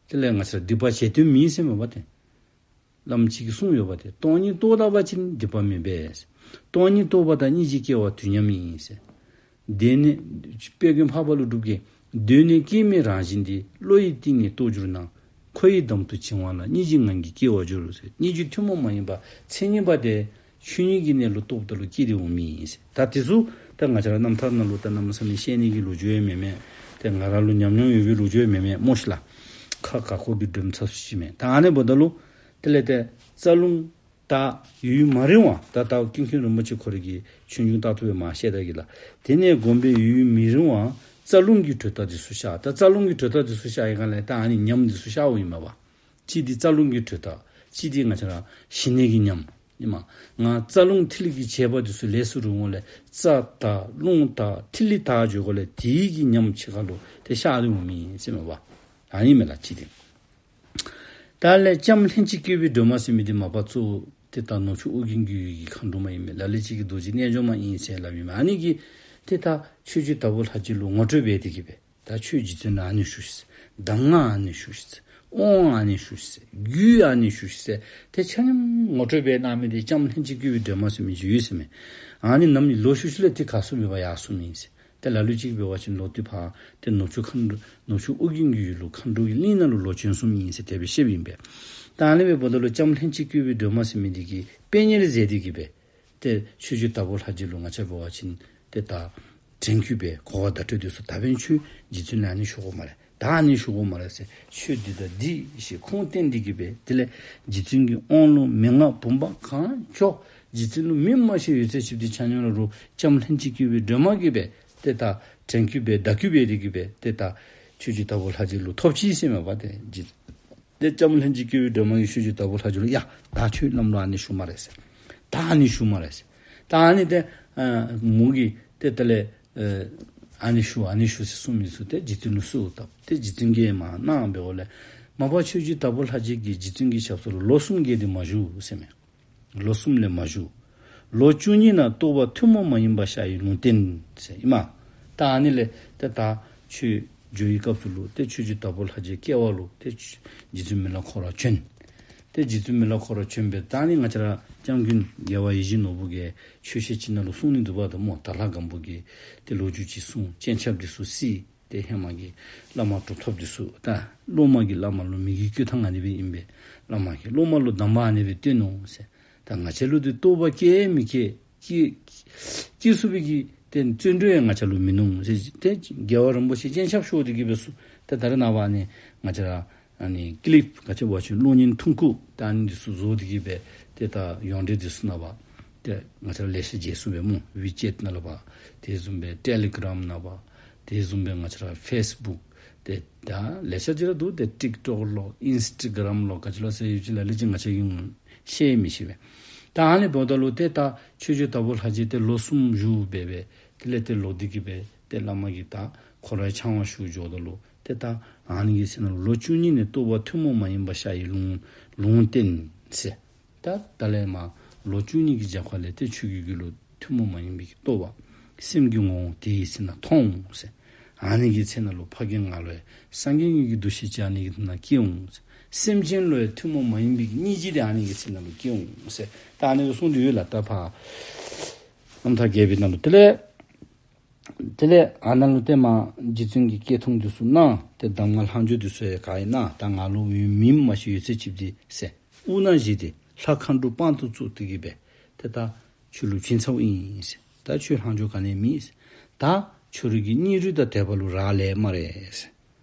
དེ་ལས་ང་བཅས་ར་སྡིག་པ་བྱེད་དོན་མེད་ཟེར་མས་པ་ཏེ། བླམ་ཅིག་གིས་གསུངས་ཡོད་པ་ཏེ། སྟོང་ཉིད་རྟོགས་ད་པ་ཅིན་སྡིག་པ་མེད་པས། སྟོང་ཉིད་རྟོགས་པ་དང་སྙིང་རྗེ་སྐྱེ་བ་དུས་མཉམ་ཨིན་ཟེར། གདོད་ནས་དཔལ་མགོན་འཕགས་པ་ཀླུ་སྒྲུབ་ཀྱིས་གདོད་ནས་སྐྱེ་མེད་རང་བཞིན་འདི། བློ་ཡི་གཏིང་ནས་རྟོགས་གྱུར་ན། འཁོར་བའི་འདམ་དུ་བྱིང་བ་ལ། སྙིང་རྗེ་ངང་གིས་སྐྱེ་བར་འགྱུར་ཟེར། སྙིང་རྗེ་ཐུན་མོང་མ་ཡིན་པ་མཚན་ཉིད་པ་དེ་ཆོས་ཉིད་ཀྱི་གནས་ལུགས་རྟོགས་ད་ལུ་སྐྱེས་ཏེ་འོང་མི་ཨིན་ཟེར། ད་དེ་ཚུ་ད་ང་བཅས་ར་རྣམ་ཐར་ནང་ལུ་ད་གནམ་མེད་ས་མེད་བཤད་ནི་གི་ལོ་རྒྱུས་ཡང་མེན་མས། ཏེ་ང་ར་ལུ་ཉམས་མྱོང་ཡོད་པའི་ལོ་རྒྱུས་ཡང་མེན་མས་སྨོ་ཤིག་ལགས། ཁ་བཀག་ཁོ་གིས་སྒྲོལ་མ་ཚ་སུ་ཅིག་མས། ད་ཨ་ནི་འབདཝ་ད་ལུ་དེ་ལས་ཏེ་རྩ་རླུང་དག་ཡུན་མ་རིང་བར་ད་ལྟོ་ཀུན་མཁྱེན་རིན་པོ་ཆེ་ཁོ་ར་གིས་ཆོས་འབྱུང་ལྟར་དུ་སྦེ་མར་བཤད་ད་གེ་ལགས། དེ་ནས་བསྒོམས་པས་ཡུན་མི་རིང་བར་རྩ་རླུང་གི་དྲོད་རྟགས་འདི་ཚུ་ཤར། ད་རྩ་རླུང་གི་དྲོད་རྟགས་འདི་ཚུ་ཤར་བའི་སྒང་ལས་ད་ཨ་ནི་ཉམས་འདི་ཚུ་ཤརཝ་ཨིན་མས་པ། གཅིག་འདི་རྩ་རླུང་གི་དྲོད་རྟགས། གཅིག་འདི་ང་བཅས་ར་ཞི་གནས་ཀྱི་ཉམས། ཨིན་མས། ང་རྩ་རླུང་ཐིག་ལེ་གི་བྱེད་པ་འདི་ཚུ་ལས་སུ་རུང་བ་ལས་རྩ་དག་རླུང་དག་ཐིག་ལེ་དག་འགྱོ་དགོ་ལས་དེའི་གི་ཉམས་ཕྱི་ཁ་ལུ་ཏེ་ཤར་ཏེ་འོང་མི་ཨིན་ཟེར་མས་པ། ཨ་ནི་མས་ལགས་གཅིག་འདི། ད་ལས་ལྕམ་ལྷན་ཅིག་སྐྱེས་པའི་སྒྲོན་མ་ཟེར་མི་འདི་མ་པ་གཙོ་བོ་ཏེ་ད་ནུབ་ཕྱོགས་ཨོ་རྒྱན་གྱི་ཡུལ་གྱི་མཁའ་འགྲོ་མ་ཨིན་མས། ལ་ལུ་ཅིག་གིས་རྡོ་རྗེ་རྣལ་འབྱོར་མ་ཨིན་ཟེར་སླབ་ཨིན་མས། ཨ་ནི་གིས་ཏེ་ད་ཆོས་རྗེ་དྭགས་པོ་ལྷ་རྗེ་ལུ་ངོ་སྤྲོད་འབད་དེ་གིས་སྦེ་ད་ཁྱོད་རྗེ་བཙུན་ལུ་ཨ་ནི་ཞུ་ཤིག་ཟེར། གདམས་ངག་ཨ་ནི་ཞུ་ཤིག་ཟེར། དབང་ཨ་ནི་ཞུ་ཤིག་ཟེར། རྒྱུད་ཨ་ནི་ཞུ་ཤིག་ཟེར། ཏེ་ཆ་མཉམ་ངོ་སྤྲོད་འབད་གནང་མི་འདི་ལྕམ་ལྷན་ཅིག་སྐྱེས་པའི་སྒྲོན་མ་ཟེར་མི་ཅིག་ཡོད་ཟེར་མས། ཨ་ནི་ནམ་ལོག་ཤུལ་ཤུལ་ལས་ཏེ་ག་ས་མེད་པར་ཡར་སོང་མི་ཨིན་ཟེར། ཏེ་ལ་ལུ་ཅིག་འབད་བ་ཅིན་ལོག་སྟེ་ཕར་ཏེ་ནུབ་ཕྱོགས་མཁའ་འགྲོ་ནུབ་ཕྱོགས་ཨོ་རྒྱན་གྱི་ཡུལ་ལུ་མཁའ་འགྲོ་གི་གླིང་ནང་ལུ་ལོག་བྱོན་སོང་མི་ཨིན་ཟེར་དེ་སྦེ་བཤདཔ་ཨིན་པས། ད་ཨ་ནི་སྦེ་འབདཝ་ད་ལུ་ལྕམ་ལྷན་ཅིག་སྐྱེས་པའི་སྒྲོན་མ་ཟེར་མི་འདི་གིས་དཔེ་གཉེར་མཛད་དེ་གིས་སྦེ་ཏེ་ཆོས་རྗེ་དྭགས་པོ་ལྷ་རྗེ་ལུ་ང་བཅས་འབད་བ་ཅིན་ཏེ་ད་དྲན་སྐུལ་འབད་གོ་བ་བརྡ་སྤྲོད་འདི་ཚུ་ད་འབདན་ཁྱོད་རྗེ་བཙུན་ལུ་ཨ་ནི་ཞུ་དགོ་སྨ་རེ། ད་ཨ་ནི་ཞུ་དགོ་སྨ་རེ་ཟེར། ཁྱོད་འདི་དང་འདི་ཞེས་ཁུངས་བསྟན་ཏེ་གིས་སྦེ་དེ་ལས་རྗེ་བཙུན་གྱི་དབང་ལུང་མན་ངག་བུམ་པ་གང་ལྕོགས་རྗེ་བཙུན་ལུ་མིན་མ་ཤེས་ཡོད་ཚད་ཅིག་འདི་ཆ་མཉམ་ར་ལུ་ལྕམ་ལྷན་ཅིག་སྐྱེས་པའི་སྒྲོན་མ་གིས་སྦེ་ཏེ་ད་དྲན་སྐུལ་འབད་བརྡ་སྐུལ་འབད་དེ་གིས་སྦེ་ཏེ་ད་ཆོས་རྗེ་དྭགས་པོ་ལྷ་རྗེ་ལུ་ཐོབ་ཅི་ཟེར་མས་པ། ཏེ་རྗེ་ཏེ་ལྕམ་ལྷན་ཅིག་སྐྱེས་པའི་སྒྲོན་མ་གིས་ཆོས་རྗེ་དྭགས་པོ་ལྷ་རྗེ་ལུ་ཡ་ད་ཁྱོད་བླམ་ལུ་ཨ་ནི་ཞུ་སྨ་རེ་ཟེར། ད་ཨ་ནི་ཞུ་སྨ་རེ་ཟེར། ད་ཨ་ནི་ཏེ་ཨ་མོ་གིས་ཏེ་དེ་ལས་ཨ་ཨ་ནི་ཞུ་ཨ་ནི་ཞུ་ཟེར་གསུངས་མི་ཚུ་ཏེ་རྗེ་བཙུན་ལུ་གསོལཝ་བཏབ། ཏེ་རྗེ་བཙུན་གྱིས་མར་གནང་འབདཝ་ལས་མ་པ་ཆོས་རྗེ་དྭགས་པོ་ལྷ་རྗེ་གིས་རྗེ་བཙུན་གྱི་ཞབས་ས་ལུ་ལོ་གསུམ་བརྒལ་ཏེ་མ་བཞུགས་ཟེར་མས། ལོ་གསུམ་ལས་མ་བཞུགས། ལོ་བཅུ་གཉིས་ནང་རྟོགས་པ་ཐུན་མོང་མ་ཡིན་པ་ཤར་བའི་ལུང་བསྟན་ཟེར་ཨིན་མས། ད་ཨ་ནི་ལས་ཏེ་ད་ཆོས་བརྗོད་པའི་སྐབས་སུ་ལུ་ཏེ་ཆོས་རྗེ་དྭགས་པོ་ལྷ་རྗེ་སྐྱེ་བ་ལུ་ཏེ་རྗེ་བཙུན་མི་ལ་ཁོ་ར་བྱོན། ཏེ་རྗེ་བཙུན་མི་ལ་ཁོ་ར་བྱོན་པས། ད་ཨ་ནི་ང་བཅས་ར་སྐྱབས་མགོན་རྒྱལ་བ་ཡིད་བཞིན་ནོར་བུ་གིས་ཆོས་བཤད་ཅིག་ནང་ལུ་གསུངས་ནི་འདུག་པ་ད་སྨོ། དྭགས་ལྷ་སྒམ་པོ་གིས་ཏེ་ལོ་རྒྱུས་ཅིག་གསུངས། སྤྱན་ཆབ་འདི་ཚུ་བསིལ། ཏེ་ཧེ་མ་གི་བླ་མ་གྲུབ་ཐོབ་འདི་ཚུ་ད་སློབ་མ་གིས་བླ་མ་ལུ་མི་གི་སྐུ་ཐང་ཨ་ནི་སྦེ་ཨིན་པས། བླ་མ་གིས་སློབ་མ་ལུ་གདམས་པ་ཨ་ནི་སྦེ་སྟོན་ནུག་ཟེར། ད་ང་བཅས་ལུ་འདི་རྟོགས་པ་སྐྱེ་མི་སྐྱེ་སྐྱེ་སྐྱེ་ཚུགས་པའི་གི་ཏེ་བརྩོན་འགྲུས་ཡང་ང་བཅས་ལུ་མིན་ནུག་ཟེར། ཏེ་རྒྱལ་བ་རིན་པོ་ཆེ་སྤྱན་ཆབ་ཤོར་ཏེ་གིས་སྦེ་སུ་ཏེ་ད་རེས་ནངས་པ་ཨ་ནི་ང་བཅས་ར་ཨ་ནི་ཀི་ལིཔ་ག་ཅི་འབད་བ་ཅིན་གློག་བརྙན་ཐུང་ཀུ་ད་ཨ་ནི་འདི་ཚུ་བཟོ་སྟེ་གིས་སྦེ་ཏེ་ད་ཡོངས་འབྲེལ་འདི་ཚུ་ནང་པ་ཏེ་ང་བཅས་ར་ལེ་ཤ་མཇལ་ཚུགས་པས་སྨོ། ཝི་ཅེཊ་ནང་ལུ་པ། དེ་བཟུམ་སྦེ་ཊེ་ལི་གྲམ་ནང་པ། དེ་བཟུམ་སྦེ་ང་བཅས་ར་ཕེསི་བུཀ་ཏེ་ད་ལེ་ཤ་ཅིག་ར་འདུག། ཏེ་ཊིཀ་ཊོཀ་ལོ་ཨིནསི་ཊ་གྲམ་ལོ་ག་ཅི་ལོ་ཟེར་ཡོད་ཅི། ལ་ལུ་ཅིག་ང་བཅས་ཀྱིས་ཤེས་མི་ཤེས་པས། ད་ཨ་ནི་འབདཝ་ད་ལུ་ཏེ་ད་ཆོས་རྗེ་དྭགས་པོ་ལྷ་རྗེ་ཏེ་ལོ་གསུམ་བཞུགས་སྦེ་སྦེ་དེ་ལས་ཏེ་ལོག་སྟེ་གིས་སྦེ་ཏེ་བླ་མ་གིས་ད་ཁོ་རའི་ཕྱག་དབང་ཞུ་འགྱོཝ་ད་ལུ་ཏེ་ད་ཨ་ནི་གི་ཚེ་ན་ལོ་བཅུ་གཉིས་ནས་རྟོགས་པ་ཐུན་མོང་མ་ཡིན་པ་ཤར་བའི་ལུང་ལུང་བསྟན་ཟེར། ད་ད་ལས་མར་ལོ་བཅུ་གཉིས་ཀྱི་རྒྱབ་ཁ་ལས་ཏེ་ཆོས་ཀྱི་རྒྱུད་ལུ་ཐུན་མོང་མ་ཡིན་པའི་གི་རྟོགས་པ་སེམས་ཀྱི་ངོ་བོ་དེའི་ཚེ་ན་མཐོང་འོང་ཟེར། ཨ་ནི་གི་ཚེ་ན་ལུ་ཕ་རྒན་ང་ལུ་ཡང་སངས་རྒྱས་ངེས་ཀྱི་འདུ་ཤེས་ཅིག་ཨ་ནི་གི་ནང་སྐྱེ་འོང་ཟེར། སེམས་ཅན་ལུ་ཡང་ཐུན་མོང་མ་ཡིན་པའི་གི་སྙིང་རྗེ་དེ་ཨ་ནི་གི་ཚེ་ན་ལུ་སྐྱེ་འོང་ཟེར། ད་ཨ་ནི་གི་གསུངས་ཏེ་ཡོད་ལགས། ད་ཕར་རྣམ་ཐར་རྒྱས་པའི་ནང་ལུ་དེ་ལས་དེ་ལས་ཨ་ནཱ་ལུ་ཏེ་མར་རྗེ་བཙུན་གྱིས་སྐྱེལ་ཐུང་འདི་ཚུ་གནང་། ཏེ་གདམས་ངག་ལྷག་འཇུག་འདི་ཚུ་ཡང་ག་ཡི་གནང་། ད་ང་ལུ་མིན་མ་ཤེས་ཡོད་ཚད་ཅིག་འདི་ཟེར། དབུ་ན་བཞེས་ཏེ་ལྷ་མཁའ་འགྲོ་དཔང་དུ་བཙུགས་ཏེ་གིས་སྦེ་ཏེ་ད་ཁྱོད་ལུ་བྱིན་ཚརཝ་ཨིན་ཟེར། ད་ཁྱོད་ལྷག་འཇུག་ག་ནི་མེད་ཟེར། ད་ཁྱོད་རའི་གི་སྙིང་རུས་དང་དད་པ་ལུ་རག་ལས་སྨ་རེ་ཟེར།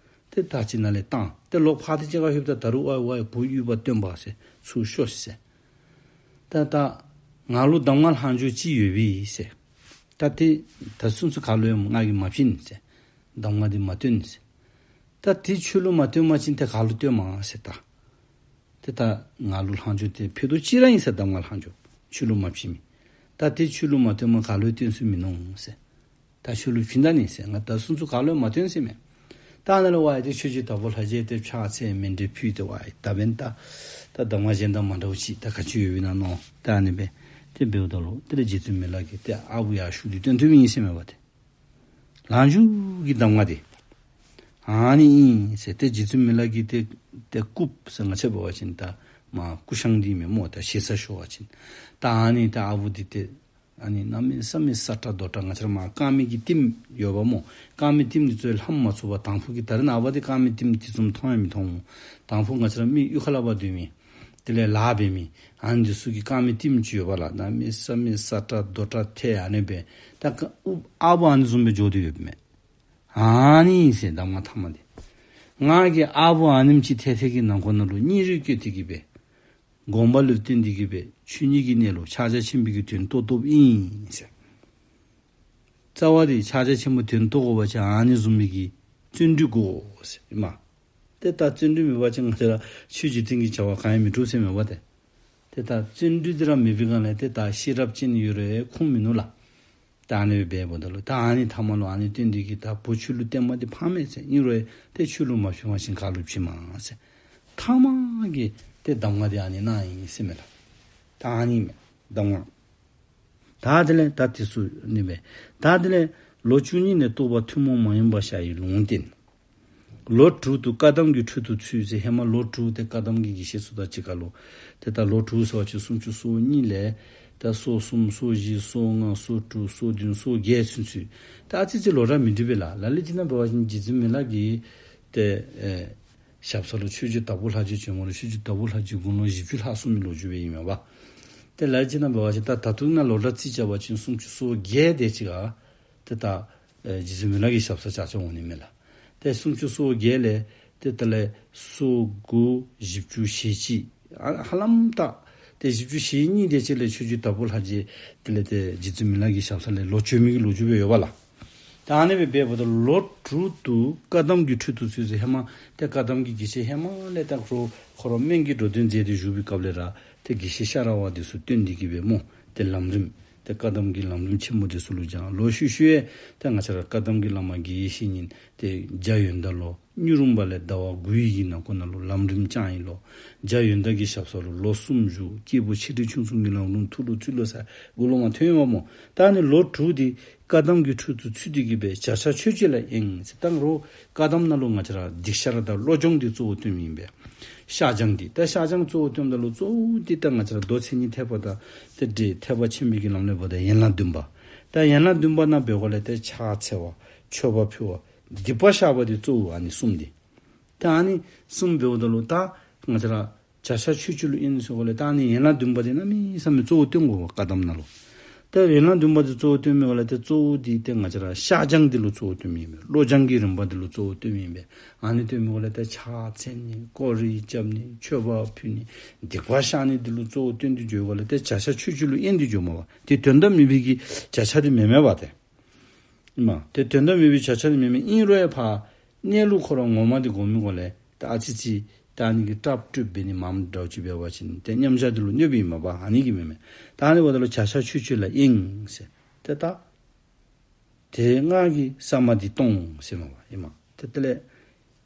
ད་ ཏེ་ད་ཅི་ནཱ་ལས་བཏང་། ཏེ་ལོག་ཕར་ཏེ་ཅིག་ཁར་ལྷོདཔ་ད་ད་རུང་ཝའི་ཝའི་བུ་ཡུལ་པ་སྟོན་པ་ཟེར་ཚུར་ཤོག་ཤིག་ཟེར། ད་ད་ང་ལུ་གདམས་ངག་ལྷག་འཇོག་ཅིག་ཡོད་པས་ཟེར། ད་ཏེ་ད་སུམ་ཅུ་ག་ལུ་ཡང་ང་གིས་མ་བྱིན་ཟེར། གདམས་ངག་འདི་མ་སྟོན་ཟེར། ད་ཏེ་ཁྱོད་ལུ་མ་སྟོན་པ་ཅིན་ཏེ་ག་ལུ་སྟོནམ་ཟེར་ད། ཏེ་ད་ང་ལུ་ལྷག་འཇོག་འདི་ཕུད་རྡོག་གཅིག་ར་ཨིན་ཟེར། གདམས་ངག་ལྷག་འཇོག་ཁྱོད་ལུ་མ་བྱིན་མི། ད་ཏེ་ཁྱོད་ལུ་མ་སྟོནམ་ག་ལུ་སྟོན་ཚུགས་མི་ནུག་ཟེར། ད་ཁྱོད་ལུ་བྱིན་ད་ནི་ཟེར། ང་ད་སུམ་ཅུ་ག་ལུ་ཡང་མ་སྟོན་ཟེར་མས། ད་ནཱ་ལས་ཝའི་ཏེ་ཆོས་རྗེ་དྭགས་པོ་ལྷ་རྗེ་ཏེ་ཕྱག་འཚལ་མཎྜལ་ཕུལ་ཏེ་ཝའི་ད་འབདན་ད་ད་གདམས་ངག་གཞན་དང་མ་འདྲཝ་ཅིག་ད་ག་ཅི་ཡོད་པས་ན་མནོ། ད་ཨ་ནི་སྦེ་ཏེ་འབདཝ་ད་ལུ་ཏེ་རྗེ་བཙུན་མི་ལ་གིས་ཏེ་ཨ་བུ་ཡར་ཞུ་སྟེ་སྟོན་ཐུབ་ཨིན་ཟེར་མས་པ་ཏེ། ལྷག་འཇོག་གི་གདམས་ངག་འདི་ཨ་ནི་ཨིན་ཟེར། ཏེ་རྗེ་བཙུན་མི་ལ་གིས་ཏེ་ཏེ་སྐུ་ཟེར་ང་བཅས་འབད་བ་ཅིན་ད་མ་སྐུ་བཤམས་འདི་མེན་མོ། ད་ཞེ་ས་ཞུ་བ་ཅིན་ད་ཨ་ནི་ད་ཨ་བུ་འདི་ཏེ་ཨ་ནི་གནམ་མེད་ས་མེད་སྲ་ཀྲག་རྡོ་ཀྲག་ང་བཅས་ར་མར་དཀར་མེ་གི་ལྟདམོ་ཡོདཔ་མོ། དཀར་མེ་ལྟདམོ་འདི་ཚུ་ལྷམ་མ་ཚུགས་པར་དང་ཕུ་གི་ད་རེས་ནངས་པ་འདི་དཀར་མེ་ལྟདམོ་འདི་བཟུམ་མཐོང་ཡང་མི་མཐོང་མོ། དང་ཕུ་ང་བཅས་ར་མི་གཡུས་ཁ་ལས་ཕར་སྡོད་མི་དེ་ལས་ལཱ་འབད་མི་ཨ་ནི་འདི་ཚུ་གིས་དཀར་མེ་ལྟདམོ་ཅིག་ཡོདཔ་ལགས། གནམ་མེད་ས་མེད་སྲ་ཀྲག་རྡོ་ཀྲག་ཐལ་ཨ་ནི་སྦེ། ད་ཨ་བུ་ཨ་ནི་བཟུམ་སྦེ་འགྱོ་སྟེ་ཡོདཔ་མས། ཨ་ནི་ཨིན་ཟེར་གདམས་ངག་ཐ་མ་འདི། ང་གིས་ཨ་བུ་ཨ་ནེམ་ཅིག་ཐལ་ཐལ་གྱི་ནང་འཁོད་ནང་ལུ་སྙིང་རུས་བསྐྱེད་དེ་གི་སྦེ་དགོངས་པ་ལུ་བརྟེན་ཏེ་གི་སྦེ་ཆོས་ཉིད་ཀྱི་གནས་ལུགས་ཕྱག་རྒྱ་ཆེན་པོའི་གི་དོན་རྟོགས་རྟོགསཔ་ཨིན་ཟེར། རྩ་བ་འདི་ཕྱག་རྒྱ་ཆེན་པོའི་དོན་རྟོགས་དགོ་པ་ཅིན་ཨ་ནི་བཟུམ་མའི་གི་བརྩོན་འགྲུས་དགོ་ཟེར་ཨིན་མས། ཏེ་ད་བརྩོན་འགྲུས་མེད་པ་ཅིན་ང་བཅས་ར་ཆོས་འཇིག་རྟེན་གྱི་བྱ་བ་གང་ཡང་མི་འགྲུབ་ཟེར་མས་པ་ཏེ། ཏེ་ད་བརྩོན་འགྲུས་འདི་ར་མེད་པའི་སྒང་ལས་ཏེ་ད་ཤེས་རབ་ཅན་ཡོད་རུང་ཁུངས་མིན་ནུག་ལགས། ད་ཨ་ནི་སྦེ་འབདཝ་ད་ལུ་ད་ཨ་ནི་ཐ་མ་ལུ་ཨ་ནི་སྟོན་ཏེ་གི་ད་བུ་ཁྱོད་ལུ་སྟོནམ་འདི་ཕངས་མས་ཟེར། ཨིན་རུང་ཏེ་ཁྱོད་ལུ་མ་བྱིན་པ་ཅིན་ག་ལུ་བྱིནམ་ཟེར། ཐ་མ་གི་ཏེ་གདམས་ངག་འདི་ཨ་ནི་ནཱ་ཨིན་ཟེར་མས་ལགས། ད་ཨ་ནི་མས་གདམས་ངག། ད་དེ་ལས་ད་དེ་ཚུ་ཨ་ནི་སྦེ། ད་དེ་ལས་ལོ་བཅུ་གཉིས་ནས་རྟོགས་པ་ཐུན་མོང་མ་ཡིན་པ་ཤར་བའི་ལུང་བསྟན། ལོ་དྲུག་ཏུ་བཀའ་གདམས་ཀྱི་ཁྲོད་དུ་ཚུད་ཟེར། ཧེ་མ་ལོ་དྲུག་ཏེ་བཀའ་གདམས་ཀྱི་དགེ་བཤེས་ཚུ་དང་གཅིག་ཁར་ལུ། ཏེ་ད་ལོ་དྲུག་ཟེར་བ་ཅིན་སུམ་ཅུ་སོ་གཉིས་ལས་ད་སོ་གསུམ་སོ་བཞི་སོ་ལྔ་སོ་དྲུག་སོ་བདུན་སོ་བརྒྱད་ཚུན་ཚོད། ད་ཨ་ཙི་ཅིག་ལོ་ར་མི་འགྲིག་པས་ལགས། ལ་ལུ་ཅིག་ནང་འབད་བ་ཅིན་རྗེ་བཙུན་མི་ལ་གིས་ཏེ་ཨེ་ཞབས་ས་ལུ་ཆོས་རྗེ་དྭགས་པོ་ལྷ་རྗེ་བྱོནམ་ལུ་ཆོས་རྗེ་དྭགས་པོ་ལྷ་རྗེ་དགུང་ལོ་བཞི་བཅུ་ལྷག་སོང་མི་ལོ་རྒྱུས་སྦེ་ཨིན་མས་པ། ཏེ་ལ་ལུ་ཅིག་ནང་འབད་བ་ཅིན་ད་ད་ལྟོ་ནང་ལོ་ར་རྩིས་རྐྱབ་པ་ཅིན་སུམ་ཅུ་སོ་བརྒྱད་དེ་ཅིག་ཁར་ཏེ་ད་ཨེ་རྗེ་བཙུན་མི་ལ་གིས་ཞབས་ས་བཅར་བཅརཝ་འོང་ནི་མས་ལགས། ཏེ་སུམ་ཅུ་སོ་བརྒྱད་ལས་ཏེ་ད་ལས་སོ་དགུ་བཞི་བཅུ་ཞེ་གཅིག་ཨ་ཧ་ལམ་ད་ཏེ་བཞི་བཅུ་ཞེ་གཉིས་དེ་ཅིག་ལས་ཆོས་རྗེ་དྭགས་པོ་ལྷ་རྗེ་དེ་ལས་ཏེ་རྗེ་བཙུན་མི་ལ་གི་ཞབས་ས་ལས་ལོག་བྱོན་མི་གི་ལོ་རྒྱུས་སྦེ་ཡོདཔ་ལགས། ད་ཨ་ནི་སྦེ་འབདཝ་ད་ལོ་དྲུག་ཏུ་བཀའ་གདམས་ཀྱི་ཁྲོད་དུ་ཚུད་ཟེར། ཧེ་མ་ཏེ་བཀའ་གདམས་ཀྱི་དགེ་བཤེས་ཧེ་མ་ལས་ད་ཁོ་ཁོ་ར་སྨན་གྱི་འགྲོ་དོན་མཛད་དེ་བཞུགས་པའི་སྐབས་ལས་ར་ཏེ་དགེ་བཤེས་ཤ་ར་བ་དེ་ཚུ་བསྟེན་ཏེ་གི་སྦེ་སྨོ། ཏེ་ལམ་རིམ་ཏེ་བཀའ་གདམས་ཀྱི་ལམ་རིམ་ཆེན་མོ་དེ་ཚུ་ལུ་སྦྱངས། ལོག་ཤུལ་ཤུལ་ཡང་ཏེ་ང་བཅས་ར་བཀའ་གདམས་ཀྱི་བླ་མ་དགེ་བའི་བཤེས་གཉེན་ཏེ་རྒྱ་ཡོན་བདག་ལོ་སྨྱུག་རུམ་པ་ལས་ཟླ་བ་དགུའི་གི་ནང་འཁོད་ནང་ལུ་ལམ་རིམ་བསྐྱངས་ཡི་ལོ། རྒྱ་ཡོན་བདག་གི་ཞབས་ས་ལུ་ལོ་གསུམ་བཞུགས། སྐྱེས་བུ་ཆེ་འབྲིང་ཆུང་གསུམ་གྱི་ལམ་རིམ་ཐུགས་ལུ་ཚུད་ལོ་ཟེར་མགུ་ལུ་མར་ཐོན་ཡོདཔ་སྨོ། ད་ཨ་ནི་ལོ་དྲུག་འདི་བཀའ་གདམས་ཀྱི་ཁྲོད་དུ་ཚུད་དེ་གི་སྦེ་བྱ་བྱ་ཆོས་སྤྱོད་ལ་གཡེང་ཟེར། ད་རུང་བཀའ་གདམས་ནང་ལུ་ང་བཅས་ར་སྡིག་བཤགས་དང་བློ་སྦྱོང་འདི་གཙོ་བོ་བཏོནམ་ཨིན་པས། བཤགས་སྦྱང་འདི་ད་བཤགས་སྦྱང་གཙོ་བོ་བཏོནམ་ད་ལུ་གཙོ་བོ་འདི་ད་ང་བཅས་ར་མདོ་མཚན་ཉིད་ཐེག་པ་དང་ཏེ་འབྲེལ་ཐེག་པ་ཆེན་པོའི་གི་ལམ་ལས་འབདཝ་ད་ཡན་ལག་བདུན་པ། ད་ཡན་ལག་བདུན་པ་ནང་འབད་དགོཔ་ལས་ཏེ་ཕྱག་འཚལ་བ་མཆོད་པ་ཕུལ་བ་སྡིག་པ་བཤགས་པ་འདི་གཙོ་བོ་ཨ་ནི་གསུམ་འདི། ད་ཨ་ནི་གསུམ་འབདཝ་ད་ལུ་ད་ང་བཅས་ར་བྱ་བྱ་ཆོས་སྤྱོད་ལུ་གཡེང་ཟེརཝ་ལས་ད་ཨ་ནི་ཡན་ལག་བདུན་པ་འདི་གནམ་མེད་ས་མེད་གཙོ་བོ་བཏོན་དགོ་པས་བཀའ་གདམས་ནང་ལུ། ད་ཡན་ལག་བདུན་པ་འདི་གཙོ་བོ་བཏོན་མི་འོང་ལས་ཏེ་གཙོ་བོ་འདི་ཏེ་ང་བཅས་ར་བཤགས་སྦྱང་འདི་ལུ་གཙོ་བོ་བཏོན་མི་ཨིན་པས། བློ་སྦྱང་གི་རིམ་པ་འདི་ལུ་གཙོ་བོ་བཏོན་མི་ཨིན་པས། ཨ་ནི་བཏོན་མི་འོང་ལས་ཏེ་ཕྱག་འཚལ་ནི་སྐོར་ར་རྐྱབ་ནི་མཆོད་པ་ཕུལ་ནི་སྡིག་པ་བཤགས་ནི་འདི་ལུ་གཙོ་བོ་བཏོན་ཏེ་འགྱོཝ་ལས་ཏེ་བྱ་བྱ་ཆོས་སྤྱོད་ལུ་གཡེང་སྟེ་འགྱོཝ་མས་པ། ཏེ་དོན་དག་མེད་པའི་གི་བྱ་བྱ་འདི་མེན་མས་པ་ཏེ། ཨིན་མས། ཏེ་དོན་དག་མེད་པའི་བྱ་བྱ་འདི་མེན་མས། ཨིན་རུང་ཡང་ཕར་གནས་ལུགས་ཁོ་ར་ངོ་མ་འདི་སྒོམ་མི་འོང་ལས་ད་ཨ་ཙི་ཅིག་ད་ཨ་ནི་གི་ཏབ་ཏུབ་འབད་ནི་མངམ་འདྲཝ་ཅིག་འབད་བ་ཅིན་ཏེ་མཉམ་བཞག་འདི་ལུ་གནོདཔ་ཨིན་མས་པ། ཨ་ནི་གིས་མེན་མས། ད་ཨ་ནི་འབདཝ་ད་ལུ་བྱ་བྱ་ཆོས་སྤྱོད་ལ་གཡེང་ཟེར་ཏེ་ད་དེ་སྔགས་ཀྱི་ས་མ་དྷི་སྟོང་ཟེར་མས་པ། ཨིན་མས། ཏེ་དེ་ལས་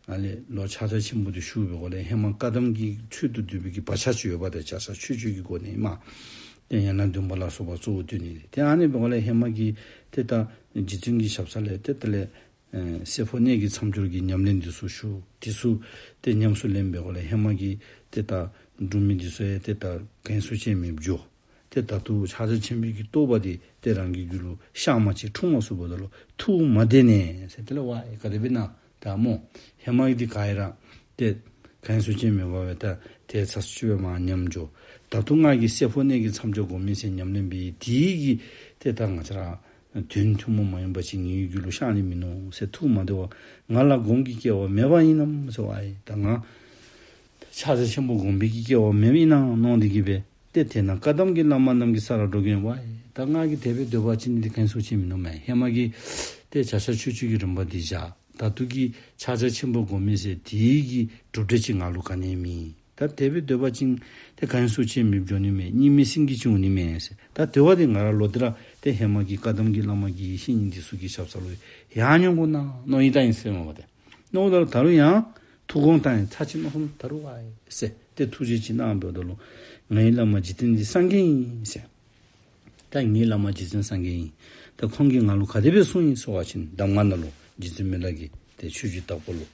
ཨ་ལས་ལོག་ཕྱག་རྒྱ་ཆེན་པོ་འདི་ཞུ་བའི་སྒོ་ལས་ཧེ་མ་བཀའ་གདམས་ཀྱི་ཁྲོད་དུ་འདུས་པའི་གི་བག་ཆགས་ཅིག་ཡོདཔ་ད་བྱ་བྱ་ཆོས་སྤྱོད་ཀྱི་སྒོ་ནས་ཨིན་མས། ཏེ་ཡན་ལག་བདུན་པ་ལ་སོགས་པ་གཙོ་བོ་བཏོན་ནི་རེད། ཏེ་ཨ་ནི་འབདཝ་ལས་ཧེ་མ་གི་ཏེ་ད་རྗེ་བཙུན་གྱི་ཞབས་ས་ལས་ཏེ་དེ་ལས་ཨེ་བསྲེ་འཕོ་གནད་ཀྱི་མཚམས་སྦྱོར་གྱི་ཉམས་ལེན་འདི་ཚུ་ཞུ། དེ་ཚུ་ཏེ་ཉམས་སུ་ལེན་པའི་སྒོ་ལས་ཧེ་མ་གི་ཏེ་ད་སྒྲུབ་མི་འདི་ཚུ་ཡང་ཏེ་ད་གང་སུ་ཅན་མེདཔ་འགྱོ། ཏེ་ད་ལྟོ་ཕྱག་རྒྱ་ཆེན་པོའི་གི་རྟོགས་པ་འདི་ཏེ་རང་གི་རྒྱུད་ལུ་ཤར་མ་ཅིག་འཁྲུངས་མ་ཚུགས་པ་ད་ལུ་ཐུགས་མ་བདེ་ནས་ཟེར། དེ་ལས་ཝའི་ག་དེ་སྦེ་ན་ད་སྨོ། ཧེ་མ་གི་འདི་ག་ཡ་ར་ཏེ་གང་སུ་ཅན་མེད་པ་སྦེ་ད་ཏེ་ཚར་སུ་ཅིག་སྦེ་མར་ཉམས་འགྱོ། ད་ལྟོ་ང་གིས་བསྲེ་འཕོ་གནད་ཀྱི་མཚམས་སྦྱོར་སྒོམ་ཨིན་ཟེར་ཉམས་ལེན་འབད་དེ་གིས་ཏེ་ད་ང་བཅས་ར་ དོན་ཐུན་མོང་མ་ཡིན་པ་ཅིན་ངེའི་རྒྱུད་ལུ་ཤར་ནི་མིན་ནུག་ཟེར། ཐུགས་མ་བདེ་བར་ང་ལ་སྒོམ་གྱི་སྐལ་བ་མེད་པ་ཡིན་ནམ་ཟེར་བ་ཨིན། ད་ང་ཕྱག་རྒྱ་ཆེན་པོ་སྒོམ་པའི་གི་སྐལ་བ་མེདཔ་ཨིན་ན་མནོ་སྟེ་གིས་སྦེ། ཏེ་དེས་ན་བཀའ་གདམས་ཀྱི་བླ་མ་རྣམས་ཀྱི་ས་ལ་འགྲོ་མཁན་བ་ཨིན། ད་ང་གིས་དེ་སྦེ་སྡོད་པ་ཅིན་འདི་ག་ནི་སུ་ཅིག་མིན་ནུག་མས། ཧེ་མ་གི་ཏེ་བྱ་བྱ་ཆོས་སྤྱོད་ཀྱི་རིམ་པ་འདི་བཞག། ད་ལྟོ་གི་ཕྱག་རྒྱ་ཆེན་པོ་སྒོམ་མི་ཟེར་དེའི་གི་གྲུབ་འབྲས་ཅིག་ང་ལུ་ག་ནི་མེད། ད་དེ་སྦེ་སྡོད་པ་ཅིན་ཏེ་ག་ནི་སུ་ཅིག་མི་འགྱོ་ནི་མས། གཉིས་མེད་སེང་གེ་ཅིག་འོང་ནི་མས་ཟེར། ད་དེ་བ་འདི་ང་ར་ལོག་སྟེ་ར་ཏེ་ཧེ་མ་གི་བཀའ་གདམས་ཀྱི་བླ་མ་གི་བཤེས་གཉེན་འདི་ཚུ་གི་ཞབས་ས་ལུ་ཡར་འགྱོ་དགོ་ན་མནོ་ཡི་ད་ཨིན་ཟེར་མས་པ་ཏེ། མནོཝ་ད་ལུ་ད་རུང་ཡང་ཐུགས་དགོངས་བཏང་ཡི། ཚར་གཅིག་མནོ་བསམ་ད་རུང་བ་ཨིན་ཟེར། ཏེ་ཐུགས་རྗེ་ཅིག་གནང་འབདཝ་ད་ལུ་ངེའི་བླ་མ་རྗེ་བཙུན་འདི་སངས་རྒྱས་ཨིན་ཟེར། ད་ངེའི་བླ་མ་རྗེ་བཙུན་སངས་རྒྱས་ཨིན། ད་ཁོང་གིས་ང་ལུ་ག་དེ་སྦེ་གསུངས་ཡི་ཟེར་བ་ཅིན་གདམས་ངག་ནང་ལུ་རྗེ་བཙུན་མི་ལ་གིས་ཏེ་ཆོས་རྗེ་དྭགས་པོ་ལུ།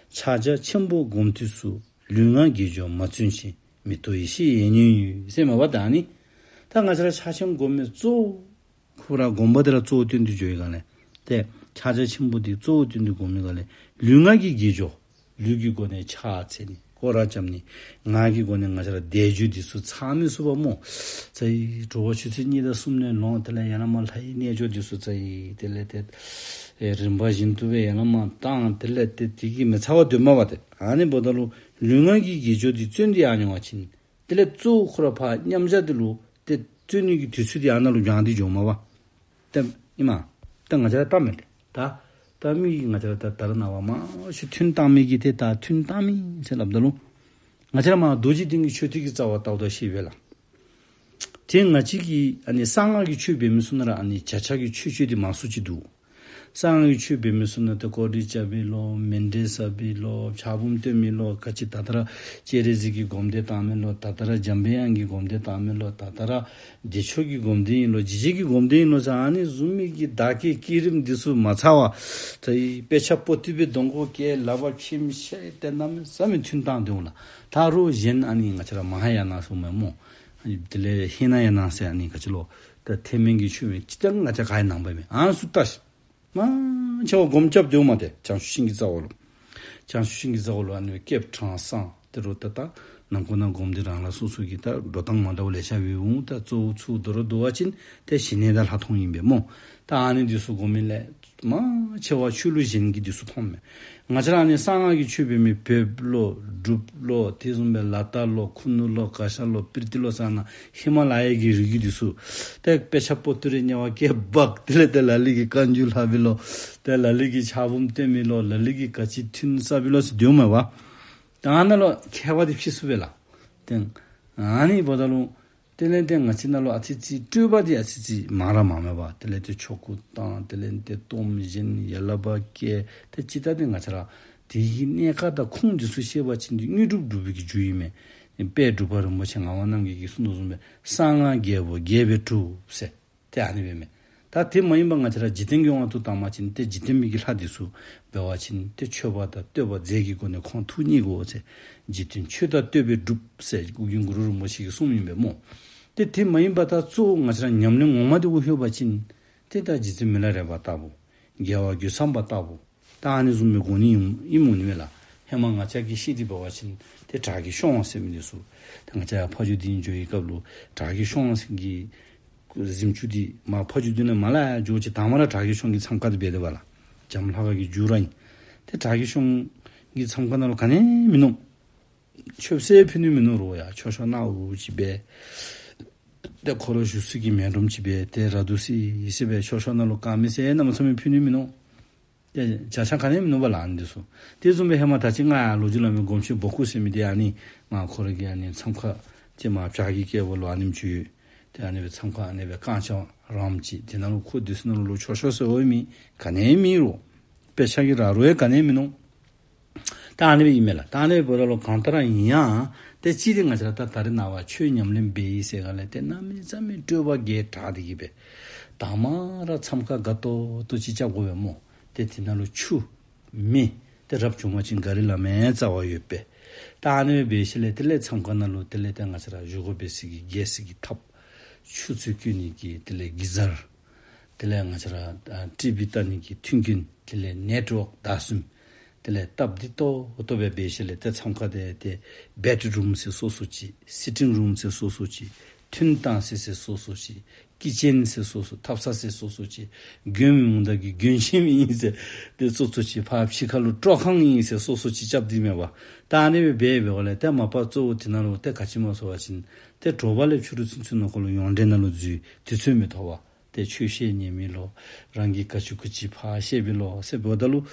ཕྱག་རྒྱ་ཆེན་པོ་སྒོམ་དུས་སུ། ལུས་ངག་དགེ་སྦྱོར་མ་བརྩོན་ཞིང་། མི་རྟོག་ཡེ་ཤེས་ཡལ་ཉེན་ཡོད་ཟེར་མས་པ། ད་ཨ་ནི་ད་ང་བཅས་ར་ཕྱག་ཆེན་སྒོམ་མི་གཙོ་བོ་ཁོ་ར་སྒོམ་པ་འདི་ར་གཙོ་བོ་བཏོན་ཏེ་འགྱོ་བའི་སྒང་ལས། ཏེ་ཕྱག་རྒྱ་ཆེན་པོ་འདི་གཙོ་བོ་བཏོན་ཏེ་སྒོམ་མི་སྒང་ལས་ལུས་ངག་གི་དགེ་སྦྱོར། ལུས་ཀྱི་སྒོ་ནས་ཕྱག་འཚལ་ནི་སྐོར་ར་རྐྱབ་ནི། ངག་གི་སྒོ་ནས་ང་བཅས་ར་བཟླས་བརྗོད་འདི་ཚུ་ཚར་མི་ཚུགས་པ་སྨོ། ཚར་ཡི། དྲོ་པ་ཆུ་ཚོད་གཉིས་དང་གསུམ་ལས་ལོངས། དེ་ལས་ཡར་ལས་མར་ལྷ་ཡི་རྣལ་འབྱོར་འདི་ཚུ་ཚར་ཡི། དེ་ལས་ཏེ་ཨེ་རིམ་པ་བཞིན་དུ་སྦེ་ཡར་ལས་མར་བཏང་། དེ་ལས་ཏེ་དེ་གིས་མི་ཚར་བར་སྡོད་མས་པ་ཏེ། ཨ་ནི་འབདཝ་ད་ལུ་ལུས་ངག་གི་དགེ་སྦྱོར་འདི་བརྩོན་ཏེ་ཡར་འགྱོ་བ་ཅིན་དེ་ལས་གཙོ་བོ་ཁོ་ར་ཕར་མཉམ་བཞག་འདི་ལུ་ཏེ་བརྩོན་ནི་གི་དུས་ཚོད་འདི་ཨ་ནཱ་ལུ་འགྱངས་ཏེ་འགྱོཝ་མས་པ། ཏེ་ཨིན་མས། ད་ང་བཅས་ར་ལྟ་མས་ཏེ། ད་ད་མི་གིས་ང་བཅས་ར་ད་ད་རེས་ནངས་པ་མང་ཤོས་ཐུན་བཏང་མི་གིས་ཏེ་ད་ཐུན་བཏང་མི་ཟེར་སླབ་ད་ལུ་ང་བཅས་ར་མར་རྡོ་རྗེ་གདན་གྱི་མཆོད་རྟེན་གྱི་རྩ་བར་ལྟཝ་ད་ཤེས་པས་ལགས། ཏེ་ང་བཅས་ཀྱིས་ཨ་ནི་གསང་སྔགས་ཀྱི་ཆོས་འབད་མི་ཚུ་ནང་ར་ཨ་ནི་བྱ་བྱ་གི་ཆོས་སྤྱོད་འདི་མང་སུ་ཅིག་འདུག། གསང་སྔགས་ཀྱི་ཆོས་འབད་མི་ཚུ་ནང་ཏེ་ཀོ་ཌི་རྐྱབ་པས་ལོ། མཎྜལ་ཟ་བས་ལོ། ཕྱག་འབུམ་བཏོན་མས་ལོ། ག་ཅི་ད་ལྟོ་ར་སྤྱན་རས་གཟིགས་ཀྱི་སྒོམ་བཟླས་བཏང་མས་ལོ། ད་ལྟོ་ར་འཇམ་པའི་དབྱངས་ཀྱི་སྒོམ་བཟླས་བཏང་མས་ལོ། ད་ལྟོ་ར་བདེ་མཆོག་གི་སྒོམ་བཟླས་ཨིན་ལོ། འཇིགས་བྱེད་ཀྱི་སྒོམ་བཟླས་ཨིན་ལོ་ཟེར་ཨ་ནི་བཟུམ་མའི་གི་བདག་བསྐྱེད་བསྐྱེད་རིམ་འདི་ཚུ་མ་ཚར་བར་ད་ཡི་དཔེ་ཆ་པོ་ཏི་སྦེ་གདོང་ཁར་བཀལ། ལག་པར་ཁྱེར་བཞག་སྟེ་གནམ་མེད་ས་མེད་ཐུན་བཏང་སྡོད་འོང་ལགས། ད་རུང་གཞན་ཨ་ནི་ང་བཅས་ར་མ་ཧཱ་ཡ་ན་ཟེར་མས་སྨོ། ཨ་ནི་དེ་ལས་ཧི་ན་ཡ་ན་ཟེར་ཨ་ནི་ག་ཅི་ལོ། ད་ཐེག་དམན་གྱི་ཆོས་མེན་ཅི་ད་ང་བཅས་ག་ཡི་ནང་པ་མེན། ཨ་ནི་ཚུ་ལྟ་ཤིག། མང་ཆེ་བ་སྒོམ་རྐྱབ་སྡོདཔ་མས་ཏེ་བྱང་ཆུབ་ཤིང་གི་རྩ་བ་ལུ། བྱང་ཆུབ་ཤིང་གི་རྩ་བ་ལུ་ཨ་ནི་སྐྱེས་བུ་དྲང་སྲོང་དེ་རུ་ད་ད་ནང་ཁོག་ནང་སྒོམ་འདི་རང་ལ་སོ་སོ་གི་ད་འགྲོ་སྟངས་མ་འདྲཝ་ལེ་ཤ་སྦེ་འོང་། ད་གཙོ་བོ་ཚུར་འགྲོ་རུང་འགྲོ་བ་ཅིན་ཏེ་ཞི་གནས་དང་ལྷག་མཐོང་ཨིན་པས་སྨོ། ད་ཨ་ནི་འདི་ཚུ་སྒོམ་མི་ལས་མང་ཆེ་བ་ཆོས་ལུགས་གཞན་གྱི་འདི་ཚུ་མཐོངམ་མས། ང་བཅས་ར་ཨ་ནི་གསང་སྔགས་ཀྱི་ཆོས་འབད་མི་བོདཔ་ལོ། འབྲུགཔ་ལོ། དེ་བཟུམ་སྦེ་ལ་དྭགས་ལོ། ཁུ་ནུ་ལོ། གར་ཞ་ལོ། པིར་ཏི་ལོ་ཟེར་ཨ་ནཱ་ཧི་མ་ལ་ཡ་གི་རི་རྒྱུད་འདི་ཚུ་ཏེ་དཔེ་ཆ་པོ་ཏི་རེ་དམྱལ་བ་སྐྱེལ་འབག། དེ་ལས་ཏེ་ལ་ལུ་གིས་བཀའ་འགྱུར་ལྷག་པས་ལོ། ཏེ་ལ་ལུ་གིས་ཕྱག་འབུམ་བཏོན་མས་ལོ། ལ་ལུ་གིས་ག་ཅི་ཐུན་བསགས་པས་ལོ་ཟེར་སྡོདཔ་མས་པ། ད་ཨ་ནཱ་ལུ་ཁྱད་པར་འདི་ཕྱེ་ཚུགས་པས་ལགས། ཏེ་ཨ་ནི་འབདཝ་ད་ལུ་དེ་ལས་ཏེ་ང་བཅས་ནང་ལུ་ཨ་ཙི་ཙི་སྤྲོས་པ་འདི་ཨ་ཙི་ཙི་མང་ར་མང་མས་པ། དེ་ལས་ཏེ་ཆོ་ག་བཏང་། དེ་ལས་ཏེ་གཏོརམ་བཞེངས། ཡ་ལ་བ་བཀལ། ཏེ་ཅི་ལྟར་ཏེ་ང་བཅས་ར་དེ་གི་གནས་སྐབས་དང་ཁུངས་འདི་ཚུ་ཤེས་པ་ཅིན་ཏེ་དངོས་གྲུབ་སྒྲུབ་པའི་གི་རྒྱུ་ཨིན་མས། དཔལ་འབྲུག་པ་རིན་པོ་ཆེ་ངག་དབང་རྣམ་རྒྱལ་གྱིས་གསུངས་དོ་བཟུམ་སྦེ་གསང་སྔགས་རྒྱལ་པོ་རྒྱལ་བས་གྲུབ་ཟེར། ཏེ་ཨ་ནི་སྦེ་མས། ད་དེ་མ་ཡིན་པ་ང་བཅས་ར་འཇིག་རྟེན་གྱི་དབང་དུ་བཏང་བ་ཅིན་ཏེ་འཇིག་རྟེན་མི་གི་ལྷ་འདི་ཚུ་འབད་བ་ཅིན་ཏེ་མཆོད་པ་དང་བསྟོད་པ་རྫས་ཀྱི་སྒོ་ནས་ཁོང་ཐུགས་མཉེས་དགོ་ཟེར། འཇིག་རྟེན་མཆོད་དང་བསྟོད་པས་འགྲུབ་ཟེར་ཨོ་རྒྱན་གུ་རུ་རིན་པོ་ཆེ་གིས་གསུངམ་ཨིན་པས་སྨོ། ཏེ་དེ་མ་ཡིན་པ་ད་གཙོ་བོ་ང་བཅས་ར་ཉམས་ལེན་ངོ་མ་འདི་གུ་ལྷོད་པ་ཅིན་ཏེ་ད་རྗེ་བཙུན་མི་ལ་རས་པ་ལྟ་བུ། རྒྱལ་བ་རྒོད་ཚང་པ་ལྟ་བུ། ད་ཨ་ནི་བཟུམ་མའི་སྒོ་ནས་ཨིནམ་འོང་ནི་མས་ལགས། ཧེ་མ་ང་བཅས་ཀྱིས་ཤེས་ཏེ་འབད་བ་ཅིན་ཏེ་དྲག་གི་ཤོང་ཟེར་མི་འདི་ཚུ། ད་ང་བཅས་ཡར་ཕ་ཇོ་སྡིངས་འགྱོ་བའི་སྐབས་ལུ་དྲག་གི་ཤོང་ཟེར་གྱི་གཟིམ་ཅུང་འདི་མར་ཕ་ཇོ་སྡིངས་ལས་མར་ལས་ཡར་འགྱོ་ཅི་དང་པ་ར་དྲག་གི་ཤོང་གི་མཚམས་ཁང་འདི་འབད་དེ་བ་ལགས། བྱམས་ལྷ་ཁང་གི་མཇུག་ར་ཨིན། ཏེ་དྲག་གི་ཤོང་གི་མཚམས་ཁང་ནང་ལུ་ག་ནི་མིན་ནུག། མཆོད་པ་ཟེར་ཕུལ་ནི་མིན་ནུག་རོ་ཡ། མཆོད་བཤམ་ནང་འོག་ཅིག་སྦེ་ཏེ་ཁོ་ར་བཞུགས་ས་གི་མལ་དྲོམ་ཅིག་སྦེ་ཏེ་ར་དུ་སི་སི་སྦེ་མཆོད་བཤམ་ནང་ལུ་ག་མི་ཟེར་གནམ་མེད་ས་མེད་ཕུལ་ནི་མིན་ནུག། ཏེ་བྱ་བྱ་ག་ནི་མིན་ནུག་པ་ལགས་ཨ་ནི་འདི་ཚུ། དེ་བཟུམ་སྦེ་ཧེ་མ་ད་ཅི་ང་ཡར་ལོ་རྒྱུས་སླབ་མི་སྒོམ་ཆེན་སྦོ་སྐུ་ཟེར་མི་འདི་ཨ་ནི་མར་ཁོ་ར་གི་ཨ་ནི་མཚམས་ཁང་ཅིག་མར་བྱ་གི་སྐལ་བ་ལུ་ཨ་ནེམ་ཅིག་ཡོད། ཏེ་ཨ་ནི་སྦེ་མཚམས་ཁང་ཨ་ནི་སྦེ་རྐང་ལྕགས་རམ་ཅིག་དེ་ནང་ལུ་ཁོ་འདི་ཚུ་ནང་ལུ་མཆོད་བཤམ་ཟེར་འོང་མི་ག་ནི་མེད་རོ། དཔེ་ཆ་གི་ར་རོ་ཡང་ག་ནི་མིན་ནུག། ད་ཨ་ནི་སྦེ་ཨིན་མས་ལགས། ད་ཨ་ནི་སྦེ་འབདཝ་ད་ལུ་གང་ལྟར་ཡང་ཏེ་ཅི་སྟེ་ང་བཅས་ར་ད་ད་རེས་ནངས་པ་ཆོས་ཉམས་ལེན་འབད་ཡི་ཟེར་ག་ལས་ཏེ་གནམ་མེད་ས་མེད་སྤྲོས་པ་བརྒྱས་དྲགས་ཏེ་གིས་སྦེ་དང་པ་ར་མཚམས་ཁང་དགའ་ཏོག་ཏོ་ཅིག་རྐྱབ་དགོ་པས་སྨོ། ཏེ་དེ་ནང་ལུ་ཆུ་མེ་ཏེ་རབ་བྱུང་བ་ཅིན་ག་རི་ལ་མེ་རྩ་བ་ཡོད་པས། ད་ཨ་ནི་སྦེ་འབད་ཞིནམ་ལས་དེ་ལས་མཚམས་ཁང་ནང་ལུ་དེ་ལས་ཏེ་ང་བཅས་ར་བཞེས་སྒོ་འབད་ས་གི་རྒྱལ་ས་གི་ཐབ། ཆུ་ཚོད་བསྐྱོན་ནི་གི་དེ་ལས་གི་ཛར། དེ་ལས་ང་བཅས་ར་ཨ་ཊི་བི་བལྟ་ནི་གི་མཐུན་རྐྱེན། དེ་ལས་ནེཊ་ཝརཀ་བརྡ་གསུམ། དེ་ལས་སྟབས་བདེ་ཏོག་ཏོ་སྦེ་འབད་ཞིནམ་ལས་ཏེ་མཚམས་ཁང་འདི་ཏེ་བེཌ་རུམ་ཟེར་སོ་སོ་ཅིག། སི་ཊིང་རུམ་ཟེར་སོ་སོ་ཅིག། ཐུན་བཏང་ཟེར་ཟེར་སོ་སོ་ཅིག། སྐྱི་ཅན་ཟེར་སོ་སོ། ཐབ་ཚང་ཟེར་སོ་སོ་ཅིག། མགྱོནམ་འོང་ད་གི་མགྱོན་ཤེམ་ཨིན་ཟེར་ཏེ་སོ་སོ་ཅིག། ཕར་ཕྱི་ཁ་ལུ་སྤྲོ་ཁང་ཨིན་ཟེར་སོ་སོ་ཅིག་རྐྱབ་སྟེ་མེན་པ། ད་ཨ་ནི་སྦེ་འབད་འབད་བ་ལས་ཏེ་མ་པ་གཙོ་བོ་དེ་ནང་ལུ་ཏེ་ག་ཅི་སྨོ་ཟེར་བ་ཅིན་ཏེ་དྲོ་པ་ལས་ཕྱི་རུ་ཚུན་ཚོད་ནང་འཁོད་ལུ་ཡོངས་འབྲེལ་ནང་ལུ་འཛུལ། དུས་ཚོད་མི་ཐོབ་པས། ཏེ་ཆོས་བཤད་ཉན་མི་ལོ། རང་གིས་ག་ཅི་གུ་ཅི་ཕར་བཤད་པའི་ལོ་ཟེར་འབདཝ་ད་ལུ།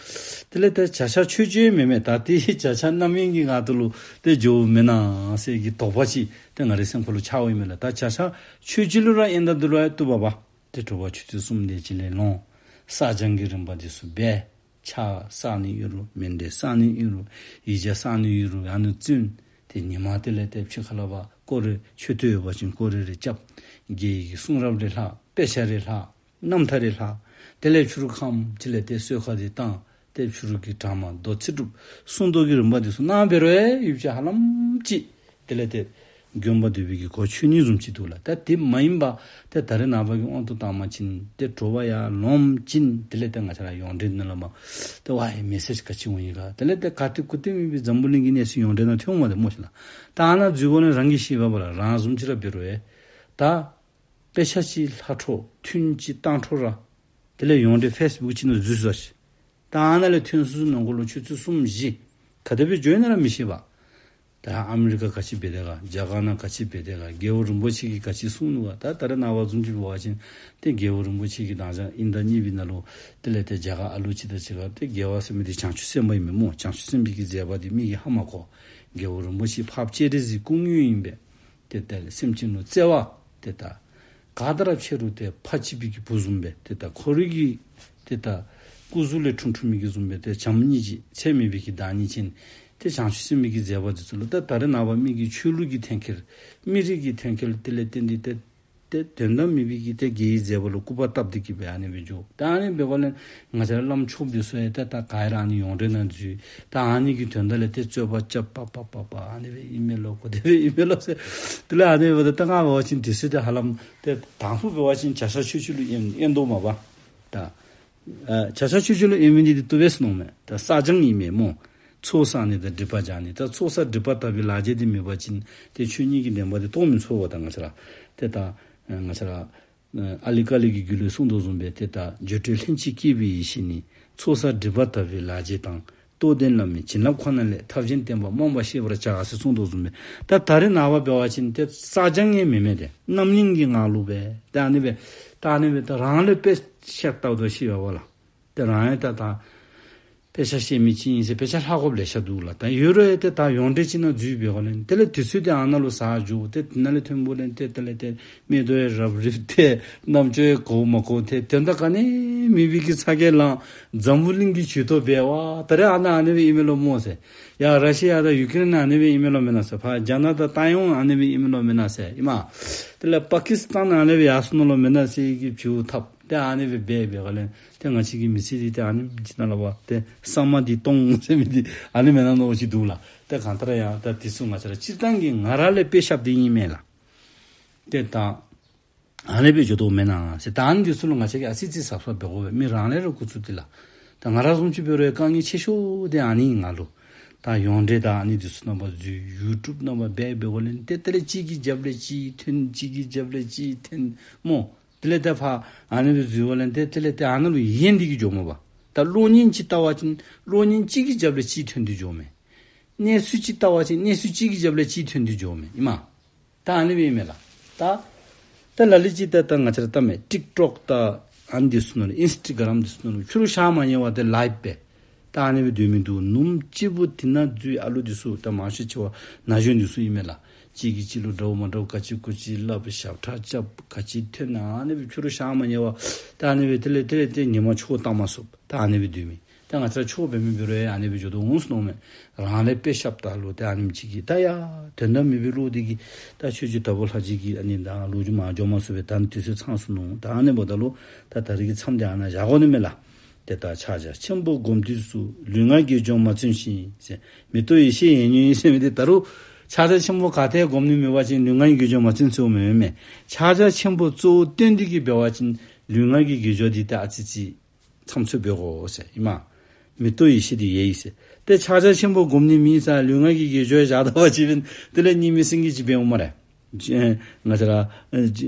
དེ་ལས་ཏེ་བྱ་བྱ་ཆོས་སྤྱོད་མེན་མས། ད་ཏེ་བྱ་བྱ་རྣམ་གཡེང་གི་ངང་དུ་ལུ་ཏེ་འགྱོཝ་མེན་ན་ཟེར་གྱི་དོགས་པ་ཅིག་ཏེ་ང་རའི་སེམས་ཁ་ལུ་འཆརཝ་ཨིན་མས་ལགས། ད་བྱ་བྱ་ཆོས་སྤྱོད་ལུ་ར་ཨིན་ད་འདི་ལུ་ཡང་བཏུབ་པས། ཏེ་དྲོ་པ་ཆུ་ཚོད་གསུམ་དེ་ཅིག་ལས་ལོངས། བསགས་སྦྱང་གི་རིམ་པ་འདི་ཚུ་འབད། ཕྱག་བསག་ནི་ཨིན་རུང་མཎྜལ་བསག་ནི་ཨིན་རུང་ཡིག་བརྒྱ་བསག་ནི་ཨིན་རུང་ཨ་ནི་བཙུན། ཏེ་ཉི་མ་དེ་ལས་ཏེ་ཕྱི་ཁ་ལས་ཕར་སྐོར་ར་མཆོད་རྟེན་ཡོད་པ་ཅིན་སྐོར་ར་རེ་རྐྱབ། དགེ་བའི་གི་གསུང་རབ་རེ་ལྷག། དཔེ་ཆ་རེ་ལྷག། རྣམ་ཐར་རེ་ལྷག། དེ་ལས་ཕྱི་རུ་ཁམས་ཅིག་ལས་ཏེ་གསོལ་ཁ་འདི་བཏང་། ཏེ་ཕྱི་རུ་གི་གྲངས་མང་མདོ་ཚིག་གྲུབ་གསུང་མདོ་གི་རིམ་པ་འདི་ཚུ་གནང་འབད་རུང་ཡུདཔ་ཅིག་ཧ་ལམ་ཅིག་དེ་ལས་ཏེ་དགོན་པ་འདུས་པའི་གི་གོ་ཆོད་ནི་བཟུམ་ཅིག་འདུག་ལགས། ད་དེ་མ་ཡིན་པ་ཏེ་ད་རེས་ནངས་པ་གི་དབང་དུ་བཏང་བ་ཅིན་ཏེ་དྲོ་པ་ཡར་ལོངམ་ཅིག་དེ་ལས་ཏེ་ང་བཅས་ར་ཡོངས་འབྲེལ་ནང་ལུ་མར་ཏེ་ཝའི་མེ་སེཇ་ག་ཅི་འོང་ཡི་ག། དེ་ལས་ཏེ་ག་ཏེ་གུ་ཏེ་མེད་པའི་འཛམ་བུ་གླིང་གི་གནས་ཚུལ་ཡོངས་འབྲེལ་ནང་ཐོན་འོང་མས་ཏེ་སྨོ་ཤིག་ལགས། ད་ཨ་ནཱ་འཛུལ་དགོ་ནི་རང་གིས་ཤེས་པས་པ་ལགས། རང་བཟུམ་ཅིག་ར་འབད་རུང་ཡང་ད་དཔེ་ཆ་ཅིག་ལྷག་འཕྲོ་ཐུན་ཅིག་བཏང་འཕྲོ་ར། དེ་ལས་ཡོངས་འབྲེལ་ཕེསི་བུཀ་ཅིག་ནང་འཛུལ་སོང་ཤིག། ད་ཨ་ནཱ་ལས་ཐོན་སོ་སོ་ནང་འཁོད་ལུ་ཆུ་ཚོད་གསུམ་བཞི་ག་དེ་སྦེ་འགྱོ་ཡི་ན་ར་མི་ཤེས་པས། ད་ཨ་མི་རི་ཀ་ག་ཅི་འབད་དེ་ག། རྒྱ་གར་ནང་ག་ཅི་འབད་དེ་ག། རྒྱལ་བ་རིན་པོ་ཆེ་གིས་ག་ཅི་གསུངས་ནུག་ག། ད་ད་རེས་ནངས་པ་བཟུམ་ཅིག་འབད་བ་ཅིན་ཏེ་རྒྱལ་བ་རིན་པོ་ཆེ་གིས་དང་ཅ་དབྱིན་ཟླ་གཉིས་པའི་ནང་ལུ་དེ་ལས་ཏེ་རྒྱ་གར་ཨ་ལུ་ཅིག་དང་གཅིག་ཁར་ཏེ་རྒྱལ་བ་ཟེར་མི་འདི་བྱང་ཆུབ་སེམས་དཔའ་ཨིན་མས་སྨོ། བྱང་ཆུབ་སེམས་དཔའི་གི་མཛད་པ་འདི་མིག་གིས་ཧ་མ་གོ། རྒྱལ་བ་རིན་པོ་ཆེ་འཕགས་པ་སྤྱན་རས་གཟིགས་སྐུ་དངོས་ཨིན་པས། ཏེ་ད་སེམས་ཅན་ལུ་བརྩེ་བ་ཏེ་ད་ག་དང་ར་ཕྱད་རུང་ཏེ་ཕ་གཅིག་པའི་གི་བུ་བཟུམ་སྦེ་ཏེ་ད་ཁོ་རའི་གི་ཏེ་ད་སྐུ་གཟུགས་ལས་འཁྲུངས་འཁྲུངས་མི་གི་བཟུམ་སྦེ་ཏེ་བྱམས་སྙིང་རྗེ་ཚད་མེད་པའི་གི་བདག་ཉིད་ཅན། ཏེ་བྱང་ཆུབ་སེམས་དཔའི་གི་མཛད་པ་འདི་ཚུ་ལུ་ད་ད་རེས་ནངས་པ་མི་གི་ཆོས་ལུགས་ཀྱི་འཐེན་འཁྱེར་མི་རིགས་ཀྱི་འཐེན་འཁྱེར་དེ་ལས་བརྟེན་ཏེ་ཏེ་ཏེ་དོན་དག་མེད་པའི་གི་ཏེ་དགེ་བའི་མཛད་པ་ལུ་སྐུར་པ་བཏབ་སྟེ་གི་སྦེ་ཨ་ནི་སྦེ་འགྱོ། ད་ཨ་ནི་འབདཝ་ལས་ང་བཅས་ར་བླམ་ཆོསཔ་འདི་ཚུ་ཡང་ཏེ་ད་ག་ར་ཨ་ནི་ཡོངས་འབྲེལ་ནང་འཛུལ། ད་ཨ་ནི་གི་དོན་དག་ལས་ཏེ་རྩོད་པ་རྐྱབ། པ་པ་པ་པ་ཨ་ནི་སྦེ་ཨིན་མས་ལོ། གོ་དེ་སྦེ་ཨིན་མས་ལོ་ཟེར། དེ་ལས་ཨ་ནི་འབདཝ་ད་ད་ང་འབད་བ་ཅིན་དུས་ཚོད་འདི་ཧ་ལམ་ཏེ་དང་ཕུ་འབད་བ་ཅིན་བྱ་བྱ་ཆོས་སྤྱོད་ལུ་ཨིན་ཨིན་དོ་མས་པ། ད་ཨ་བྱ་བྱ་ཆོས་སྤྱོད་ལུ་ཨིན་མི་འདི་ཏེ་བཏུབ་པས་ཟེར་མནོཝ་མས། ད་བསགས་སྦྱང་ཨིན་མས་སྨོ། ཚོགས་བསགས་ནི་དང་སྒྲིབ་པ་སྦྱང་ནི། ད་ཚོགས་བསགས་སྒྲིབ་པ་དག་པའི་ལག་རྗེས་འདི་མེད་པ་ཅིན་ཏེ་ཆོས་ཉིད་ཀྱི་བདེན་པ་འདི་རྟོགས་མི་ཚུགས་པས། ད་ང་བཅས་ར་ཏེ་ད་ཨ་ང་བཅས་ར་ཨ་ཨ་ལི་ཀ་ལི་གི་རྒྱུད་ལུ་གསུངས་དོ་བཟུམ་སྦེ་ཏེ་ད་སྦྱོར་སྒྲོལ་ལྷན་ཅིག་སྐྱེས་པའི་ཡེ་ཤེས་ནི། ཚོགས་བསགས་སྒྲིབ་པ་དག་པའི་ལག་རྗེས་དང་། རྟོགས་ལྡན་བླ་མའི་བྱིན་རླབས་ཁོ་ན་ལས། ཐབས་གཞན་བསྟེན་པ་རྨོངས་པ་ཤེས་པར་བྱ་ཟེར་གསུངས་དོ་བཟུམ་སྦེ། ད་ད་རེས་ནངས་པ་འབད་བ་ཅིན་ཏེ་བསགས་སྦྱང་ཡང་མེད་མས་ཏེ། རྣམ་གཡེང་གི་ངང་ལུ་སྦེ་ད་ཨ་ནི་སྦེ་ད་ཨ་ནི་སྦེ་ད་རང་ལས་དཔེ་ཤ་སྟག་ཏོ་ཤེས་པས་པ་ལགས། ཏེ་རང་ཡང་ད་ད་དཔེ་ཆ་ཤེས་མི་ཅིག་ཨིན་ཟེར་དཔེ་ཆ་ལྷག་དགོཔ་ལེ་ཤ་འདུག་ལགས། ད་ཡོད་རུང་ཡང་ཏེ་ད་ཡོངས་འབྲེལ་ཅིག་ནང་འཛུལ་འབད་དགོ་ལགས། དེ་ལས་དུས་ཚོད་འདི་ཨ་ནཱ་ལུ་ཟད་འགྱོ། ཏེ་དེ་ནང་ལས་ཐོན་པོ་ལས་ཏེ་དེ་ལས་ཏེ་མིག་ཏོ་ཡང་རབ་རིབ་སྟེ་རྣམ་ཅོ་ཡང་གོཝ་མ་གོ། ཏེ་དོན་དག་ག་ནི་མེད་པའི་གི་ཚ་གྱང་ལང་། འཛམ་བུ་གླིང་གི་ཇུས་གཏོགས་འབད་བ་ད་རེས་ཨ་ནཱ་ཨ་ནི་སྦེ་ཨིན་མས་ལོ་སྨོ་ཟེར། ཡ་ར་ཤི་ཡ་དང་ཡུ་ཀེ་རེན་ཨ་ནི་སྦེ་ཨིན་མས་ལོ་མེན་ན་ཟེར། ཕར་རྒྱ་ནག་དང་ཏཱའི་ཝན་ཨ་ནི་སྦེ་ཨིན་མས་ལོ་མེན་ན་ཟེར་ཨིན་མས། དེ་ལས་པ་ཀི་སི་ཏཱན་ཨ་ནི་སྦེ་ཡར་སོང་ནུག་ལོ་མེན་ན་ཟེར་གྱི་བྱུས་འཐབ། ཏེ་ཨ་ནི་སྦེ་འབད་འབད་དགོ་ལགས། ཏེ་ང་བཅས་ཀྱི་མི་ཚེ་འདི་ཏེ་ཨ་ནི་ཅིག་ནང་ལུ་འབད་ཏེ་ས་མ་འདི་སྟོང་ཟེར་མི་འདི་ཨ་ནི་མེན་ན་མནོ་ཅིག་འདུག་ལགས། ཏེ་གང་ལྟར་ཡང་ད་འདི་ཚུ་ང་བཅས་ར་སྤྱིར་བཏང་གི་ང་ར་ལས་དཔེ་ཤ་སྟག་འདི་ཨིན་མས་ལགས། ཏེ་ད་ཨ་ནི་སྦེ་འགྱོ་དོ་མེན་ན་ཟེར། ད་ཨ་ནི་འདི་ཚུ་ལུ་ང་བཅས་ཀྱིས་ཨ་ཙི་ཙི་གཟབ་གཟབ་འབད་དགོ་པས། མི་རང་ལས་ར་འགོ་བཙུགས་ཏེ་ལགས། ད་ང་ར་བཟུམ་ཅིག་འབད་རུང་དཀའ་ངལ་ཆེ་ཤོས་འདི་ཨ་ནི་ང་ལུ། ད་ཡོངས་འབྲེལ་དང་ཨ་ནི་འདི་ཚུ་ནང་འབད་འཛུལ། ཡུ་ཊུབ་ནང་འབད་འབད་འབད་དགོ་ལགས། ཏེ་དེ་ལས་གཅིག་གི་རྒྱབ་ལས་གཅིག་ཐོན། གཅིག་གི་རྒྱབ་ལས་གཅིག་ཐོན་སྨོ། དེ་ལས་ཏེ་ཕར་ཨ་ནི་སྦེ་འཛུལ་བ་ལས་ཏེ་དེ་ལས་ཏེ་ཨ་ནཱ་ལུ་ཡེངས་ཏེ་གི་འགྱོཝ་མས་པ། ད་གློག་བརྙན་ཅིག་བལྟ་བ་ཅིན་གློག་བརྙན་གཅིག་གི་རྒྱབ་ལས་གཅིག་ཐོན་ཏེ་འགྱོཝ་མས། གནས་ཚུལ་ཅིག་བལྟ་བ་ཅིན་གནས་ཚུལ་གཅིག་གི་རྒྱབ་ལས་གཅིག་ཐོན་ཏེ་འགྱོཝ་མས་ཨིན་མས། ད་ཨ་ནི་སྦེ་ཨིན་མས་ལགས། ད་ད་ལ་ལུ་ཅིག་ད་ད་ང་བཅས་ར་བལྟ་མས། ཊིཀ་ཊོཀ་དང་ཨ་ནི་འདི་ཚུ་ནང་ལུ་ཨིནསི་ཊ་གྲམ་འདི་ཚུ་ནང་ལུ་ཕྱི་རུ་ཞག་མ་ཉལ་བར་ཏེ་ལའིབ་འབད། ད་ཨ་ནི་སྦེ་སྡོད་མི་འདུག། ནུབ་མོ་གཅིག་པུ་དེ་ནང་འཛུལ། ཨ་ལུ་འདི་ཚུ་ད་མང་ཤོས་ཆེ་བ་ན་གཞོན་འདི་ཚུ་ཨིན་མས་ལགས། གཅིག་གིས་གཅིག་ལུ་འདྲཝ་མ་འདྲཝ་ག་ཅི་གུ་ཅི་སླབ། ཞབས་ཁྲ་རྐྱབ། ག་ཅི་ཐོན་ཨ་ནི་སྦེ་ཕྱི་རུ་ཞག་མ་ཉལ་བར་ད་ཨ་ནི་སྦེ་དེ་ལས་དེ་ལས་ཏེ་ཉི་མ་ཆོས་བཏང་མ་ཚུགས། ད་ཨ་ནི་སྦེ་སྡོད་མི། ད་ང་བཅས་ར་ཆོས་འབད་མི་འབད་རུང་ཨ་ནི་སྦེ་འགྱོ་དོ་འོང་ཟེར་མནོཝ་མས། རང་ལས་དཔེ་ཤ་སྟག་ལུ་ཏེ་ཨ་ནེམ་ཅིག་གིས་ད་ཡ་དོན་དག་མེད་པའི་བློ་འདི་གིས་ད་ཆོས་རྗེ་དྭགས་པོ་ལྷ་རྗེ་གི་ཨ་ནི་ད་ལོ་རྒྱུས་མར་འགྱོ་མ་ཚུགས་པས། ད་ཨ་ནི་དུས་ཚོད་ཚང་སོང་ནུག། ད་ཨ་ནི་འབདཝ་ད་ལུ་ད་ད་རིས་ཀྱི་མཚམས་འདི་ཨ་ནཱ་བཞག་དགོ་ནི་མས་ལགས། ཏེ་ད་ཕྱག་རྒྱ་ཆེན་པོ་སྒོམ་དུས་སུ། ལུས་ངག་གི་སྦྱོར་མ་བརྩོན་ཞིང་ཟེར། མི་རྟོག་ཡེ་ཤེས་ཡལ་ཉེན་ཡིན་ཟེར་མི་འདི་ད་རུང་ཕྱག་རྒྱ་ཆེན་པོ་ག་ཏེ་སྒོམ་ནི་མེད་པ་ཅིན་ལུས་ངག་གི་སྦྱོར་མ་བརྩོན་ཟེརཝ་མེན་མས། ཕྱག་རྒྱ་ཆེན་པོ་གཙོ་བོ་བཏོན་ཏེ་གི་འབད་བ་ཅིན་ལུས་ངག་གི་སྦྱོར་འདི་ད་ཨ་ཙི་ཙི་མཚམས་ཚོད་འབད་དགོ་ཟེར་ཨིན་མས། མི་རྟོག་ཡེ་ཤེས་འདི་ཡལ་ཡི་ཟེར། ཏེ་ཕྱག་རྒྱ་ཆེན་པོ་སྒོམ་ནི་མེད་ས་ལུས་ངག་གི་དགེ་སྦྱོར་བཞག་ད་པ་ཅིན་དེ་ལས་གཉིས་མེད་སེང་གེ་ཅིག་འབད་འོང་སྨ་རེ། ང་བཅས་ར་ཨེ་བོད་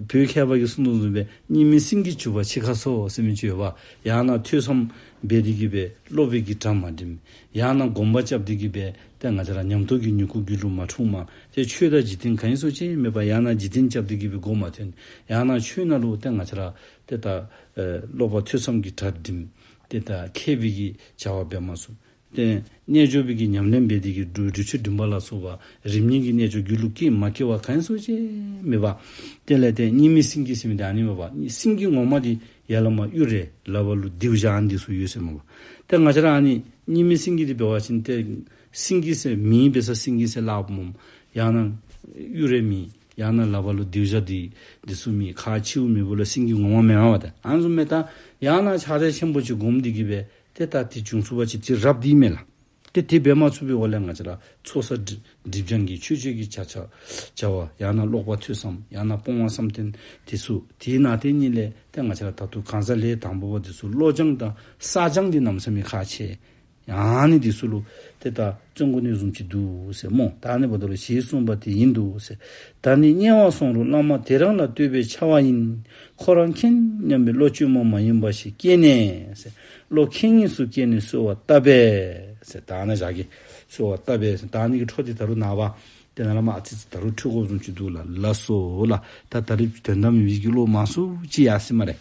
མཁས་པ་གིས་གསུངས་དོ་བཟུམ་སྦེ་སྙིགས་མའི་སེང་གེ་བྱུག་པ་འཆི་ཁ་སོགས་ཟེར་མི་ཅིག་ཡོདཔ། ཡང་ན་ཐོས་བསམ་འབད་དེ་གི་སྦེ་ཀློག་པའི་གི་གྲ་མ་འགྲིམ། ཡང་ན་སྒོམ་པ་རྐྱབ་སྟེ་གི་སྦེ་ཏེ་ང་བཅས་ར་ཉམས་རྟོགས་ཀྱི་མྱུ་གུ་རྒྱུད་ལུ་མ་འཁྲུངསམ། ཏེ་ཆོས་དང་འཇིག་རྟེན་གང་ཡིན་སོ་ཅི་མེདཔ། ཡང་ན་འཇིག་རྟེན་རྐྱབ་སྟེ་གི་སྦེ་མགོ་མ་ཐོན། ཡང་ན་ཆོས་ནང་ལུ་ཏེ་ང་བཅས་ར་ཏེ་ད་ཨེ་ཀློག་པ་ཐོས་བསམ་གྱི་གྲ་འགྲིམ། ཏེ་ད་མཁས་པའི་གི་བྱ་བ་འབད་མ་ཚུགས། ཏེ་རྣལ་འབྱོར་པའི་གི་ཉམས་ལེན་འབད་དེ་གི་སྒྲུབ་སྒྲུབ་ཆོས་སྒྲིམ་པ་ལ་སོགས་པ་རིམ་གཉིས་ཀྱི་རྣལ་འབྱོར་རྒྱུད་ལུ་སྐྱེ་མ་སྐྱེ་བ་གང་ཡིན་སོ་ཅི་མེདཔ། དེ་ལས་ཏེ་སྙིགས་མའི་སེང་གེ་ཟེར་མི་འདི་ཨ་ནི་མས་པ། སེང་གེ་ངོ་མ་འདི་ཡར་ལས་མར་གཡུ་རལ་ལག་པ་ལུ་མདེའུ་བཞག་ཨ་ནི་འདི་ཚུ་ཡོད་ཟེར་མས་པ། ཏེ་ང་བཅས་ར་ཨ་ནི་སྙིགས་མའི་སེང་གེ་འདི་འབད་བ་ཅིན་ཏེ་སེང་གེ་ཟེར་མེ་འབད་ས་སེང་གེ་ཟེར་སླབ་སྨོ། ཡང་ན་གཡུ་རལ་མེ། ཡང་ན་ལག་པ་ལུ་མདེའུ་བཞག་འདི་འདི་ཚུ་མེ། ཁ་ཕྱེཝ་མེདཔ་ལས་སེང་གེ་ངོ་མ་མེན་མས་པ། ཏེ་ཨ་ནི་བཟུམ་སྦེ་ད་ཡང་ན་ཕྱག་རྒྱ་ཆེན་པོ་ཅིག་སྒོམ་སྟེ་གི་སྦེ་ཏེ་ད་དེ་འབྱུང་ཚུགས་པ་ཅིན་དེ་རབ་འདི་མས་ལགས། ཏེ་དེ་འབད་མ་ཚུགས་པའི་འོག་ལས་ང་བཅས་ར་ཚོགས་བསགས་སྒྲིབ་སྦྱང་གི་ཆོས་སྤྱོད་ཀྱི་བྱ་བྱ་བྱ་བ། ཡང་ན་ཀློག་པ་ཐོས་བསམ། ཡང་ན་སྤོང་བ་བསམ་གཏན་འདི་ཚུ། དེ་ནང་དེ་གཉིས་ལས་ཏེ་ང་བཅས་ར་ད་ལྟོ་གང་ཟག་ལས་དང་པོ་པ་འདི་ཚུ་བློ་སྦྱང་དང་བསགས་སྦྱང་འདི་གནམ་མེད་ས་མེད་ཁག་ཆེ། ཨ་ནི་འདི་ཚུ་ལུ་ཏེ་ད་བརྩོན་དགོ་ནི་བཟུམ་ཅིག་འདུག་ཟེར་སྨོ། ད་ཨ་ནི་འབདཝ་ད་ལུ་ཞེས་གསུངས་པ་དེ་ཡིན་འདུག་ཟེར། ད་ནི་དམྱལ་བར་སོང་རུང་བླ་མ་དེ་རང་ལ་བསྟོད་པས་འཕྱ་བ་ཡིན། ཁོ་རང་མཁྱེན་སྙམ་པའི་བློ་བཅོས་མ་མ་ཡིན་པ་ཞིག་སྐྱེས་ནས་ཟེར། བློ་ཁེངས་སྙིང་སུ་སྐྱེས་ནས་གསོལ་བ་བཏབ་པས་ཟེར། ད་ཨ་ནཱ་བཞག་གེ། གསོལ་བ་བཏབ་པས་ཟེར། ད་ཨ་ནི་གི་འཕྲོ་འདི་ད་རུང་ནངས་པ་ཏེ་ནཱ་ལས་མར་ཨ་ཙི་ཙི་ད་རུང་འཕྲོ་དགོཔ་བཟུམ་ཅིག་འདུག་ལགས། ལགས་སོ་ལགས། ད་ད་རིས་དོན་དག་མེད་པའི་གི་བློ་མང་སུ་ཅིག་ཡར་སོ་ཡི་སྨ་རེ།